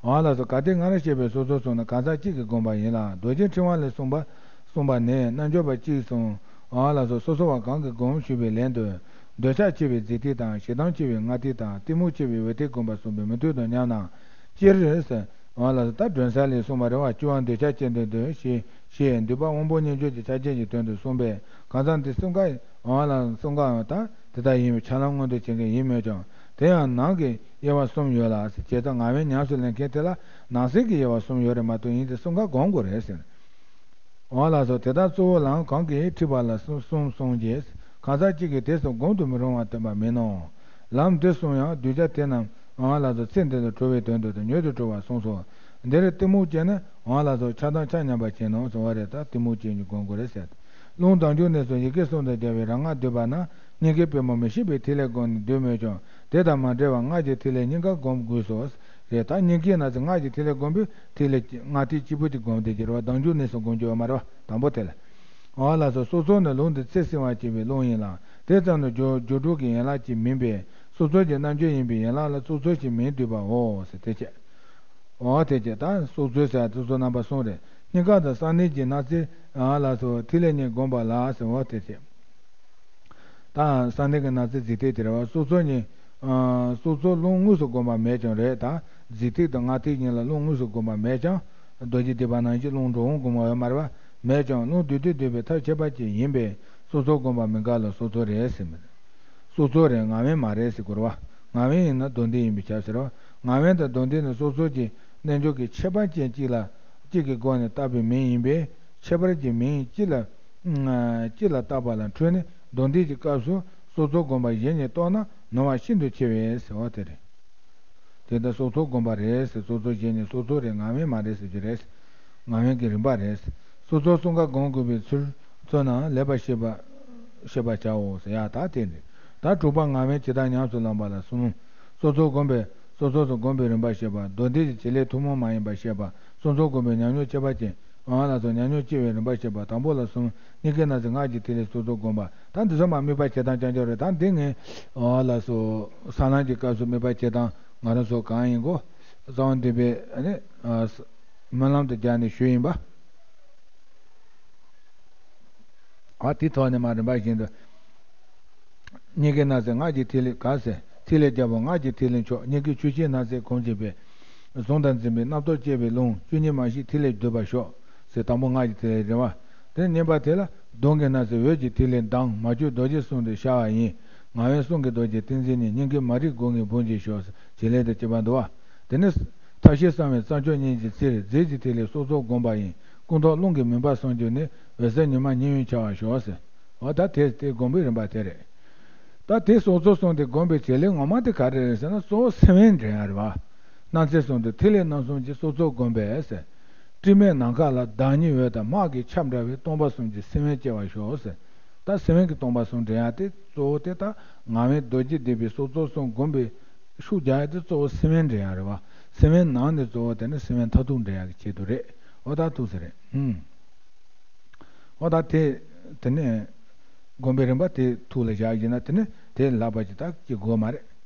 འོ་ལགས་སོ། གལ་ཏེ་སྔར་བཤད་པའི་སོ་སོ་གསུམ་ནི་གང་ཟག་གཅིག་གིས་བསྒོམས་པ་ཡིན་ལ། རྡོ་རྗེ་ཕྲེང་བ་ལས་གསུངས་པ། གསུངས་པ་ནི་རྣལ་འབྱོར་པ་གཅིག་གསུངས། འོ་ལགས་སོ། སོ་སོ་བ་གང་གིས་བསྒོམ་ཞུས་པའི་ལན་དུ། འདོད་ཆགས་ཆེ་བའི་རྫས་ཐིག་དང་། ཞེ་སྡང་ཆེ་བའི་སྔགས་ཐིག་དང་། གཏི་མུག་ཆེ་བའི་འོད་ཐིག་བསྒོམ་པ་གསུངས་པས་མི་མཐུན་དུ་སྙམ་ན། སྤྱིར་ཟེར། འོ་ལགས་སོ། ད་སྒྲོན་གསལ་ལས་གསུངས་པ་རེད་བ། སྤྱི་བོར་འདོད་ཆགས་ཅན་དུ་འདོད་ཞེས་ཞེས་འདུས་པ་དབང་པོ་རྣལ་འབྱོར་གྱི་ཆ་རྐྱེན་གྱི་དོན་དུ་གསུངས་པས། གང་ཟག་འདི་གསུམ་ཀ། འོ་ལགས་གསུམ་ཀའང་ད་དེ་ལྟར་ཡིན་པའི་ཆ་ལམ་མངོན་དུ་བྱེད་མཁན་ཡིན་མོད་ཀྱང་། དེ་ཡང་ནང་གི། དབྱེ་བ་གསུམ་ཡོད་ལ་ཟེར། བྱས་ཙང་ངག་དབང་ཉམས་སུ་ལེན་མཁན་དེ་ལ་ནང་གསེས་ཀྱི་དབྱེ་བ་གསུམ་ཡོད་རེད་མ་གཏོགས། ཡིན་དེ་གསུམ་ཀ་སྒོམ་དགོས་རེད་ཟེར། འོ་ལགས་སོ། དེ་ལྟར་གཙོ་བོ་ལའང་གང་གིས་ཁྲིད་པ་ལ་གསུམ་གསུམ་གསུངས་ཀྱི། གང་ཟག་གཅིག་གིས་དེ་གསུམ་སྒོམ་དུ་མི་རུང་བ་སྟོན་པ་མིན་ནོ། ལམ་འདི་གསུམ་ཡང་གདུལ་བྱ་དེ་རྣམས་འོ་ལགས་སོ་ཚེ་འདི་ལ་གྲོལ་བའི་དོན་དུ་དང་མྱུར་དུ་གྲོལ་བར་གསུངས་སོ། འདིར་གཏི་མུག་ཅན་ནི་འོ་ལགས་སོ་ཆགས་སྡང་ཆ་མཉམ་པ་ཅན་ནོ་གསུངས་པ་རེད། ད་གཏི་མུག་ཅན་གྱིས་སྒོམ་དགོས་རེད་ཟེར། རླུང་ལྡང་འཇུག་གནས་སུ་ཡི་གེ་གསུམ་དང་སྦྱར་བའི་རང་སྔགས་བསྡུས་པ་ན། སྙིང་གའི་པུས་མོ་མི་ཤིགས་པའི་ཐིག་ལེ་བསྒོམས་ནས་བསྡུ་མོད་ཀྱང་། དེ་དང་མ་འབྲེལ་བར་སྔགས་ཀྱི་ཐིག་ལེ་སྙིང་གར་བསྒོམ་དགོས་སོ། རེད། ད་སྙིང་གའི་ན་ཚ་སྔགས་ཀྱི་ཐིག་ལེ་བསྒོམ་པས་ཐིག་ལེ་སྔགས་ཐིག་གཅིག་པུ་དེ་བསྒོམ་བསྡད་ཀྱི་རེད་བ། ལྡང་འཇུག་གནས་སུ་བསྒོམ་རྒྱུ་ཡོད་མ་རེད་བ། དང་པོ་དེ་ལ། འོ་ལགས་སོ། སོ་སོ་ནི་ལུང་དུ་ཚེ་བསྲིང་བར་བྱེད་པའི་རླུང་ཡིན་ལ། དེ་ཙམ་དུ་སྦྱོར་སྦྱོར་དྲུག་གི་ཡན་ལག་ཅིག་མིན་པས། སོ་སོ་ཀྱི་རྣལ་འབྱོར་ཡིན་པའི་ཡན་ལག་ལ་སྲོག་རྩོལ་ཞེས་མིང་བཏགས་པའོ་ཟེར། དེ་བྱས། འོ་དེ་བྱས། ད་སྲོག་རྩོལ་ཟེར་དེ་ཚོ་རྣམ་པ་གསུམ་རེད། སྙིང་ག་དང་གསང་གནས་ཀྱི་ན་ཚ་ལ་སོགས་ཐིག་ལེ་གཉིས་བསྒོམ་པ་ལ་ཟེར། འོ་དེ་བྱས། ད་གསང་གནས་ཀྱི་ན་ཚ་འཛིན་སྟངས་དེ་རེད་བ། སྲོག་རྩོལ་གཉིས། སྲོག་རྩོལ་རླུང་དངོས་སུ་བསྒོམ་པ་མེད་ཀྱང་རེད། ད་འཛིན་སྟངས་དང་སྔགས་ཐིག་གཉིས་ལ་རླུང་དངོས་སུ་བསྒོམ་པ་མེད་ཀྱང་། རྡོ་རྗེ་སྡིག་པ་ནང་བཞིན་རླུང་འགྲོ་འོང་བསྒོམ་པ་ཡོད་མ་རེད་བ། མེད་ཀྱང་རླུང་བདུད་རྩིས་བསྡུས་པའི་ཐབས་ཁྱད་པར་ཅན་ཡིན་པས་སྲོག་རྩོལ་བསྒོམ་པ་མི་འགལ་ལ་སྲོག་རྩོལ་རེད་ཟེར་མི། སྲོག་རྩོལ་རེད། ངག་དབང་མ་རེད་ཟེར་དགོས་རེད་བ། ངག་དབང་ཡིན་ན་མདོ་འདོན་ཡིན་པས་ཁྱབ་ཟེར་བ། ངག་དབང་དང་མདོ་འདོན་ནི་སྲོག་རྩོལ་གྱི་རྣལ་འབྱོར་གྱི་ཁྱད་པར་ཅན་གཅིག་ལ་གཅིག་གི་སྒོ་ནས་བཏགས་པའི་མིང་ཡིན་པས། ཁྱད་པར་གྱི་མིང་གཅིག་ལ་གཅིག་ལ་བཏགས་པ་ལ་འཕྲོས་ནས་མདོ་འདོན་གྱི་སྐབས་སུ་སྲོག་རྩོལ་བསྒོམ་པ་གཞན་གཉིས་གཏོགས་ན་ནོར་བ་ཤིན་ཏུ་ཆེ་བས་ཟེར་བ་དེ་རེད། དེ་ལྟར་སྲོག་རྩོལ་བསྒོམ་པ་རེད་ཟེར། སྲོག་རྩོལ་གཞན་གཉིས་སྲོག་རྩོལ་རེད། ངག་དབང་མ་རེད་ཟེར་རྒྱུ་རེད། ངག་དབང་གི་རིམ་པ་རེད། སྲོག་རྩོལ་གསུམ་ཀ་སྒོམ་དགོས་པའི་ཚུལ་ཚོ་རྣམས་ལེགས་པར་ཤེས་པ་ཤེས་པར་བྱའོ་ཟེར། ཡ་ད་དེ་རེད། ད་དྲུག་པ་ངག་དབང་ཇི་ལྟར་ཉམས་སུ་བླངས་པ་ལ་གསུམ། སྲོག་རྩོལ་བསྒོམ་པའི་སྲོག་རྩོལ་སོགས་བསྒོམ་པའི་རིམ་པར་བཤད་པ། མདོ་འདོན་གྱི་བྱེད་ལས་ཐུན་མོང་མ་ཡིན་པར་བཤད་པ། སྲོག་རྩོལ་བསྒོམ་པའི་ཉམས་མྱོང་ཁྱད་པར་ཅན། འོ་ལགས་སོ། ཉམས་མྱོང་སྐྱེ་བའི་རིམ་པར་བཤད་པ། དང་པོ་ལ་གསུམ། སྙིང་གའི་ན་ཚ་སྔགས་ཀྱི་ཐིག་ལེ་སྲོག་རྩོལ་བསྒོམ་པ། ད་འདི་ཚོ་མ་དམིགས་པ་བྱེད་སྟངས་རྐྱང་རྐྱང་རེད། ད་འདི་ངས་འོ་ལགས་སོ། ས་ལམ་གྱི་སྐབས་སུ་དམིགས་པ་བྱེད་སྟངས་ང་རང་ཚོ་གང་ཡིན་གོ། གསང་བ་འདུས་པའི་ཨ་ནི་སྨོན་ལམ་དུ་སྦྱར་ནས་ཞུས་ཡིན་པ། ཨ་དེའི་ཐོག་ནས་མ་རིམ་པ་བཞིན་དུ། སྙིང་གའི་ན་ཚ་སྔགས་ཀྱི་ཐིག་ལེ་ག་ཟེར། ཐིག་ལེ་རྒྱལ་པོ་སྔགས་ཀྱི་ཐིག་ལེ་མཆོག། སྙིང་གའི་ཆུ་སྐྱེས་ན་ཚ་གོམས་བྱས་པས། གཟུངས་དང་འཛིན་པའི་རྣམ་རྟོག་སྐྱེ་བའི་རླུང་བཅུ་གཉིས་མ་ཞིག་ཐིག་ལེར་བསྡུས་པར་ཤོག་ཟེར། དང་པོ་སྔགས་ཀྱི་ཐིག་ལེ་རེད་བ། དེ་ནས་བསྙེན་པ་དེ་ལ་གདོན་གྱི་ན་ཚ་འོད་ཀྱི་ཐིག་ལེ་མདངས་མ་བཅོས་རྡོ་རྗེ་གསུམ་དུ་ཤར་བ་ཡིན། ངག་དབང་གསུང་གི་རྡོ་རྗེ་ཏིང་འཛིན་ནི་སྙིང་གའི་མ་རིག་སྒོ་ལྔའི་བུམ་གྱིས་ཤོག་ཟེར། བྱེད་ལས་དང་བཅས་པ་འདུག་བ། དེ་ནས་ཐབས་ཤེས་གསང་བའི་རྩ་མཆོག་གཉིས་ཀྱི་རྩིར་རྫས་ཀྱི་ཐིག་ལེ་སྲོག་རྩོལ་བསྒོམ་པ་ཡིན། སྐུ་མདོག་རླུང་གིས་མུན་པ་སངས་གྱུར་ནས་འོད་གསལ་ཉི་མ་ཉི་འོད་འཆར་བར་ཤོག་ཟེར། འོ་ད་དེ་དེ་སྒོམ་པའི་རིམ་པ་དེ་རེད། ད་དེ་སྲོག་རྩོལ་གསུམ་དེ་སྒོམ་པའི་བྱེད་ལས་ངོ་མ་དེ་ག་རེ་རེད་ཟེར་ན། གཙོ་བོ་སེམས་དབེན་འདྲེན་ཡ་རེད་བ། སྣང་ཚད་གསུམ་དུ་ཐིག་ལེ་རྣམ་གསུམ་གྱི་སྲོག་རྩོལ་བསྒོམ་པས་ཟེར། སྤྲིན་མེད་ནམ་མཁའ་ལ་བདག་ཉིད་འོད་དང་སྨག་གི་ཆར་འདྲ་བའི་སྟོང་པ་གསུམ་གྱི་སེམས་དབེན་སྐྱེ་བར་ཤོག་ཟེར། ད་སེམས་དབེན་གྱི་སྟོང་པ་གསུམ་འདྲེན་ཡ་དེ་གཙོ་བོ་དེ། ད་ངག་དབང་རྡོ་རྗེ་སྡིག་པའི་སྲོག་རྩོལ་གསུམ་བསྒོམ་པའི་ཤུགས་རྒྱག་ཡ་དེ་གཙོ་བོ་སེམས་དབེན་འདྲེན་ཡ་རེད་བ། སེམས་དབེན་ནང་ནས་གཙོ་བོ་དེ་ནི་སེམས་དབེན་མཐར་ཐུག་འདྲེན་ཡ་གི་ཆེད་དུ་རེད། འོ་ད་ཐུགས་སུ་རེད། ཧུམ། འོ་ད་དེ། དེ་ནས་སྒོམ་པའི་རིམ་པ་དེ་ཐུགས་ལ་བཞག་བཞིན་ན་དེ་ནས་དེ་ལྷག་པ་ཅིག་ད་ཅིག་དགོས་མ་རེད།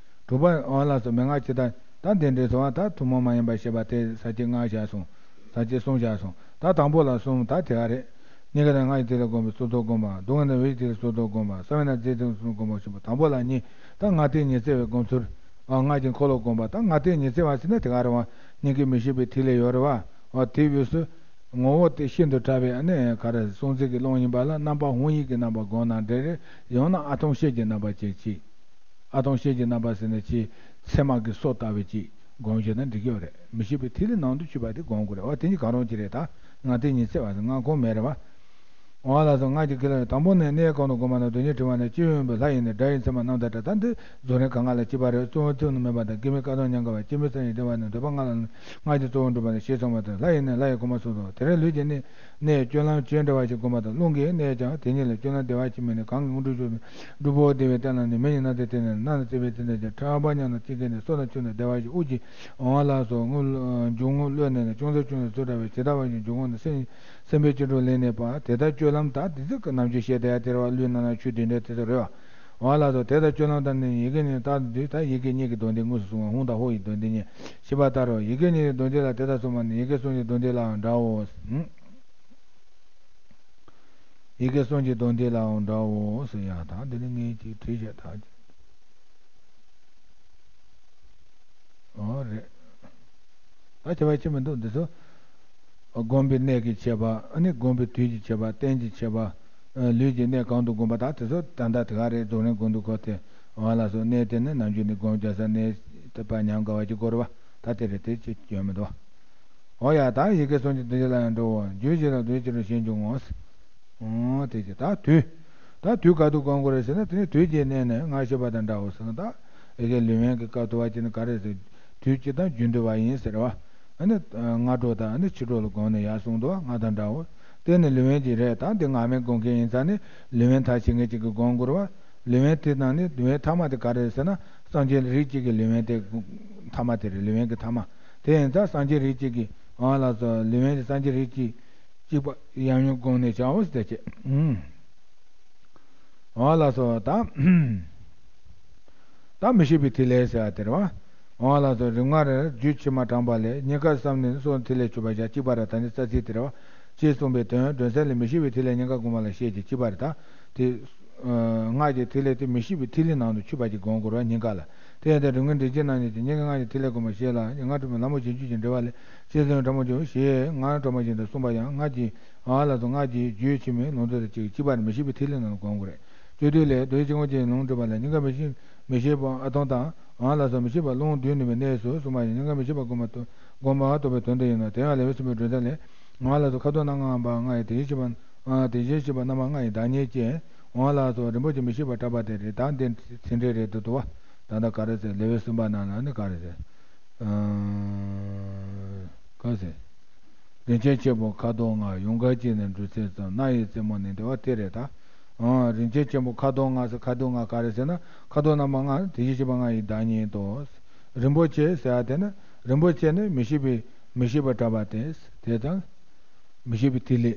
དྲུག་པ་འོ་ལགས་སོ། མན་ངག་ཇི་ལྟར། ད་དེ་འདྲའི་སོང་བ། ད་ཐུན་མོང་མ་ཡིན་པར་བཤད་པ་དེ་ས་བཅད་ལྔ་བཞག་སོང་། ས་བཅད་གསུམ་བཞག་སོང་། ད་དང་པོ་ལ་གསུམ། ད་དེ་ག་རེད། སྙིང་ག་དང་སྔགས་ཀྱི་ཐིག་ལེ་བསྒོམ་པའི་སྲོག་རྩོལ་བསྒོམ་པ། གདོན་གྱི་ན་འོད་ཀྱི་ཐིག་ལེ་སྲོག་རྩོལ་བསྒོམ་པ། གསང་བའི་ན་རྫས་ཐིག་ལེ་སྲོག་རྩོལ་བསྒོམ་པ་ཞེས་པ། དང་པོ་ལ་གཉིས། ད་སྔགས་ཐིག་ཉི་ཚེ་བའི་སྒོམ་ཚུལ། ཨ་སྔགས་ཀྱི་འཁོར་ལོ་བསྒོམ་པ། ད་སྔགས་ཐིག་ཉི་ཚེ་བ་ཟེར་ན་དེ་ག་རེད་བ། སྙིང་གའི་མི་ཤིགས་པའི་ཐིག་ལེ་ཡོད་རེད་བ། འོ་དེའི་དབུས་སུ། ངོ་བོ་དེ་ཤིན་ཏུ་ཕྲ་བའི་ཨ་ནི་ག་རེ་གཟུང་འཛིན་གྱི་རླུང་ཡིན་པ་ལ་རྣམ་པ་ཧཱུྃ་ཡིག་གི་རྣམ་པ་བསྒོམས་ན་འགྲིག་རེད། ཡང་ན་ཨ་ཐུང་ཤེལ་གྱི་རྣམ་པ་ཅིག་ཅིག་ཨ་ཐུང་ཤེལ་གྱི་རྣམ་པ་ཟེར་ན་ཅིག་ཚེར་མ་གི་སོ་ལྟ་བུ་ཅིག་སྒོམ་བྱས་ན་འགྲིག་གི་ཡོད་རེད། མི་ཤིགས་པའི་ཐིག་ལེ་ནང་དུ་ཆུད་པ་དེ་སྒོམ་དགོས་རེད། འོ་དེ་གཉིས་གང་རུང་ཅིག་རེད། ད་སྔགས་ཐིག་ཉི་ཚེ་བ་ཟེར། སྔགས་ཁོང་མེད་རེད་བ། འོ་ལགས་སོ། སྔགས་ཀྱི་ཁེ་ལ་དང་པོ་ནས་གནས་གང་དུ་བསྒོམ་པ་ན། རྡོ་རྗེ་ཕྲེང་བ་ནས་སྤྱི་ཡོངས་པའི་ལྷ་ཡི་ནི་སྒྲ་ཡི་མཚན་མ་རྣམ་དག་སྒྲ། ད་འདི་རྫོགས་རིམ་གང་ག་ལ་གཅིག་པ་རེད། གཙོ་བོ་ཐུན་མོང་མིན་པ་དང་། སྐྱེ་མེད་སྐལ་བཟང་ཉམས་དགའ་བ། སྐྱེ་མེད་སངས་རྒྱས་བདེ་བ་ནི། འདོད་པ་ལྔ་ལ་ནི། སྔགས་ཀྱི་གཙོ་བོ་འགྲུབ་པ་ནི། ཞེས་གསུངས་པ་དང་། ལྷ་ཡི་ནི་ལྷ་ཡི་གོ་འཕང་གསུམ་དང་། དེ་རིང་ལུས་ཀྱི་གནས་ནས་སྤྱོད་ལམ་ཇི་འདྲ་བ་ཞིག་བསྒོམ་པ་དང་། རླུང་གི་གནས་ཀྱང་དེ་ཉིད་ལ་སྤྱོད་ལམ་བདེ་བ་ཞིག་མིན་ནས། གང་གི་དངོས་གྲུབ་སྒྲུབ་པའོ། བདེ་བའི་རྟེན་ལ་ནི། མི་ཡི་རྣམ་ཐར་དེ་ནི། སྣ་ནི་བརྩེ་བའི་ཚིག་འདི་ཀྱང་། ཕྲེང་བ་ཉམས་ན་ཅི་དགོས་ནས། སོ་ནི་ཆུ་ནི་བདེ་བ་ཞིག་དབུགས་ཀྱི་འོང་བ་ལ་སོགས། རྔུབ་འབྱུང་རྔུབ་གློད་ནས་ནི། ཅུང་ཟད་ཅུང་ཟད་ཚུར་བྲལ་བའི་ཇི་ལྟ་བ་བཞིན་འབྱུང་ངོ་ནི། སེམས་སེམས་དཔའི་སྤྱོད་འགྲོ་ལས་གནས་པ། དེ་ལྟར་སྤྱོད་ལམ་ད་དེ་ཚོ་གི་རྣམ་འགྱུར་བཤད་བསྡད་ཡ་དེ་རེད་བ། ཀླུའི་སྣ་ནང་ཆུ་དེ་འདྲ་དེ་ཚོ་རེད་བ། འོ་ལགས་སོ། དེ་ལྟར་སྤྱོད་ལམ་དང་ནི་ཡི་གེ་ནི་རྟག་ཏུ་འདུས། ད་ཡི་གེ་གཉིས་ཀྱི་དོན་དེ་དངོས་སུ་གསུངས་པ། ཧཱུྃ་དང་ཧོཿ་ཡི་དོན་དེ་གཉིས། ཞེས་པ་ལྟར་རོ། ཡི་གེ་གཉིས་ཀྱི་དོན་དེ་ལ་དེ་ལྟར་གསུངས་པ་ནི་ཡི་གེ་གསུམ་གྱི་དོན་དེ་ལའང་འདྲའོ། ཡི་གེ་གསུམ་གྱི་དོན་དེ་ལའང་འདྲའོ་ཟེར་ཡ། ད་འདི་ནི་ངས་ཅིག་བྲིས་བཞག་ད། ཨོ་རེད། ད་བྱ་བ་ཅི་མི་འདུག་འདི་ཚོ། སྒོམ་པའི་གནས་ཀྱི་ཁྱད་པར། ཨ་ནི་སྒོམ་པའི་དུས་ཀྱི་ཁྱད་པར། རྟེན་གྱི་ཁྱད་པར། ལུས་ཀྱི་གནས་གང་དུ་བསྒོམ་པ། ད་དེ་ཚོ་ད་ལྟ་དེ་ག་རེད། རྫོགས་རིམ་སྒོམ་དུས་སྐབས་དེ། འོ་ལགས་སོ། གནས་དེ་ནི་ནམ་རྒྱུན་ནས་སྒོམ་རྒྱག་ས་གནས། དེ་པ་ཉམས་དགའ་བ་ཅིག་དགོས་རེད་བ། ད་དེ་རེད། དེ་ཅིག་སྐྱོན་མི་འདུག་བ། འོ་ཡ། ད་ཡི་གེ་སུམ་ཅུ་དོན་བཞི་ལ་ཡང་འགྲོ་འོ། རྒྱུད་བཞི་ལ་དོན་བཞི་རུ་ཞེས་འབྱུང་ངོ་། འོ་དེ་ཅི། ད་དུས། ད་དུས་ག་དུས་སྒོམ་དགོས་རེད་ཟེར་ན། དེ་ནི་དུས་ཀྱི་གནས་ནི་སྔ་ཕྱི་བ་དང་འདྲའོ་ཟེར་ན། ད་ཡི་གེ་ལུས་དབེན་གྱི་སྐབས་དུ་བ་ཅི་ནི་ག་རེ་ཟེར། དུས་སྤྱི་དང་རྒྱུན་དུ་བ་ཡིན་ཟེར་བ། ཨ་ནི་སྔ་དྲོ་དང་ཨ་ནི་ཕྱི་དྲོ་ལ་སྒོམ་ནི་ཡག་གསུངས་འདུག་བ། སྔ་དང་འདྲའོ། དེ་ནི་ལུས་དབེན་གྱི་རེད། ད་འདི་སྔ་མའི་སྒོམ་མཁན་ཡིན་ཙང་ནི་ལུས་དབེན་མཐར་ཕྱིན་མཁན་གཅིག་གིས་སྒོམ་དགོས་རེད་བ། ལུས་དབེན་དེ་དང་ནི་ལུས་དབེན་ཐ་མ་དེ་ག་རེ་རེད་ཟེར་ན། སངས་རྒྱས་རིགས་གཅིག་གི་ལུས་དབེན་དེ་ཐ་མ་དེ་རེད། ལུས་དབེན་གྱི་ཐ་མ། དེ་ཡིན་ཙང་སངས་རྒྱས་རིགས་གཅིག་གི། ཨ་ལགས་སོ། ལུས་དབེན་དེ་སངས་རྒྱས་རིགས་གཅིག་གཅིག་པ་ཡང་ཡང་སྒོམ་ནས་བྱའོ་ཟེར་བྱས། ཨ་ལགས་སོ། ད་ད་མི་ཤིགས་པའི་ཐིག་ལེ་ཟེར་བ་དེ་རེད་བ། ཨ་ལགས་སོ། རིམ་ལྔ་རེ་རྒྱུད་ཕྱི་མ་དྲངས་པ་ལས། སྙིང་གར་བསམས་ནས་སོགས་ཐིག་ལེ་བཅུ་པ་བཞག་གཅིག་པ་རེད། ད་ནི་རྩ་ཚིག་དེ་རེད་བ། ཅེས་གསུངས་པའི་དོན། སྒྲོན་གསལ་ལས། མི་ཤིགས་པའི་ཐིག་ལེ་སྙིང་གར་བསྒོམ་པ་ལ་བཤད་ཅིང་། གཅིག་པ་རེད། ད་དེ། ཨ། སྔགས་ཀྱི་ཐིག་ལེ་དེ་མི་ཤིགས་པའི་ཐིག་ལེ་ནང་དུ་ཆུད་པ་ཅིག་སྒོམ་དགོས་རེད་བ། སྙིང་ག་ལ། དེ་ཡང་དེ་རིམ་ལྔའི་འགྲེལ་བྱེད་རྣམས་ཀྱིས་ཀྱང་སྙིང་གའི་སྔགས་ཀྱི་ཐིག་ལེ་བསྒོམ་པར་བཤད་ལ། སྔགས་ཕྲེང་བའི་ལྷ་མོ་བཞི་བཅུ་ཞེས་འགྲེལ་པ་ལས། ཅེས་གསུངས་པའི་ཕྲ་མོ་བཅུ་ཞེས་སྔགས་ཕྲེང་བ་བཞིན་དུ་གསུངས་པ་ཡང་། སྔགས་ཀྱི། ཨ་ལགས་སོ། སྔགས་ཀྱི་རྒྱུད་ཕྱི་མའི་ལུང་དོན་དང་གཅིག་གཅིག་པ་རེད། མི་ཤིགས་པའི་ཐིག་ལེ་ནང་དུ་སྒོམ་དགོས་རེད། སྤྱོད་བསྡུས་ལས། རྡོ་རྗེ་སྐྱིལ་ཀྲུང་ཆེན་གྱི་ལུང་དྲངས་པ་ལས། སྙིང་ག་མི་ཤིགས། མི་ཤིགས་པ་ཨ་ཐུང་དང་། ཨ་ལགས་སོ། མི་ཤིགས་པ་རླུང་བསྡུས་ནུས་པའི་གནས་སུ་གསུངས་པ་ཡང་སྙིང་ག་མི་ཤིགས་པ་བསྒོམ་པ། བསྒོམ་པ་རྟོགས་པའི་དོན་དུ་ཡིན་ནོ། དེ་ཡང་ལེའུ་གསུམ་པའི་སྒྲོན་གསལ་ལས། ཨ་ལགས་སོ། ཁ་དོག་རྣམ་ལྔ་པ་ལྔ་ཡི་དེ་བཞིན་གཤེགས་པ། ཨ། དེ་བཞིན་གཤེགས་པ་རྣམ་པ་ལྔ་ཡི་བདག་ཉིད་ཅན། ཨ་ལགས་སོ། རིན་པོ་ཆེ་མི་ཤིགས་པར་གྲགས་པ་དེ་རེད། ད་འདི་ཚིག་འགྲེལ་རེད་འདུག་བ། ད་ལྟ་ག་རེ་ཟེར། ལེའུ་གསུམ་པ་ནང་ལ་ནི་ག་རེ་ཟེར། ཨ། ག་ཟེར། རིན་ཆེན་ཆེན་པོ་ཁ་དོག་ལྔ། ཡུངས་ཀར་ཅན་ནི་འབྲུ་ཚད་ཙམ། སྣ་ཡི་རྩེ་མོ་ནི། དེ་བ་དེ་རེད་ད། ཨ། རིན་ཆེན་ཆེན་པོ་ཁ་དོག་ལྔ་ཟེར། ཁ་དོག་ལྔ་ག་རེ་ཟེར་ན། ཁ་དོག་རྣམ་པ་ལྔ་དེ་བཞིན་གཤེགས་པ་ལྔ་ཡི་བདག་ཉིད་དོ། རིན་པོ་ཆེ་ཟེར་བ་དེ་ནི། རིན་པོ་ཆེ་ནི་མི་ཤིགས་པའི། མི་ཤིགས་པར་གྲགས་པ་དེ། དེ་དང་། མི་ཤིགས་པའི་ཐིག་ལེ་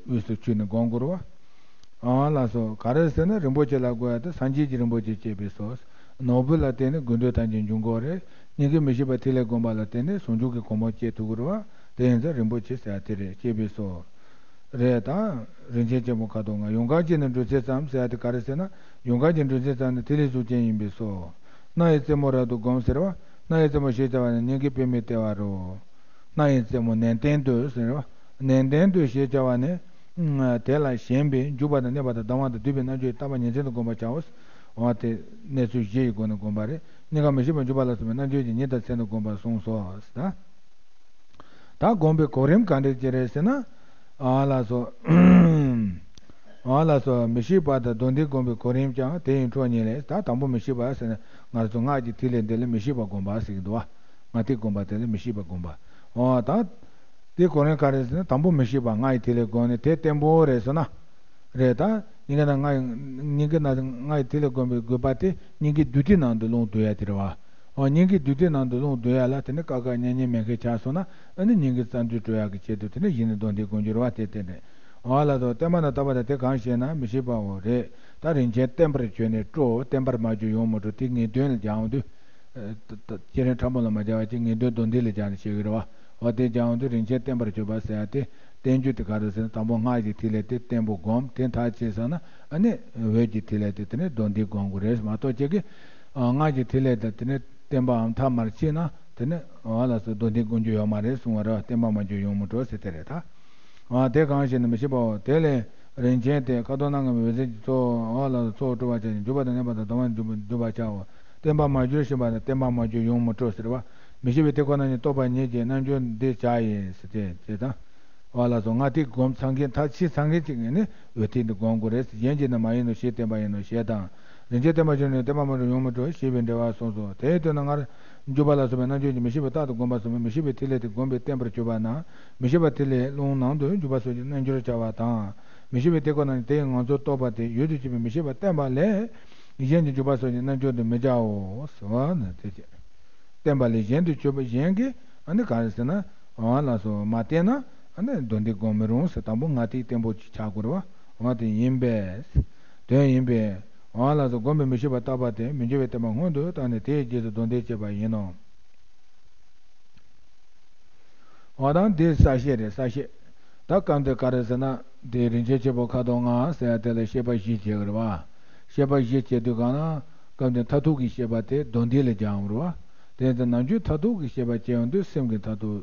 དབུས་སུ་ཆུད་ནས་སྒོམ་དགོས་རེད་བ། ཨ་ལགས་སོ། ག་རེ་ཟེར་ན། རིན་པོ་ཆེ་ལ་དགོས་ཡ་དེ་སངས་རྒྱས་ཀྱི་རིན་པོ་ཆེ་སྐྱེས་པས་སོ། ནོར་བུ་ལ་བརྟེན་ནས་དགོས་འདོད་ཐམས་ཅད་འབྱུང་གི་རེད། སྙིང་གའི་མི་ཤིགས་པ་ཐིག་ལེ་བསྒོམ་པ་ལ་བརྟེན་ནས་ཟུང་འཇུག་གི་གོ་འཕང་སྐྱེ་ཐུབ་ཀྱི་རེད་བ། དེ་ཡིན་ཙང་རིན་པོ་ཆེ་ཟེར་ཡ་དེ་རེད། སྐྱེས་པས་སོ། རེད་ད། རིན་ཆེན་ཆེན་པོ་ཁ་དོག་ལྔ། ཡུངས་ཀར་ཅན་ནི་འབྲུ་ཚད་ཙམ་ཟེར་ཡ་དེ་ག་རེ་ཟེར་ན། ཡུངས་ཀར་གྱི་འབྲུ་ཚད་ཙམ་ནི་ཐིག་ལེ་གཟུགས་ཅན་ཡིན་པས་སོ། སྣ་ཡི་རྩེ་མོ་རབ་ཏུ་བསྒོམ་ཟེར་བ། སྣ་ཡི་རྩེ་མོ་ཞེས་བྱ་བ་ནི་སྙིང་གའི་པུས་མོའི་ལྟེ་བ་རོ། སྣ་ཡི་རྩེ་མོ་ནན་ཏན་དུ་ཟེར་བ། ནན་ཏན་དུ་ཞེས་བྱ་བ་ནི། དེ་ལ་ཞེན་པས་འཇུག་པ་དང་གནས་པ་དང་ལྡང་བ་དང་སྡུད་པའི་རྣལ་འབྱོར་གྱི་བརྟག་པ་ཉིན་མཚན་དུ་བསྒོམ་པར་བྱའོ། འོ་དེ་གནས་ཚུལ་བཞི་ཡི་སྒོ་ནས་བསྒོམ་པ་རེད། སྙིང་ག་མི་ཤིགས་པར་འཇུག་པ་ལ་སོགས་པའི་རྣལ་འབྱོར་གྱིས་ཉིན་དང་མཚན་དུ་བསྒོམ་པར་གསུངས་སོ། ད་ད་སྒོམ་པའི་གོ་རིམ་ག་འདྲ་ཅིག་རེད་ཟེར་ན། ཨ་ལགས་སོ། ཨ་ལགས་སོ། མི་ཤིགས་པ་དང་སྡོམ་ལྡན་བསྒོམ་པའི་གོ་རིམ་ཀྱང་དེ་ཡི་འཕྲོ་ཉིད་ལས། ད་དང་པོ་མི་ཤིགས་པ་ཟེར་ན། ང་ཚོ་སྔགས་ཀྱི་ཐིག་ལེ་འདི་ལ་མི་ཤིགས་པ་བསྒོམ་པ་ཟེར་གྱི་འདུག་བ། སྔགས་ཐིག་བསྒོམ་པ་དེ་ལ་མི་ཤིགས་པ་བསྒོམ་པ། འོ་ད། དེ་གོ་རིམ་ག་རེ་ཟེར་ན། དང་པོ་མི་ཤིགས་པ་སྔགས་ཀྱི་ཐིག་ལེ་བསྒོམ་ནས་དེ་བརྟན་པོ་རེད་ཟེར་ན། རེད་ད། སྙིང་ག་ན་སྔགས། སྙིང་ག་ན་སྔགས་ཀྱི་ཐིག་ལེ་བསྒོམ་པའི་དགོས་པ་དེ་སྙིང་གའི་རྡུལ་དྲི་ནང་དུ་རླུང་བསྡུ་ཡ་དེ་རེད་བ། འོ་སྙིང་གའི་རྡུལ་དྲི་ནང་དུ་རླུང་བསྡུ་ཡ་ལ་དེ་ནི་ཀ་ཁ་གཉེན་ཉེ་མེད་མཁན་ཆགས་སོང་ན། ཨ་ནི་སྙིང་གའི་རྩ་མདུད་བཀྲོལ་ཡག་གི་ཆེད་དུ་དེ་ནི་གཞི་ནས་སྡོམ་ལྡན་བསྒོམ་རྒྱུ་རེད་བ། དེ་བརྟེན་ནས། འོ་ལགས་སོ། བརྟན་པ་དང་དག་པ་དང་དེ་གང་ཞེ་ན། མི་ཤིགས་པའོ། རེད་ད། རིན་ཆེན་བརྟན་པར་བྱས་ནས་སྤྲོ། བརྟན་པར་མ་གྱུར་ཡོང་མི་སྤྲོ། དེ་ངེས་དོན་ལ་སྦྱར་ཡོང་དུས། ཨ། ད་ད་སྤྱིར་ཕྲ་མོ་ལ་མ་སྦྱར་བ་ཅིག་ངེས་དོན་སྡོམ་ལྡན་ལ་སྦྱར་ནས་བཤད་ཀྱི་རེད་བ། འོ་དེ་སྦྱར་ཡོང་དུས་རིན་ཆེན་བརྟན་པར་གྱུར་པ་ཟེར་ཡ་དེ། བརྟན་རྒྱུ་དེ་ག་རེ་ཟེར་ན། དང་པོ་སྔགས་ཀྱི་ཐིག་ལེ་དེ་བརྟན་པོ་བསྒོམ། དེ་མཐར་ཕྱིན་སོང་ན་ཨ་ནི་འོད་ཀྱི་ཐིག་ལེ་དེ་དེ་ནི་སྡོམ་ལྡན་བསྒོམ་དགོས་རེད་མ་གཏོགས། ཁྱེད་ཀྱིས་སྔགས་ཀྱི་ཐིག་ལེ་དེ་དེ་ནི་བརྟན་པའམ་མཐར་མ་ཕྱིན་ན་དེ་ནི། འོ་ལགས་སོ། སྡོམ་ལྡན་བསྒོམ་རྒྱུ་ཡོད་མ་རེད་གསུང་བ་རེད་བ། བརྟན་པར་མ་གྱུར་ཡོང་མི་སྤྲོ་ཟེར་དེ་རེད་ད། འོ་དེ་གང་ཞེ་ན། མི་ཤིགས་པའོ། དེ་ལས་རིན་ཆེན་དེ་ཁ་དོག་སྣ་ལྔ་པའི་འོད་ཟེར་གྱི་ཚོགས། འོ་ལགས་སོ། ཚོགས་སྤྲོ་བར་བྱ་ཞིང་། འཇུག་པ་དང་གནས་པ་དང་ལྡང་བ་དང་སྡུད་པར་བྱའོ། བརྟན་པར་མ་གྱུར་ཞེས་པ་ནི་བརྟན་པར་མ་གྱུར་ཡོང་མི་སྤྲོ་ཟེར་བ། མི་ཤིགས་པའི་དེ་ཁོ་ན་ཉིད་རྟོགས་པ་ཉིད་ཀྱི་རྣལ་འབྱོར་འདི་བྱ་ཡི་ཟེར་ཏེ་ཅེས་དང་། འོ་ལགས་སོ། སྔགས་ཐིག་བསྒོམ་ཚར་མཁན། མཐར་ཕྱིན་ཚར་མཁན་ཅིག་ངེས་ནས་འོད་ཐིག་འདི་བསྒོམ་དགོས་རེད། གཞན་གྱིས་ནི་མ་ཡིན་ནོ་ཞེས་བསྟན་པ་ཡིན་ནོ་ཞེས་དང་། རིན་ཆེན་བརྟན་པར་གྱུར་ནས་བརྟན་པར་མ་གྱུར་ཡོང་མི་སྤྲོ་ཞེས་པའི་འགྲེལ་པ་གསུངས་སོ། དེའི་དོན་ནི་སྔར་འཇུག་པ་ལ་སོགས་པའི་རྣལ་འབྱོར་གྱིས་མི་ཤིགས་པ་རྟག་ཏུ་བསྒོམ་པ་སོགས་མི་ཤིགས་པའི་ཐིག་ལེ་དེ་བསྒོམས་པས་བརྟན་པར་གྱུར་པ་ན། མི་ཤིགས་པ་ཐིག་ལེའི་རླུང་ནང་དུ་འཇུག་པ་སོགས་ཀྱི་རྣལ་འབྱོར་བྱ་བ་དང་། མི་ཤིགས་པའི་དེ་ཁོ་ན་ཉིད་དེ་ཡི་ངང་ཚུལ་རྟོགས་པ་དེ་ཡུལ་དུ་གྱུར་པའི་མི་ཤིགས་པ་བརྟན་པ་ལས། གཞན་གྱི་འཇུག་པ་སོགས་ཀྱི་རྣལ་འབྱོར་དུ་མི་བྱའོ་ཟེར་བ་ནི་དེ་བྱས། བརྟན་པ་ལས་གཞན་དུ་གྱུར་པ་གཞན་གྱིས་ཨ་ནི་ག་རེ་ཟེར་ན། འོ་ལགས་སོ། མ་བརྟན་ན་ཨ་ནི་སྡོམ་ལྡན་བསྒོམ་མི་རུང་ཟེར། དང་པོ་སྔགས་ཐིག་བརྟན་པོ་ཅིག་ཆགས་དགོས་རེད་བ། འོ་དེ་ཡིན་པས། དོན་ཡིན་པས། འོ་ལགས་སོ། བསྒོམས་པས་མི་ཤིགས་པ་རྟག་པ་དེ་མི་འགྱུར་བའི་བརྟན་པ་སྔོན་དུ་བཏང་ནས་དེའི་རྗེས་སུ་སྡོམ་ལྡན་བྱེད་པ་ཡིན་ནོ། འོ་ད་འདི་གསལ་བཤད་རེད། གསལ་བཤད། ད་སྐབས་འདིར་ག་རེ་ཟེར་ན། འདི་རིན་ཆེན་ཆེན་པོ་ཁ་དོག་ལྔ་ཟེར་ཡ་དེ་ལ་བཤད་པ་བཞི་བྱེད་ཀྱི་རེད་བ། བཤད་པ་བཞི་བྱེད་དུས་གང་ལ། སྐབས་འདིར་མཐར་ཐུག་གི་བཤད་པ་དེ་སྡོམ་ལྡན་ལ་སྦྱར་ཡོང་རེད་བ། དེ་ཡིན་ཙང་ནམ་རྒྱུན་མཐར་ཐུག་གི་བཤད་པ་བྱེད་ཡོང་དུས་སེམས་ཀྱི་མཐར་ཐུག་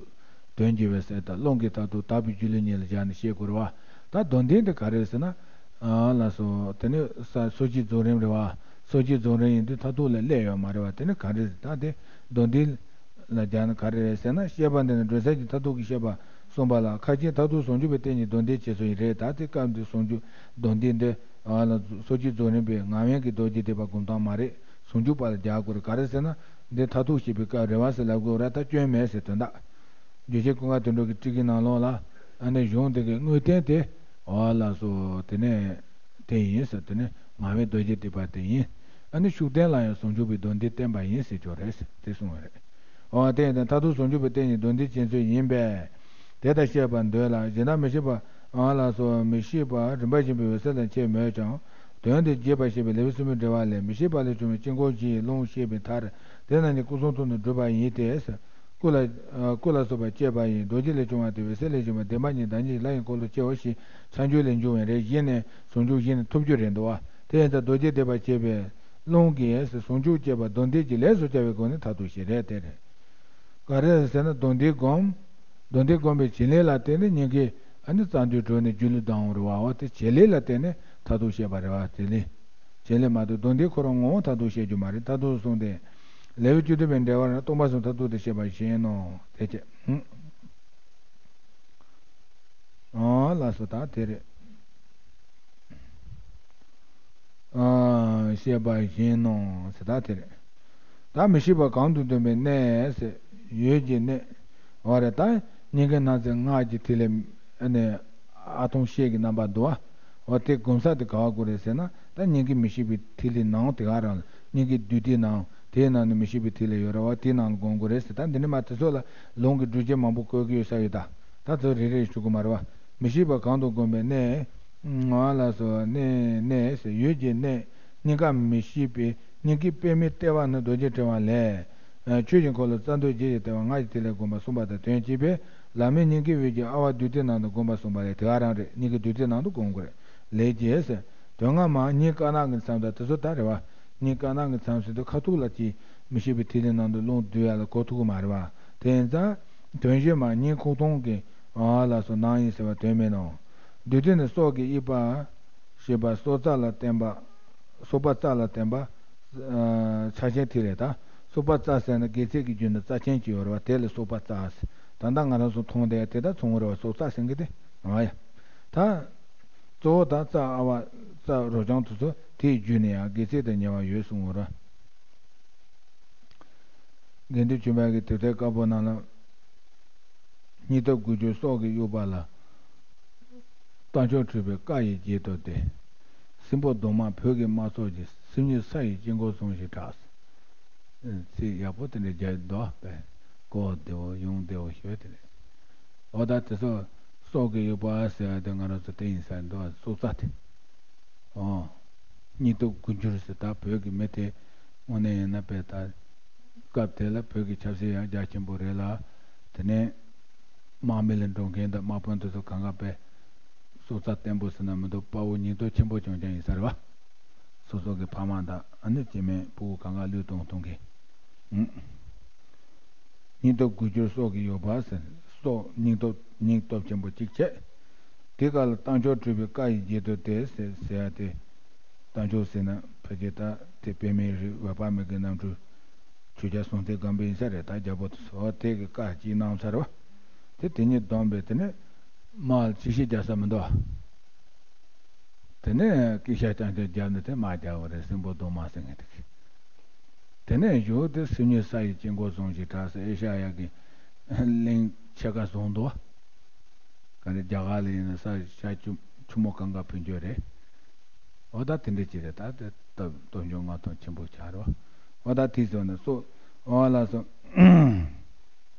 དོན་གྱི་འོད་གསལ་དང་། རླུང་གི་མཐར་ཐུག་དག་པའི་སྒྱུ་ལུས་ཉིད་ལ་སྦྱར་ནས་བཤད་དགོས་རེད་བ། ད་སྡོམ་ལྡན་དེ་ག་རེ་ཟེར་ན། ཨ་ལགས་སོ། དེ་ནི་ས་སོ་སྐྱེའི་རྫོགས་རིམ་རེད་བ། སོ་སྐྱེའི་རྫོགས་རིམ་ཡིན་དུས་མཐར་ཐུག་ལ་སླེབས་ཡོད་མ་རེད་བ། དེ་ནི་ག་རེ་རེད། ད་དེ་མདོ་འདི་ལ་སྦྱར་ན་ག་རེ་རེད་ཟེར་ན། བཤད་པ་འདི་ནི་སྒྲོ་བསལ་གྱི་མཐར་ཐུག་གི་བཤད་པ་གསུངས་པ་ལ། ཁ་ཅིག་མཐར་ཐུག་ཟུང་འཇུག་པའི་རྟེན་གྱི་མདོ་འདི་བྱེད་ཚུལ་ཡིན་རེད། ད་དེ་སྐབས་འདི་ཟུང་འཇུག་མདོ་འདི་འདི་ཨ་ལ་སོ་སྐྱེའི་རྫོགས་རིམ་པའི་ངག་དབང་གི་རྡོ་རྗེ་ཐེག་པ་སྒོམ་སྟངས་མ་རེད། ཟུང་འཇུག་པ་ལ་སྦྱར་དགོས་རེད། ག་རེ་ཟེར་ན་འདི་མཐར་ཐུག་བཤད་པའི་སྐབས་རེད་བ་ཟེར་ལབ་དགོས་རེད། ད་སྐྱོན་མེད་ཟེར་དོན་དག་རྗེ་བཙུན་ཀུན་དགའ་དོན་གྲུབ་ཀྱི་ཊཱིཀ་ཀའི་ནང་ལོགས་ལ་ཨ་ནི་གཞུང་དེ་གི་དངོས་བསྟན་དེ་འོ་ལགས་སོ། དེ་ནས་དེ་ཡིན་ཟེར། དེ་ནི་ངག་དབང་རྡོ་རྗེ་ཐེག་པ་དེ་ཡིན། ཨ་ནི་ཤུགས་བསྟན་ལ་ཡང་ཟུང་འཇུག་པའི་མདོ་འདི་བསྟན་པ་ཡིན་ཟེར་ཆོག་རེད་ཟེར་དེ་གསུངས་པ་རེད། འོ་དེ་ཡིན་ད་མཐར་ཐུག་ཟུང་འཇུག་པའི་རྟེན་གྱི་མདོ་འདི་བྱེད་ཚུལ་ཡིན་པས། དེ་ལྟར་བཤད་པར་འདོད་ལ། གཞན་དག་མི་ཤེས་པ་འོ་ལགས་སོ། མི་ཤེས་པ་རིམ་པ་བཞིན་པའི་འོད་གསལ་དང་ཁྱད་མེད་ཀྱང་། དོན་དེ་རྒྱས་པར་བཤད་པའི་ལེའུ་གསུམ་པའི་འགྲེལ་པ་ལས། མི་ཤེས་པ་ལས་བྱུང་བའི་དཀྱིལ་འཁོར་བཞིའི་རླུང་ཤེས་པའི་མཐར། དེ་རྣམས་ཀྱི་སྐུ་གསུང་ཐུགས་ནི་སྒྲུབ་པ་ཡིན་ཏེ། སྐུ་ལ་སྐུ་ལ་སོགས་པ་བསྐྱེད་པ་ཡིན། རྡོ་རྗེ་ལས་བྱུང་བ་དེ་འོད་གསལ་ལས་བྱུང་བ་བདེན་པ་གཉིས་བདག་ཉིད་ཀྱི་ལྷ་ཡི་འཁོར་ལོ་སྐྱེའོ་ཞེས་མཚམས་སྦྱོར་ལས་འབྱུང་བའི་རེ་བཞིན་ནས་ཟུང་འཇུག་བཞི་ནི་ཐོབ་རྒྱུ་རེད་འདུག་བ། དེ་ཡིན་ཙང་རྡོ་རྗེ་ཐེག་པ་བསྐྱེད་པའི་རླུང་གིས་ཟུང་འཇུག་བསྐྱེད་པ་མདོ་འདི་གི་ལས་སུ་བྱ་བའི་སྒོ་ནས་མཐར་ཐུག་བཤད་རེད། དེ་རེད། ག་རེ་ཟེར་ན་མདོ་འདི་བསྒོམ། མདོ་འདི་བསྒོམ་པའི་བྱེད་ལས་ལ་བརྟེན་ནས་སྙིང་གའི་ཨ་ནི་རྩ་མདུད་གྲོལ་ནས་སྒྱུ་ལུས་ལྡང་བ་རེད་བ། དེ་བྱེད་ལས་ལ་བརྟེན་ནས་མཐར་ཐུག་བཤད་པ་རེད་བ། བྱེད་ལས། བྱེད་ལས་མ་གཏོགས་མདོ་འདི་ཁོ་རང་ངོ་བོ་མཐར་ཐུག་བཤད་རྒྱུ་མ་རེད། མཐར་ཐུག་གསུངས་ཏེ། ལེའུ་བཅུ་བདུན་པའི་འགྲེལ་པར་སྟོང་པ་གསུམ་མཐར་ཐུག་ཏུ་བཤད་པ་བཞིན་ནོ། དེ་བྱས། ཨང་། ལགས་སོ། ད་དེ་རེད། ཨང་། བཤད་པ་བཞིན་ནོ་ཟེར་ད་དེ་རེད། ད་མི་ཤེས་པ་གང་དུ་འདོན་པའི་གནས་ཟེར། ཡུལ་གྱི་གནས། འོ་རེད། ད་སྙིང་གའི་སྣང་ཚད་སྔགས་ཀྱི་ཐིག་ལེ་ཨ་ནི་ཨ་ཐོང་ཤེས་ཀྱི་རྣམ་པ་འདུག་བ། འོ་དེ་སྒོམ་ས་དེ་ག་བ་དགོས་རེད་ཟེར་ན། ད་སྙིང་གའི་མི་ཤེས་པའི་ཐིག་ལེ་ནང་དེ་ག་རང་ལ། སྙིང་གའི་རྡུལ་དེའི་ནང་། དེའི་ནང་ནས་མི་ཤེས་པའི་ཐིག་ལེ་ཡོད་རེད་བ། དེའི་ནང་ལ་སྒོམ་དགོས་རེད་ཟེར། ད་འདི་ནས་མ་དེ་ཚོ་ལ་ལུང་གི་སྒྲུབ་བྱེད་མང་པོ་བཀོད་ཀྱི་ཡོད་ས་ཡོད་ད། ད་ཚོ་རེ་རེ་ཞུ་དགོས་མ་རེད་བ། མི་ཤེས་པ་གང་དུ་བསྒོམ་པའི་གནས། ང་ལ་སོགས་གནས་གནས་ཟེར། ཡུལ་གྱི་གནས། སྙིང་ག་མི་ཤེས་པའི་སྙིང་གའི་པདྨའི་ལྟེ་བ་ནི་རྡོ་རྗེ་ཕྲེང་བ་ལས། ཆོས་ཀྱི་འཁོར་ལོ་རྩ་མདོ་རྗེ་ཡི་ལྟེ་བ་སྔགས་ཀྱི་ཐིག་ལེ་བསྒོམ་པ་གསུངས་པ་དང་དོན་གཅིག་པས། ལམ་མེ་སྙིང་གའི་དབུས་ཀྱི་ཨ་ཝ་རྡུལ་དེའི་ནང་དུ་བསྒོམ་པ་གསུངས་པ་ལས་དེ་ག་རང་རེད། སྙིང་གའི་རྡུལ་དེའི་ནང་དུ་བསྒོམ་དགོས་རེད། ལས་ཀྱི་ཟེར། དོན་སྔ་མ་སྙིང་དཀར་ནག་གི་མཚམས་དང་དེ་ཚོ་ད་རེད་བ། སྙིང་དཀར་ནག་གི་མཚམས་ཟེར་དུས་ཁ་ཐུག་ལ་ཅིག་མི་ཤེས་པའི་ཐིག་ལེ་ནང་དུ་རླུང་བསྡུ་ཡ་ལ་གོ་ཐུབ་ཀྱི་མ་རེད་བ། དེ་ཡིན་ཙང་དོན་གཞི་མ་སྙིང་ཁོག་སྟོང་གི་ཨ་ལ་སོགས་ནང་ཡིན་ཟེར་བ་དོན་མེད་ནོ། རྡུལ་དེ་ནི་སྲོག་གི་དབྱིབས་པ་ཞེས་པ་སྲོག་རྩ་ལ་བརྟེན་པ། སྲོག་པ་རྩ་ལ་བརྟེན་པ། ཆ་ཆེན་ཐིག་ལེ་དང་། སྲོག་པ་རྩ་ཟེར་ན་དགེ་ཚིག་གི་རྒྱུད་ན་རྩ་ཆེན་གྱི་ཡོད་རེད་བ། དེ་ལ་སྲོག་པ་རྩ་ཟེར། ད་ལྟ་ང་རང་ཚོ་མཐོང་བསྡད་དེ་དག་མཚུངས་རེད་བ། སྲོག་རྩ་ཟེར་གི་དེ། ཨ་ཡ། ད། གཙོ་བོ་དང་རྩ་ཨ་ཝ་རྩ་རོ་རྐྱང་དེ་ཚོ་དེའི་རྒྱུད་ནས་ཡང་དགེ་ཚིག་དང་ཉེ་བ་ཡོད་གསུངས་པ་རེད། དགེ་འདུན་ཆོས་འཕེལ་གྱི་དེབ་ཐེར་དཀར་པོ་ནང་ལ། སྙིང་སྟོབས་དགུ་འགྱུར་སྲོག་གི་དབྱུག་པ་ལ། རྟགས་མཆོག་འཁྲུལ་པའི་བཀའ་ཡི་རྗེས་ཐོབ་སྟེ། སྲིན་པོ་གདོང་དམར་བོད་ཀྱི་དམག་ཚོགས་ཀྱི། སེམས་ཉིད་ས་ཡི་དཀྱིལ་འཁོར་བཟུང་ཞེས་གྲགས། ཚིག་ཡག་པོ་དེ་འདྲ་རྒྱག་འདུག་པས། གོ་བདེ་བོ་ཡོང་བདེ་བོ་ཞུ་དེ་རེད། འོ་ད་དེ་ཚོ་སྲོག་གི་དབྱུག་པ་ཟེར་བ་དེ་ང་རང་ཚོ་དེ་ཡིན་ས་འདུག་སྲོག་རྩ་དེ། ཨོ། སྙིང་སྟོབས་དགུ་འགྱུར་ཟེར་ད་བོད་ཀྱི་མི་དེ་དངོས་གནས་ཡིན་ན་དཔེ་ད། སྐབས་དེ་ལ་བོད་ཀྱི་ཆབ་སྲིད་ཡང་རྒྱ་ཆེན་པོ་རེད་ལ། དེ་ནས་དམག་མི་ལ་འགྲོ་མཁན་དང་དམག་དཔོན་དེ་ཚོ་གང་ག་དཔེ་སྲོག་རྩ་བརྟན་པོ་ཟེར་ན་མི་འདུག་དཔའ་བོ་སྙིང་སྟོབས་ཆེན་པོ་བྱུང་རྐྱང་ཡིན་ས་རེད་བ། སོ་སོ་གི་ཕ་མ་དང་ཨ་ནི་སྐྱེ་དམན་ཕྲུ་གུ་གང་ག་བློས་གཏོང་གཏོང་མཁན། ཨུ། སྙིང་སྟོབས་དགུ་འགྱུར་སྲོག་གི་དབྱུག་པ་ཟེར། སྲོག་སྙིང་སྟོབས་སྙིང་སྟོབས་ཆེན་པོ་གཅིག་བྱས། དེ་ག་ལ་རྟགས་མཆོག་འཁྲུལ་པའི་བཀའ་ཡི་རྗེས་ཐོབ་སྟེ་ཟེར་ཟེར་ཡ་དེ། རྟགས་མཆོག་ཟེར་ན་ཕལ་ཆེར་ད་དེ་པདྨའི་རིགས་འོད་དཔག་མེད་ཀྱི་རྣམ་འཕྲུལ། ཆོས་རྒྱལ་སྲོང་བཙན་སྒམ་པོ་ཡིན་ས་རེད། ད་རྒྱལ་པོ་དེ་ཚོ་དེ་གི་བཀའ་གཅིག་གནང་ཚར་བ། དེ་དེ་ཉིད་བསྡོམས་པས་དེ་ནས་དམག་ལ་ཅི་ཞིག་རྒྱག་ས་མི་འདུག་དེ་ནས་སྐད་ཆ་རྐྱང་རྐྱང་བརྒྱབ་ནས་དེ་དམག་རྒྱག་པ་རེད། སྲིན་པོ་གདོང་དམར་ཟེར་མཁན་དེ་གི། དེ་ནས་བཞུགས་ཏེ་སེམས་ཉིད་ས་ཡི་དཀྱིལ་འཁོར་བཟུང་ཞེས་གྲགས་ཟེར་ཨེ་ཤ་ཡ་གི་གླིང་ཕྱེད་ཀ་བཟུང་འདུག་ག་རེ་རྒྱ་གར་ལ་ཡིན་ན་ས་ཤ་ཆུ་ཆུ་མོ་གང་ག་ཕུན་ཚོགས་རེད། འོ་ད་དེ་འདྲ་ཅིག་རེད། ད་དེ་སྟོབས་སྟོབས་འབྱོར་མངའ་ཐང་ཆེན་པོ་ཆགས་རེད་བ། འོ་ད་དེ་ཚོ་ནི་སོ། འོ་ལགས་སོ།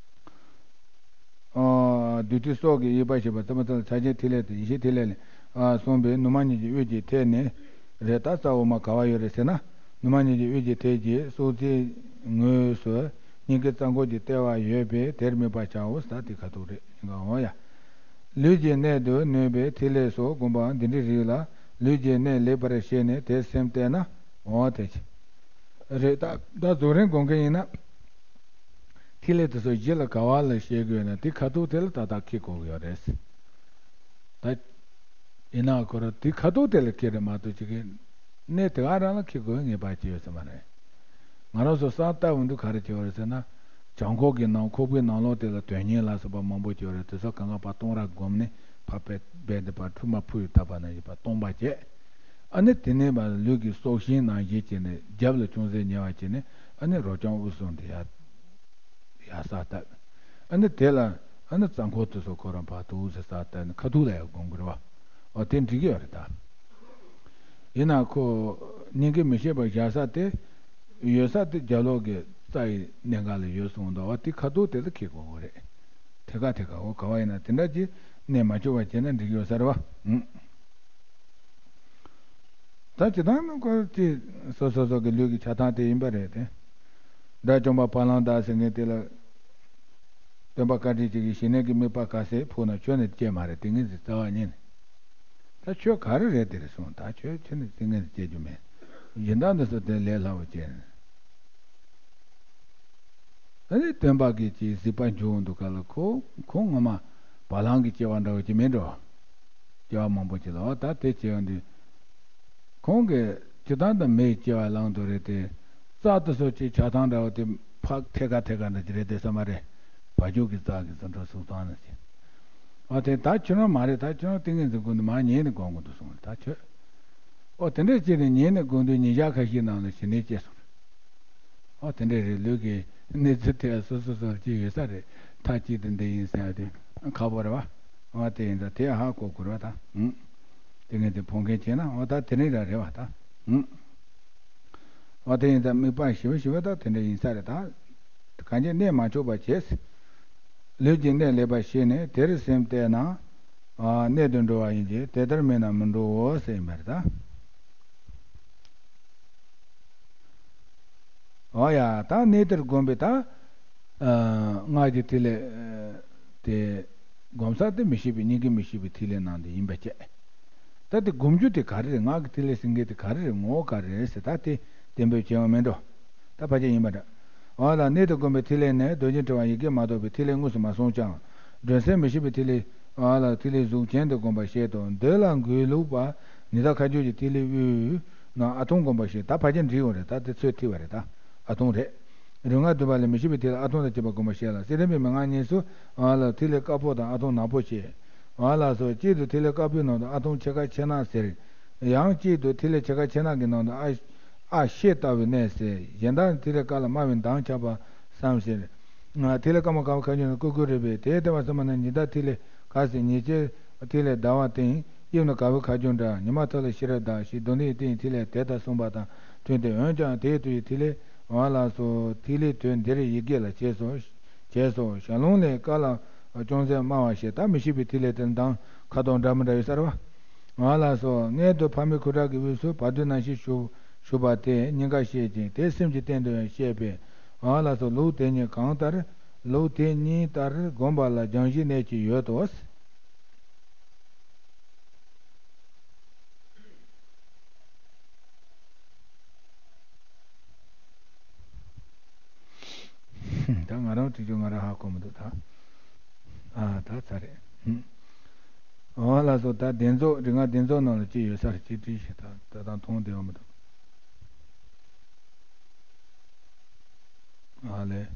ཨ། བདུད་རྩི་སྲོག་གི་དབྱུག་པ་ཞེས་པ་ཙམ་ཙམ་ལ་ཆ་ཆེན་ཐིག་ལེ་དང་ཡེ་ཤེས་ཐིག་ལེ་ལས། ཨ། གསུངས་པའི་ནུ་མ་གཉིས་ཀྱི་དབུས་ཀྱི་མཐིལ་ནི། རེད་ད་རྩ་འོག་མ་ག་བ་ཡོད་རེད་ཟེར་ན། ནུ་མ་གཉིས་ཀྱི་དབུས་ཀྱི་མཐིལ་གྱི་སྲོག་རྩའི་ངོས་སུ། སྙིང་གའི་རྩ་འཁོར་གྱི་ལྟེ་བ་ཡོད་པས་དེར་དམིགས་པར་བྱའོ་ཟེར་དེ་ཁ་ཐུག་རེད། ཡིན་ག་འོ་ཡ། ལུས་ཀྱི་གནད་དུ་ནུས་པའི་ཐིག་ལེ་སོགས་བསྒོམ་པ་འདི་འདྲའི་རིགས་ལ་ལུས་ཀྱི་གནད་ལེགས་པར་ཤེས་ནས་དེར་སེམས་གཏད་ན། འོ་དེ་ཅི། རེད་ད་ད་རྫོགས་རིམ་སྒོམ་མཁན་ཡིན་ན། ཐིག་ལེ་དེ་ཚོ་གཞི་ལ་ག་བ་ལ་བཤད་དགོས་ན་དེ་ཁ་ཐུག་དེ་ལ་ཏག་ཏག་འཁེལ་དགོས་ཀྱི་ཡོད་རེད། ད། ཡིན་ན་ཁོ་རང་དེ་ཁ་ཐུག་དེ་ལ་འཁེལ་རེད་མ་གཏོགས་ཅིག་གི། གནས་དེ་ག་རང་ལ་འཁྱེར་དགོས་ངེས་པར་ཅི་ཡོད་ས་མ་རེད། ང་རང་ཚོ་བསམ་བཏང་འོང་དུས་ག་རེ་བྱེད་པ་རེད་ཟེར་ན། བྱང་ཁོག་གི་ནང་ཁོག་པའི་ནང་ལོགས་དེ་ལ་དོན་གཉེར་ལ་སོགས་པ་མང་པོ་བྱེད་པ་རེད། དེ་ཚོ་གང་ག་ཕར་གཏོང་ར་བསྒོམས་ནས་ཕར་བེད་བེད་དེ་ཕར་ཁྲུས་མ་ཕུལ་བཏབ་པ་ནང་བཞིན་ཕར་གཏོང་པ་བྱས། ཨ་ནི་དེ་ནས་མར་ལུས་ཀྱི་སྲོག་ཤིང་ནང་བཞིན་བྱས་ནས་རྒྱབ་ལ་ཅུང་ཟད་ཉལ་བ་བྱས་ནས། ཨ་ནི་རོ་རྐྱང་དབུགས་གསུམ་དེ་ཡར་ཡར་ས་བཏབ། ཨ་ནི་དེ་ལ་ཨ་ནི་རྩ་འཁོར་དེ་ཚོ་ཁོ་རང་ཕར་དུ་ཟེར་ས་བཏབ་ནས་ཁ་ཐུག་ལ་ཡར་སྒོམ་དགོས་རེད་བ། འོ་དེ་འགྲིག་གི་ཡོད་རེད་ད། ཡིན་ན་ཁོ་སྙིང་གི་མི་ཤེས་པ་བཞག་ས་དེ་ཡོད་ས་དེ་རྒྱབ་ལོགས་ཀྱི་རྩ་ཡི་གནད་འགག་ལ་ཡོད་གསུངས་འདུག་བ། དེ་ཁ་ཐུག་དེ་ལ་འཁྱེར་དགོས་རེད། ཐད་ཀ་ཐད་ཀ་འོ་ག་བ་ཡིན་ན་དེ་འདྲ་ཅིག་གནས་མ་བཅུག་པ་བྱས་ན་འགྲིག་གི་ཡོད་ས་རེད་བ། ཨུ། ད་སྤྱིར་བཏང་ནི་ཁོ་ཅི་སོ་སོ་སོ་གི་ལུས་ཀྱི་ཆགས་སྡང་དེ་ཡིན་པ་རེད་དེ། དགྲ་བཅོམ་པ་བ་ལང་དང་ཟེར་མཁན་དེ་ལ། སྟོན་པ་བཀའ་དྲིན་ཅན་གྱིས་ཞི་གནས་ཀྱི་དམིགས་པ་ག་ཚད་ཕུལ་ན་ཁྱོན་ནས་བཅད་མ་རེད། ཏིང་ངེ་འཛིན་རྩ་བ་ཉིད་ནས། ད་ཁྱོད་ག་རེ་རེད་དེ་རེད་གསུངས། ད་ཁྱོད་ཁྱོན་ནས་ཏིང་ངེ་འཛིན་བཅད་རྒྱུ་མེད། སྦྱིན་བདག་འདི་ཚོ་དེ་ལས་སླ་བོ་བྱས། ཨ་ནི་སྟོན་པ་གིས་ཅིག་གཟིགས་པ་འཇུག་འདུག་ག་ལ། ཁོ་ཁོང་ངོ་མ་བ་ལང་གི་སྐྱེ་བ་འདྲ་བོ་ཅིག་མིན་འགྲོ། སྐྱེ་བ་མང་པོ་ཅིག་ལ་འོ་ད་དེ་སྐྱེ་བ་འདི། ཁོང་གིས་སྤྱིར་བཏང་དུ་མིའི་སྐྱེ་བ་བླང་དོ་རེད་དེ། རྩ་དེ་ཚོ་ཅིག་ཆགས་སྡང་འདྲ་བོ་དེ་ཕར་ཐད་ཀ་ཐད་ཀ་འདྲ་ཅིག་རེད་དེ་ས་མ་རེད། བ་ཕྱུགས་ཀྱི་རྩ་གི་ཚོ་འགྲོ་སུག་བཏང་ནས་ཅིག་འོ་དེ་ད་ཁྱོད་རང་མ་རེད། ད་ཁྱོད་རང་ཏིང་ངེ་འཛིན་ཀུན་ཏུ་མར་ཉལ་ནས་སྒོམ་དགོས་འདུག་གསུངས། ད་ཁྱོད། ཨོ་དེ་འདྲས་བྱས་ནས་ཉལ་ནས་སྒོམ་དུས་ཉིན་ཞག་ཁ་ཤས་ནང་ལ་ཞི་གནས་སྐྱེས་སོང་། ཨོ་དེ་འདྲས་རེད། ལུས་ཀྱི་གནས་ཚུལ་དེ་སོ་སོ་སོར་སྐྱེ་ཡོད་ས་རེད། མཐའ་གཅིག་ཏུ་འདི་ཡིན་ཟེར་ཡ་དེ་ཁག་པོ་རེད་བ། ཨོ་དེ་ཡིན་ཙང་དེ་ཧ་གོ་དགོས་རེད་བ་ད། ཨུམ། དེ་ངས་དེ་ཕོག་མཁན་བྱས་ན་ཨོ་ད་དེ་རིང་ར་རེད་བ་ད། ཨུམ། ཨོ་དེ་ཡིན་ཙང་དམིགས་པ་ཞིབ་ཞིབ་ད་དེ་འདྲས་ཡིན་ས་རེད་ད། གང་ཅི་གནས་མ་ཆོག་པ་བྱས། ལུས་ཀྱི་གནས་ལེགས་པར་ཤེས་ནས་དེར་སེམས་གཏད་ན། ཨ་གནད་དུ་འགྲོ་བ་ཡིན་གྱི་དེ་ལྟར་མིན་ན་མི་འགྲོའོ་ཟེར་ཡིན་པ་རེད་ད། ཨོ་ཡ་ད་གནས་དེར་བསྒོམས་པའི་ད། ཨ་སྔགས་ཀྱི་ཐིག་ལེ་དེ་བསྒོམ་ས་དེ་མི་ཤེས་པའི་སྙིང་གི་མི་ཤེས་པའི་ཐིག་ལེ་ནང་དུ་ཡིན་པ་བཅས། ད་དེ་སྒོམ་རྒྱུ་དེ་ག་རེ་རེད། སྔགས་ཀྱི་ཐིག་ལེ་ཟེར་མཁན་དེ་ག་རེ་རེད། ངོ་བོ་ག་རེ་རེད་ཟེར་ད་དེ་གཏན་འབེབས་བྱེད་ཡོང་མེད་འགྲོ། ད་ཕལ་ཆེར་ཡིན་པ་འདྲ། འོ་ལ་གནད་དུ་བསྒོམས་པའི་ཐིག་ལེ་ནི་རྡོ་རྗེ་ཕྲེང་བ་ཡི་གེ་མ་གཏོགས་པའི་ཐིག་ལེ་དངོས་སུ་མ་གསུངས་ཀྱང་། སྒྲོན་གསལ་མི་ཤེས་པའི་ཐིག་ལེ། འོ་ལ་ཐིག་ལེ་གཟུགས་ཅན་དུ་བསྒོམ་པར་བཤད་དོ། འདི་ལ་མགོའི་ལུགས་པ་ཉི་ཟླ་ཁ་སྦྱོར་གྱི་ཐིག་ལེ་དབུས་ན་ཨ་ཐུང་བསྒོམ་པར་བཤད། ད་ཕལ་ཆེར་འགྲིག་ཡོང་རེད། ད་དེ་ཚོད་ཐིག་པ་རེད་ད། ཨ་ཐུང་རེད། རིམ་ལྔ་བསྡུས་པ་ལས་མི་ཤེས་པའི་ཐིག་ལེ་ཨ་ཐུང་དང་བཅས་པ་བསྒོམ་པར་བཤད་ལ། གསེར་ལྡན་པའི་མན་ངག་གཉིས་སུ། འོ་ལ་ཐིག་ལེ་དཀར་པོ་དང་ཨ་ཐུང་ནག་པོ་བཤད། འོ་ལགས་སོ། གཅིག་ཏུ་ཐིག་ལེ་དཀར་པོའི་ནང་དུ་ཨ་ཐུང་ཕྱེད་ཀ་ཕྱེད་ནག་ཟེར། ཡང་གཅིག་ཏུ་ཐིག་ལེ་ཕྱེད་ཀ་ཕྱེད་ནག་གི་ནང་དུ་ཨ་ཨ་ཤེ་ལྟ་བུའི་གནས་ཟེར། གཞན་དག་ཐིག་ལེ་དཀར་ལ་དམར་བའི་མདངས་ཁྱབ་པར་བསམ་ཟེར། ཐིག་ལེ་དཀར་མོ་དཀར་པོའི་ཁ་སྦྱོར་ནི་ཀུ་ཀུ་རེ་བས། དེ་ལྟ་བར་བསམ་པ་ན་ཉི་ཟླ་ཐིག་ལེ་དཀར་ཟེར། ཉི་ཟེར་ཐིག་ལེ་ཟླ་བ་སྟེང་། དབྱིབས་ནི་ག་བུའི་ཁ་སྦྱོར་འདྲ། ཉི་མ་ཐོག་ལ་ཤེས་རབ་ཟླ་ཞེས་མདོ་འདི་ཡི་སྟེང་ཐིག་ལེ་དེ་ལྟར་གསུངས་པ་དང་མཐུན་ཏེ། འོན་ཀྱང་དེའི་དུས་ཀྱི་ཐིག་ལེ། འོ་ལགས་སོ། ཐིག་ལེའི་དོན་འདིར་ཡི་གེ་ལ་བྱས་སོ། བྱས་སོ། ཞལ་ལུང་ལས་དཀར་ལ་ཅུང་ཟད་དམར་བ་ཞེས་ད་མི་ཤེས་པའི་ཐིག་ལེ་དེར་མདངས་ཁ་དོག་འདྲ་མི་འདྲ་ཡོད་ས་རེད་བ། འོ་ལགས་སོ། མངལ་དུ་ཕ་མའི་ཁུ་ཁྲག་གི་དབུས་སུ་བ་དུར་ནང་བཞིན་ཞུགས་ཞུགས་པ་དེ་སྙིང་གར་བཤད་ཅིང་དེ་སེམས་ཀྱི་སྟེང་དུ་ཡང་བཤད་པས། འོ་ལགས་སོ། ལུགས་དེ་གཉིས་གང་ལྟར། ལུགས་དེ་གཉིས་ལྟར་བསྒོམ་པ་ལ་སྦྱང་གཞིའི་གནད་ཀྱིས་ཡོད་དོ། ད་ང་རང་བྲིས་རྒྱུ་ང་རང་ཧ་གོ་མི་འདུག་ད། ཨ་ད་ཚར་རེད། འོ་ལགས་སོ། ད་གདན་རྫོགས་རིག་སྔགས་གདན་རྫོགས་ནང་ལ་ཅི་ཡོད་ས་རེད། ཅི་བྲིས་ཤིག་ད་ད་དང་མཐོང་བདེ་བ་མི་འདུག་ཨ་ལས།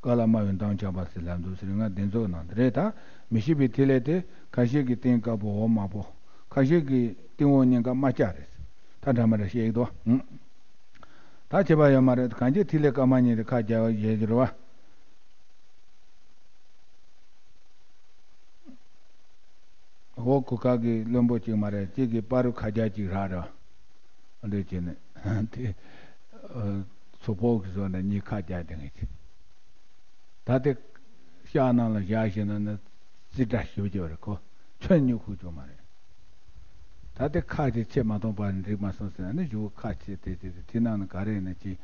དཀར་ལ་དམར་བའི་མདངས་ཆགས་པ་ཟེར་ལབ་འདུག་ཟེར། ང་འདི་ཚོ་ནང་དུ་རེད་ད། མི་ཤེས་པའི་ཐིག་ལེ་དེ་ཁ་ཤས་ཀྱི་སྟེང་དཀར་པོ་འོག་དམར་པོ། ཁ་ཤས་ཀྱི་སྟེང་འོག་གཉིས་ཀ་དམར་སྐྱ་རེད། ད་འདྲ་མི་འདྲ་བཤད་ཀྱི་འདུག་ད་ཁྱད་པར་ཡོད་མ་རེད། གང་ཅི་ཐིག་ལེ་དཀར་དམར་གཉིས་དེ་ཁ་རྒྱག་ཡས་ཀྱི་རེད་བ། འོག་གུ་ཁ་གི་བློན་པོ་གཅིག་མ་རེད། གཅིག་གི་པ་རུ་ཁ་རྒྱག་གཅིག་རག་རེད་བ། འདྲ་བྱས་ནས་དེ་ཚོ་ཕོག་གི་བཟོ་ནས་གཉིས་ཁ་རྒྱག་དེ་ངས་ཀྱི། ད་དེ་ཤག་ནང་ལ་བཞག་ཤེས་ན་ནི་རྩིས་ཁྲ་ཞིབ་ཀྱི་རེད། ཁོ་ཁྱོན་ཉུག་ཁུག་ཅོག་མ་རེད། ད་དེ་ཁ་ཅིག་ཆེ་མ་གཏོང་པར་འགྲིག་མ་སོང་ཟེར་ན་ནི་གཞུག་ཁ་ཆེ་དེ་དེ་དེ་དེ་ནང་ནི་ག་རེ་ཡིན་ན་ཅིག་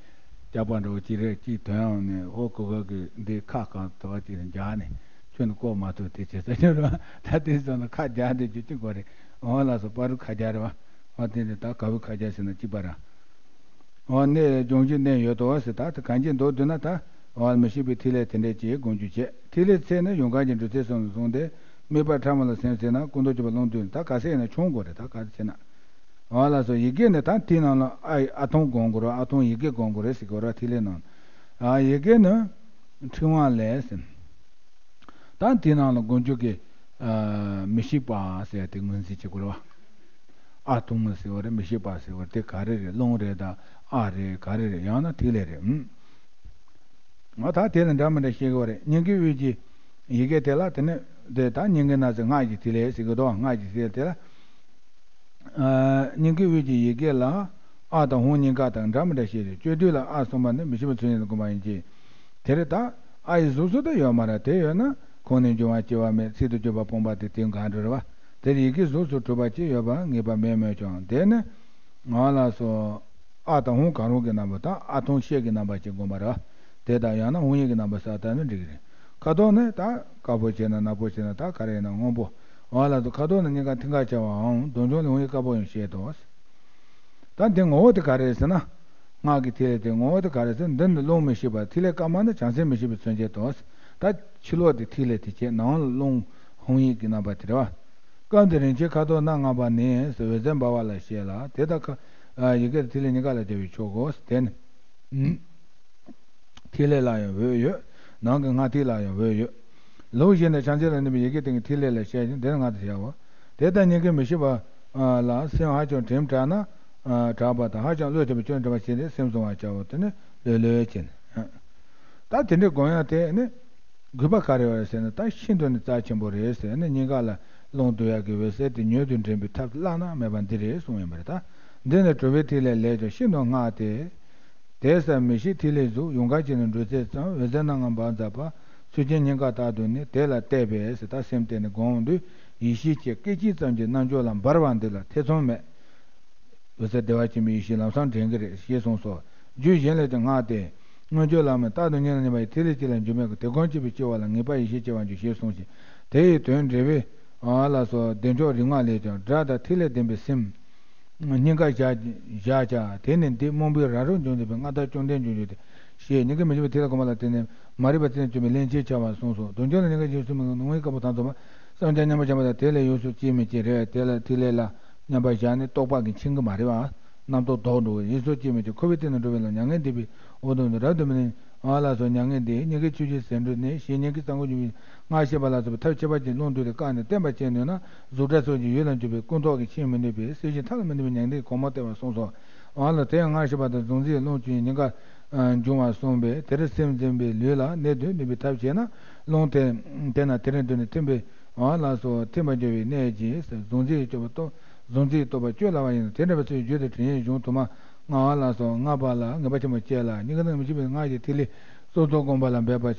སྐྱག་པ་འདྲ་བོ་ཅིག་རེད། ཅིག་དོན་ཡང་ནི་ཨོ་གོ་ག་གི་འདི་ཁ་གང་དུ་བ་ཅིག་རེད་འཇག་ནས་ཁྱོད་ནི་ལྐོག་མ་ཐུབ་དེ་བྱེད་ས་ཅིག་རེད། ད་དེ་སོང་ན་ཁ་རྒྱག་འདི་རྒྱུ་ཅི་དགོས་རེད། འོ་ལགས་སོ། པ་རུ་ཁ་རྒྱག་རེད་བ། འོ་དེ་ནི་ད་ག་བུ་ཁ་རྒྱག་ཟེར་ན་གཅིག་པ་ར། འོ་གནས་སྦྱོང་གཞིའི་གནད་ཡོད་དོ་ཟེར། ད་དེ་གང་ཅི་མདོར་བསྡུས་ན་ད་འོ་མི་ཤེས་པའི་ཐིག་ལེ་དེ་འདྲས་ཀྱིས་སྒོམ་རྒྱུ་བྱེད། ཐིག་ལེ་ཚད་ནི་ཡུངས་ཀར་གྱི་འབྲུ་ཚད་གསུམ་དུ་གསུངས་ཏེ། དམིགས་པ་ཕྲ་མོ་ལ་སེམས་བསྐྱེད་ན་ཀུན་རྟོག་བཅས་པ་ལྷུང་དུས་ད་ག་ཚད་ཡིན་ན་ཆུང་དགོས་རེད། ད་ག་ཚད་ན། འོ་ལགས་སོ། ཡི་གེ་ནི་ད་དེའི་ནང་ལ་ཨ་ཨ་ཐུང་སྒོམ་དགོས་རེད། ཨ་ཐུང་ཡི་གེ་སྒོམ་དགོས་རེད་ཟེར་གྱི་ཡོད་རེད། ཐིག་ལེ་ནང་ཨ་ཡི་གེ་ནི་ཕྲེང་བ་ལས་ཟེར། ད་དེའི་ནང་ལ་སྒོམ་རྒྱུ་གི་ཨ་མི་ཤིགས་པ་ཟེར་དེ་ངོས་འཛིན་བྱེད་དགོས་རེད་བ། ཨ་ཐུང་ཟེར་བ་རེད། མི་ཤིགས་པ་ཟེར་བ་དེ་ག་རེ་རེད། རླུང་རེད་དང་ཨ་རེད། ག་རེ་རེད། ཡང་ན་ཐིག་ལེ་རེད། ཨུམ། ང་ད་དེ་ལ་འདྲ་མི་འདྲ་བཤད་ཀྱི་ཡོད་རེད། སྙིང་གའི་དབུས་ཀྱི་ཡི་གེ་དེ་ལ་དེ་ནི་དེ་ད་སྙིང་གའི་ན་ཟེར་སྔགས་ཀྱི་ཐིག་ལེ་ཟེར་གྱི་འདུག་སྔགས་ཀྱི་ཐིག་ལེ་དེ་ལ། ཨ་སྙིང་གའི་དབུས་ཀྱི་ཡི་གེ་ལ་ཨ་དང་ཧཱུྃ་གཉིས་ཀ་དང་འདྲ་མི་འདྲ་བཤད་དེ། སྤྱོད་བསྡུས་ལ་ཨ་གསུངས་པ་ནི་མི་ཤིགས་པ་ཚུལ་གཉིས་ལ་གོམས་པ་ཡིན་གྱི། དེར་ད་ཨ་ཡི་གཟུགས་སུ་ད་ཡོད་མ་རེད། དེ་ཡོད་ན་ཁོང་ནས་འབྱུང་བ་སྐྱེ་བ་མེད། ཚིག་ཏུ་གྱུར་པ་ཕོངས་པ་སྟེ་དེ་གང་འགྲོ་རེད་བ། དེར་ཡི་གེའི་གཟུགས་སུ་གྲུབ་པ་ཅིག་ཡོད་པ་ངེས་པ་མེད་མོད་ཀྱང་། དེ་ནི་ང་ལ་སོ། ཨ་དང་ཧཱུྃ་གང་རུང་གི་རྣམ་པ་དང་ཨ་ཐུང་ཤད་ཀྱི་རྣམ་པ་ཅིག་བསྒོམ་པ་རེད། དེ་དང་ཡང་ན་ཧཱུྃ་ཡིག་གི་རྣམ་པ་གསལ་བཏབ་ན་འགྲིག་གི་རེད། ཁ་དོག་ནི་ད་དཀར་པོ་བྱས་ན་ནག་པོ་བྱས་ན་ད་ག་རེ་ཡིན་ན་སྔོན་པོ། འོ་ལགས་སོ། ཁ་དོག་ནི་གཉིས་ཀ་མཐིང་ག་བྱ་བའམ་དུང་སྐྱོང་ལ་ཧཱུྃ་ཡིག་དཀར་པོ་ཡང་བཤད་དོ། ད་འདི་ངོ་བོ་དེ་ག་རེ་ཟེར་ན། སྔགས་ཀྱི་ཐིག་ལེ་དེ་ངོ་བོ་དེ་ག་རེ་ཟེར། འདི་ནི་རླུང་མི་ཤིགས་པ། ཐིག་ལེ་དཀར་དམར་ནི་བྱང་སེམས་མི་ཤིགས་པའི་མཚོན་བྱེད་དོ། ད་ཕྱི་ལོགས་དེ་ཐིག་ལེ་དེ་བྱས། ནང་ལ་རླུང་ཧཱུྃ་ཡིག་གི་རྣམ་པ་དེ་རེད་བ། སྐབས་འདིར་རིན་ཆེན་ཁ་དོག་སྣ་ལྔ་པ་ནི་འོད་ཟེར་འབར་བ་ལ་བཤད་ལ། དེ་ལྟར་ཁ་ཡི་གེ་ཐིག་ལེ་གཉིས་ཀ་ལ་བྱ་བའི་ཕྱོགས་གོ། དེ་ནི་ཐིག་ལེ་ལ་ཡང་འོད་ཡོད། ནང་གི་སྔགས་ཐིག་ལ་ཡང་འོད་ཡོད། ལུགས་གཞན་དུ་ཕྱག་མཚན་ལ་གནས་པའི་ཡི་གེ་སྟེང་གི་ཐིག་ལེ་ལ་བཤད་ཅིང་། དེ་ནི་སྔགས་ཏུ་བྱའོ། དེ་ལྟར་སྙིང་གའི་མི་ཤིགས་པ་ལ་སེམས་ཧ་ཅང་དྲན་དྲགས་ན་དྲགས་པ་དང་། ཧ་ཅང་བློས་ཐིམ་པའི་སྐྱོན་དྲན་པ་བྱས་ཏེ་སེམས་བཟུང་བར་བྱའོ། དེ་ནི་ལྷོད་ལྷོད་བྱས་ནས། ད་དེ་འདྲའི་སྒོམ་ཡག་དེ་ནི་དགོས་པ་ག་རེ་ཡོད་རེད་ཟེར་ན། ད་ཤིན་ཏུ་ནི་རྩ་ཆེན་པོ་རེད་ཟེར་ནས། སྙིང་ག་ལ་རླུང་བསྡུ་ཡག་གི་འོད་ཟེར་དེ་མྱུར་དུ་འདྲེན་པའི་ཐབས་བླ་ན་མེད་པ་འདི་རེད་གསུངས་ཡོད་པ་རེད། ད་འདི་ནི་གྲུབ་པའི་ཐིག་ལེ་ལས་ཀྱང་ཤིན་ཏུ་སྔགས་ཏེ། དེ་ལྟར་མི་ཤིགས་ཐིག་ལེའི་གཟུགས། ཡུངས་ཀར་གྱི་ནི་འབྲུ་རྩེ་ཙམ། འོད་ཟེར་སྣ་ལྔ་འབར་འཛག་པ། ཚུལ་ཁྲིམས་སྙིང་ག་ལྟར་དུ་ནི། དེ་ལ་བལྟས་པས་ཟེར། ད་སེམས་གཏད་ནས་སྒོམ་དུས་ཡེ་ཤེས་ཀྱི་སྐད་ཅིག་ཙམ་གྱི་རྣལ་འབྱོར་ལ་འབར་བ་འདི་ལ་ཐེ་ཚོམ་མེད། འོད་གསལ་བདེ་བ་ཆེན་པོའི་ཡེ་ཤེས་ལམ་སང་འདྲེན་གྱི་རེད་ཞེས་གསུངས་སོ། རྒྱུད་གཞན་ལས་ཀྱང་སྔགས་ཏེ། མངོན་སྤྱོད་བླ་མེད་རྟག་ཏུ་སྙིང་ལ་ཉར་བ་ཡི། ཐིག་ལེ་གཅིག་ལ་འཇུག་མེད་ཀྱང་། དེ་གང་སྐྱེས་པའི་སྐྱེ་བ་ལ། ངེས་པར་ཡེ་ཤེས་སྐྱེ་བར་འགྱུར་ཞེས་གསུངས་ཤིང་། དེ་ཡི་དོན་འགྲེལ་པའི་འོ་ལགས་སོ། བདེ་མཆོག་རིག་སྔགས་ལས་ཀྱང་། སྒྲ་དང་ཐིག་ལེ་ལྡན་པའི་སེམས། སྙིང་གར་བཞག་བཞག་བྱ། དེ་ནི་འདི་རྨོངས་པའི་ར་རོ་འཇོམས་ནུས་པའི། སྔར་ལྟར་བཅོམ་ལྡན་འབྱུང་འགྱུར་ཏེ། ཞེས་སྙིང་གའི་མི་ཤིགས་པའི་ཐིག་ལེ་སྒོམ་པ་ལ་བརྟེན་ནས་མ་རིག་པ་རྩད་ནས་གཅོད་པའི་སླན་ཆད་འཆར་བ་གསུངས་སོ། དུང་སྐྱོང་ལ་སྙིང་གའི་ཡིད་སུན་མི་ངང་ནུ་ཧཱུྃ་ཡིག་དཀར་པོ་དང་འཛོམས་པ། བསམ་གྱིས་མཉམ་པར་བཞག་པ་དང་། དེ་ལས་ཡོངས་སུ་སྐྱེ་མི་སྐྱེ་རེད། དེ་ལ་ཐིག་ལེ་ལ་མཉམ་པར་བཞག་ནས་རྟོག་པ་གིས་འཆིང་གི་མ་རེད་བ། རྣམ་རྟོག་ལྡོག་འགྲོ་བས་ཡོངས་སུ་སྐྱེ་མི་སྐྱེ། འཁོར་བའི་གཏིང་ནས་སྒྲོལ་བའི་ལམ། མྱ་ངན་འདས་པའི་འོག་ཏུ་འདུག་རབ་ཏུ་མི་ནུས། འོ་ལགས་སོ། མྱ་ངན་འདས། སྙིང་གའི་ཆུ་སྐྱེས་ཟེར་འགྲོ་ནས། ཞེས་སྙིང་གའི་རྩ་འཁོར་འཇུག་པའི་སྔགས་ཤེས་པ་ལ་སོགས་པའི་ཐབས་ཁྱད་པར་ཅན་རླུང་བསྡུས་ཏེ་བཀག་ནས་བརྟན་པར་བྱས་ནུས་ན། གཟུགས་སྒྲ་སོགས་ཀྱི་ཡུལ་ལ་འཇུག་པའི་ཀུན་རྟོག་གིས་འཆིང་མི་ནུས་པས། སྲིད་ཞིའི་མཐའ་ལ་མི་འདུ་བའི་མྱ་ངན་འདས་གོང་མ་སྟེར་བར་གསུངས་སོ། འོ་ལགས། དེ་ཡང་སྔགས་ཤེས་པ་དང་གཟུང་འཛིན་རླུང་བཅུ་གཉིས་སྙིང་གར་འབྱུང་བར་གསུངས་པས། དེར་སེམས་འཛིན་པའི་ལུས་ལ་གནས་དུ་ནུས་པའི་ཐབས་བྱས་ན། རླུང་དེ་དེ་ན་དེ་རིང་དུ་ནི་ཐིམ་པས། འོ་ལགས་སོ། ཐིམ་པར་འགྱུར་བའི་གནད་ཀྱིས་གཟུང་འཛིན་གྱི་སྤྱོད་པ་རྟོགས། གཟུང་འཛིན་གྱི་རྟོག་པ་གཅོད་སླ་བ་ཡིན་ནོ། དེ་འདྲ་བའི་ཚུལ་རྒྱུད་དུ་དྲན་ཡས་གཞུང་དུ་མ། ང་འོ་ལགས་སོ། ལྔ་པ་ལ་ངེས་པ་ཆེན་པོ་བསྐྱེད་ལ། སྙིང་ག་ནང་མི་ཤིགས་པའི་སྔགས་ཀྱི་ཐིག་ལེ་སོ་སོར་བསྒོམ་པ་ལ་འབད་པ།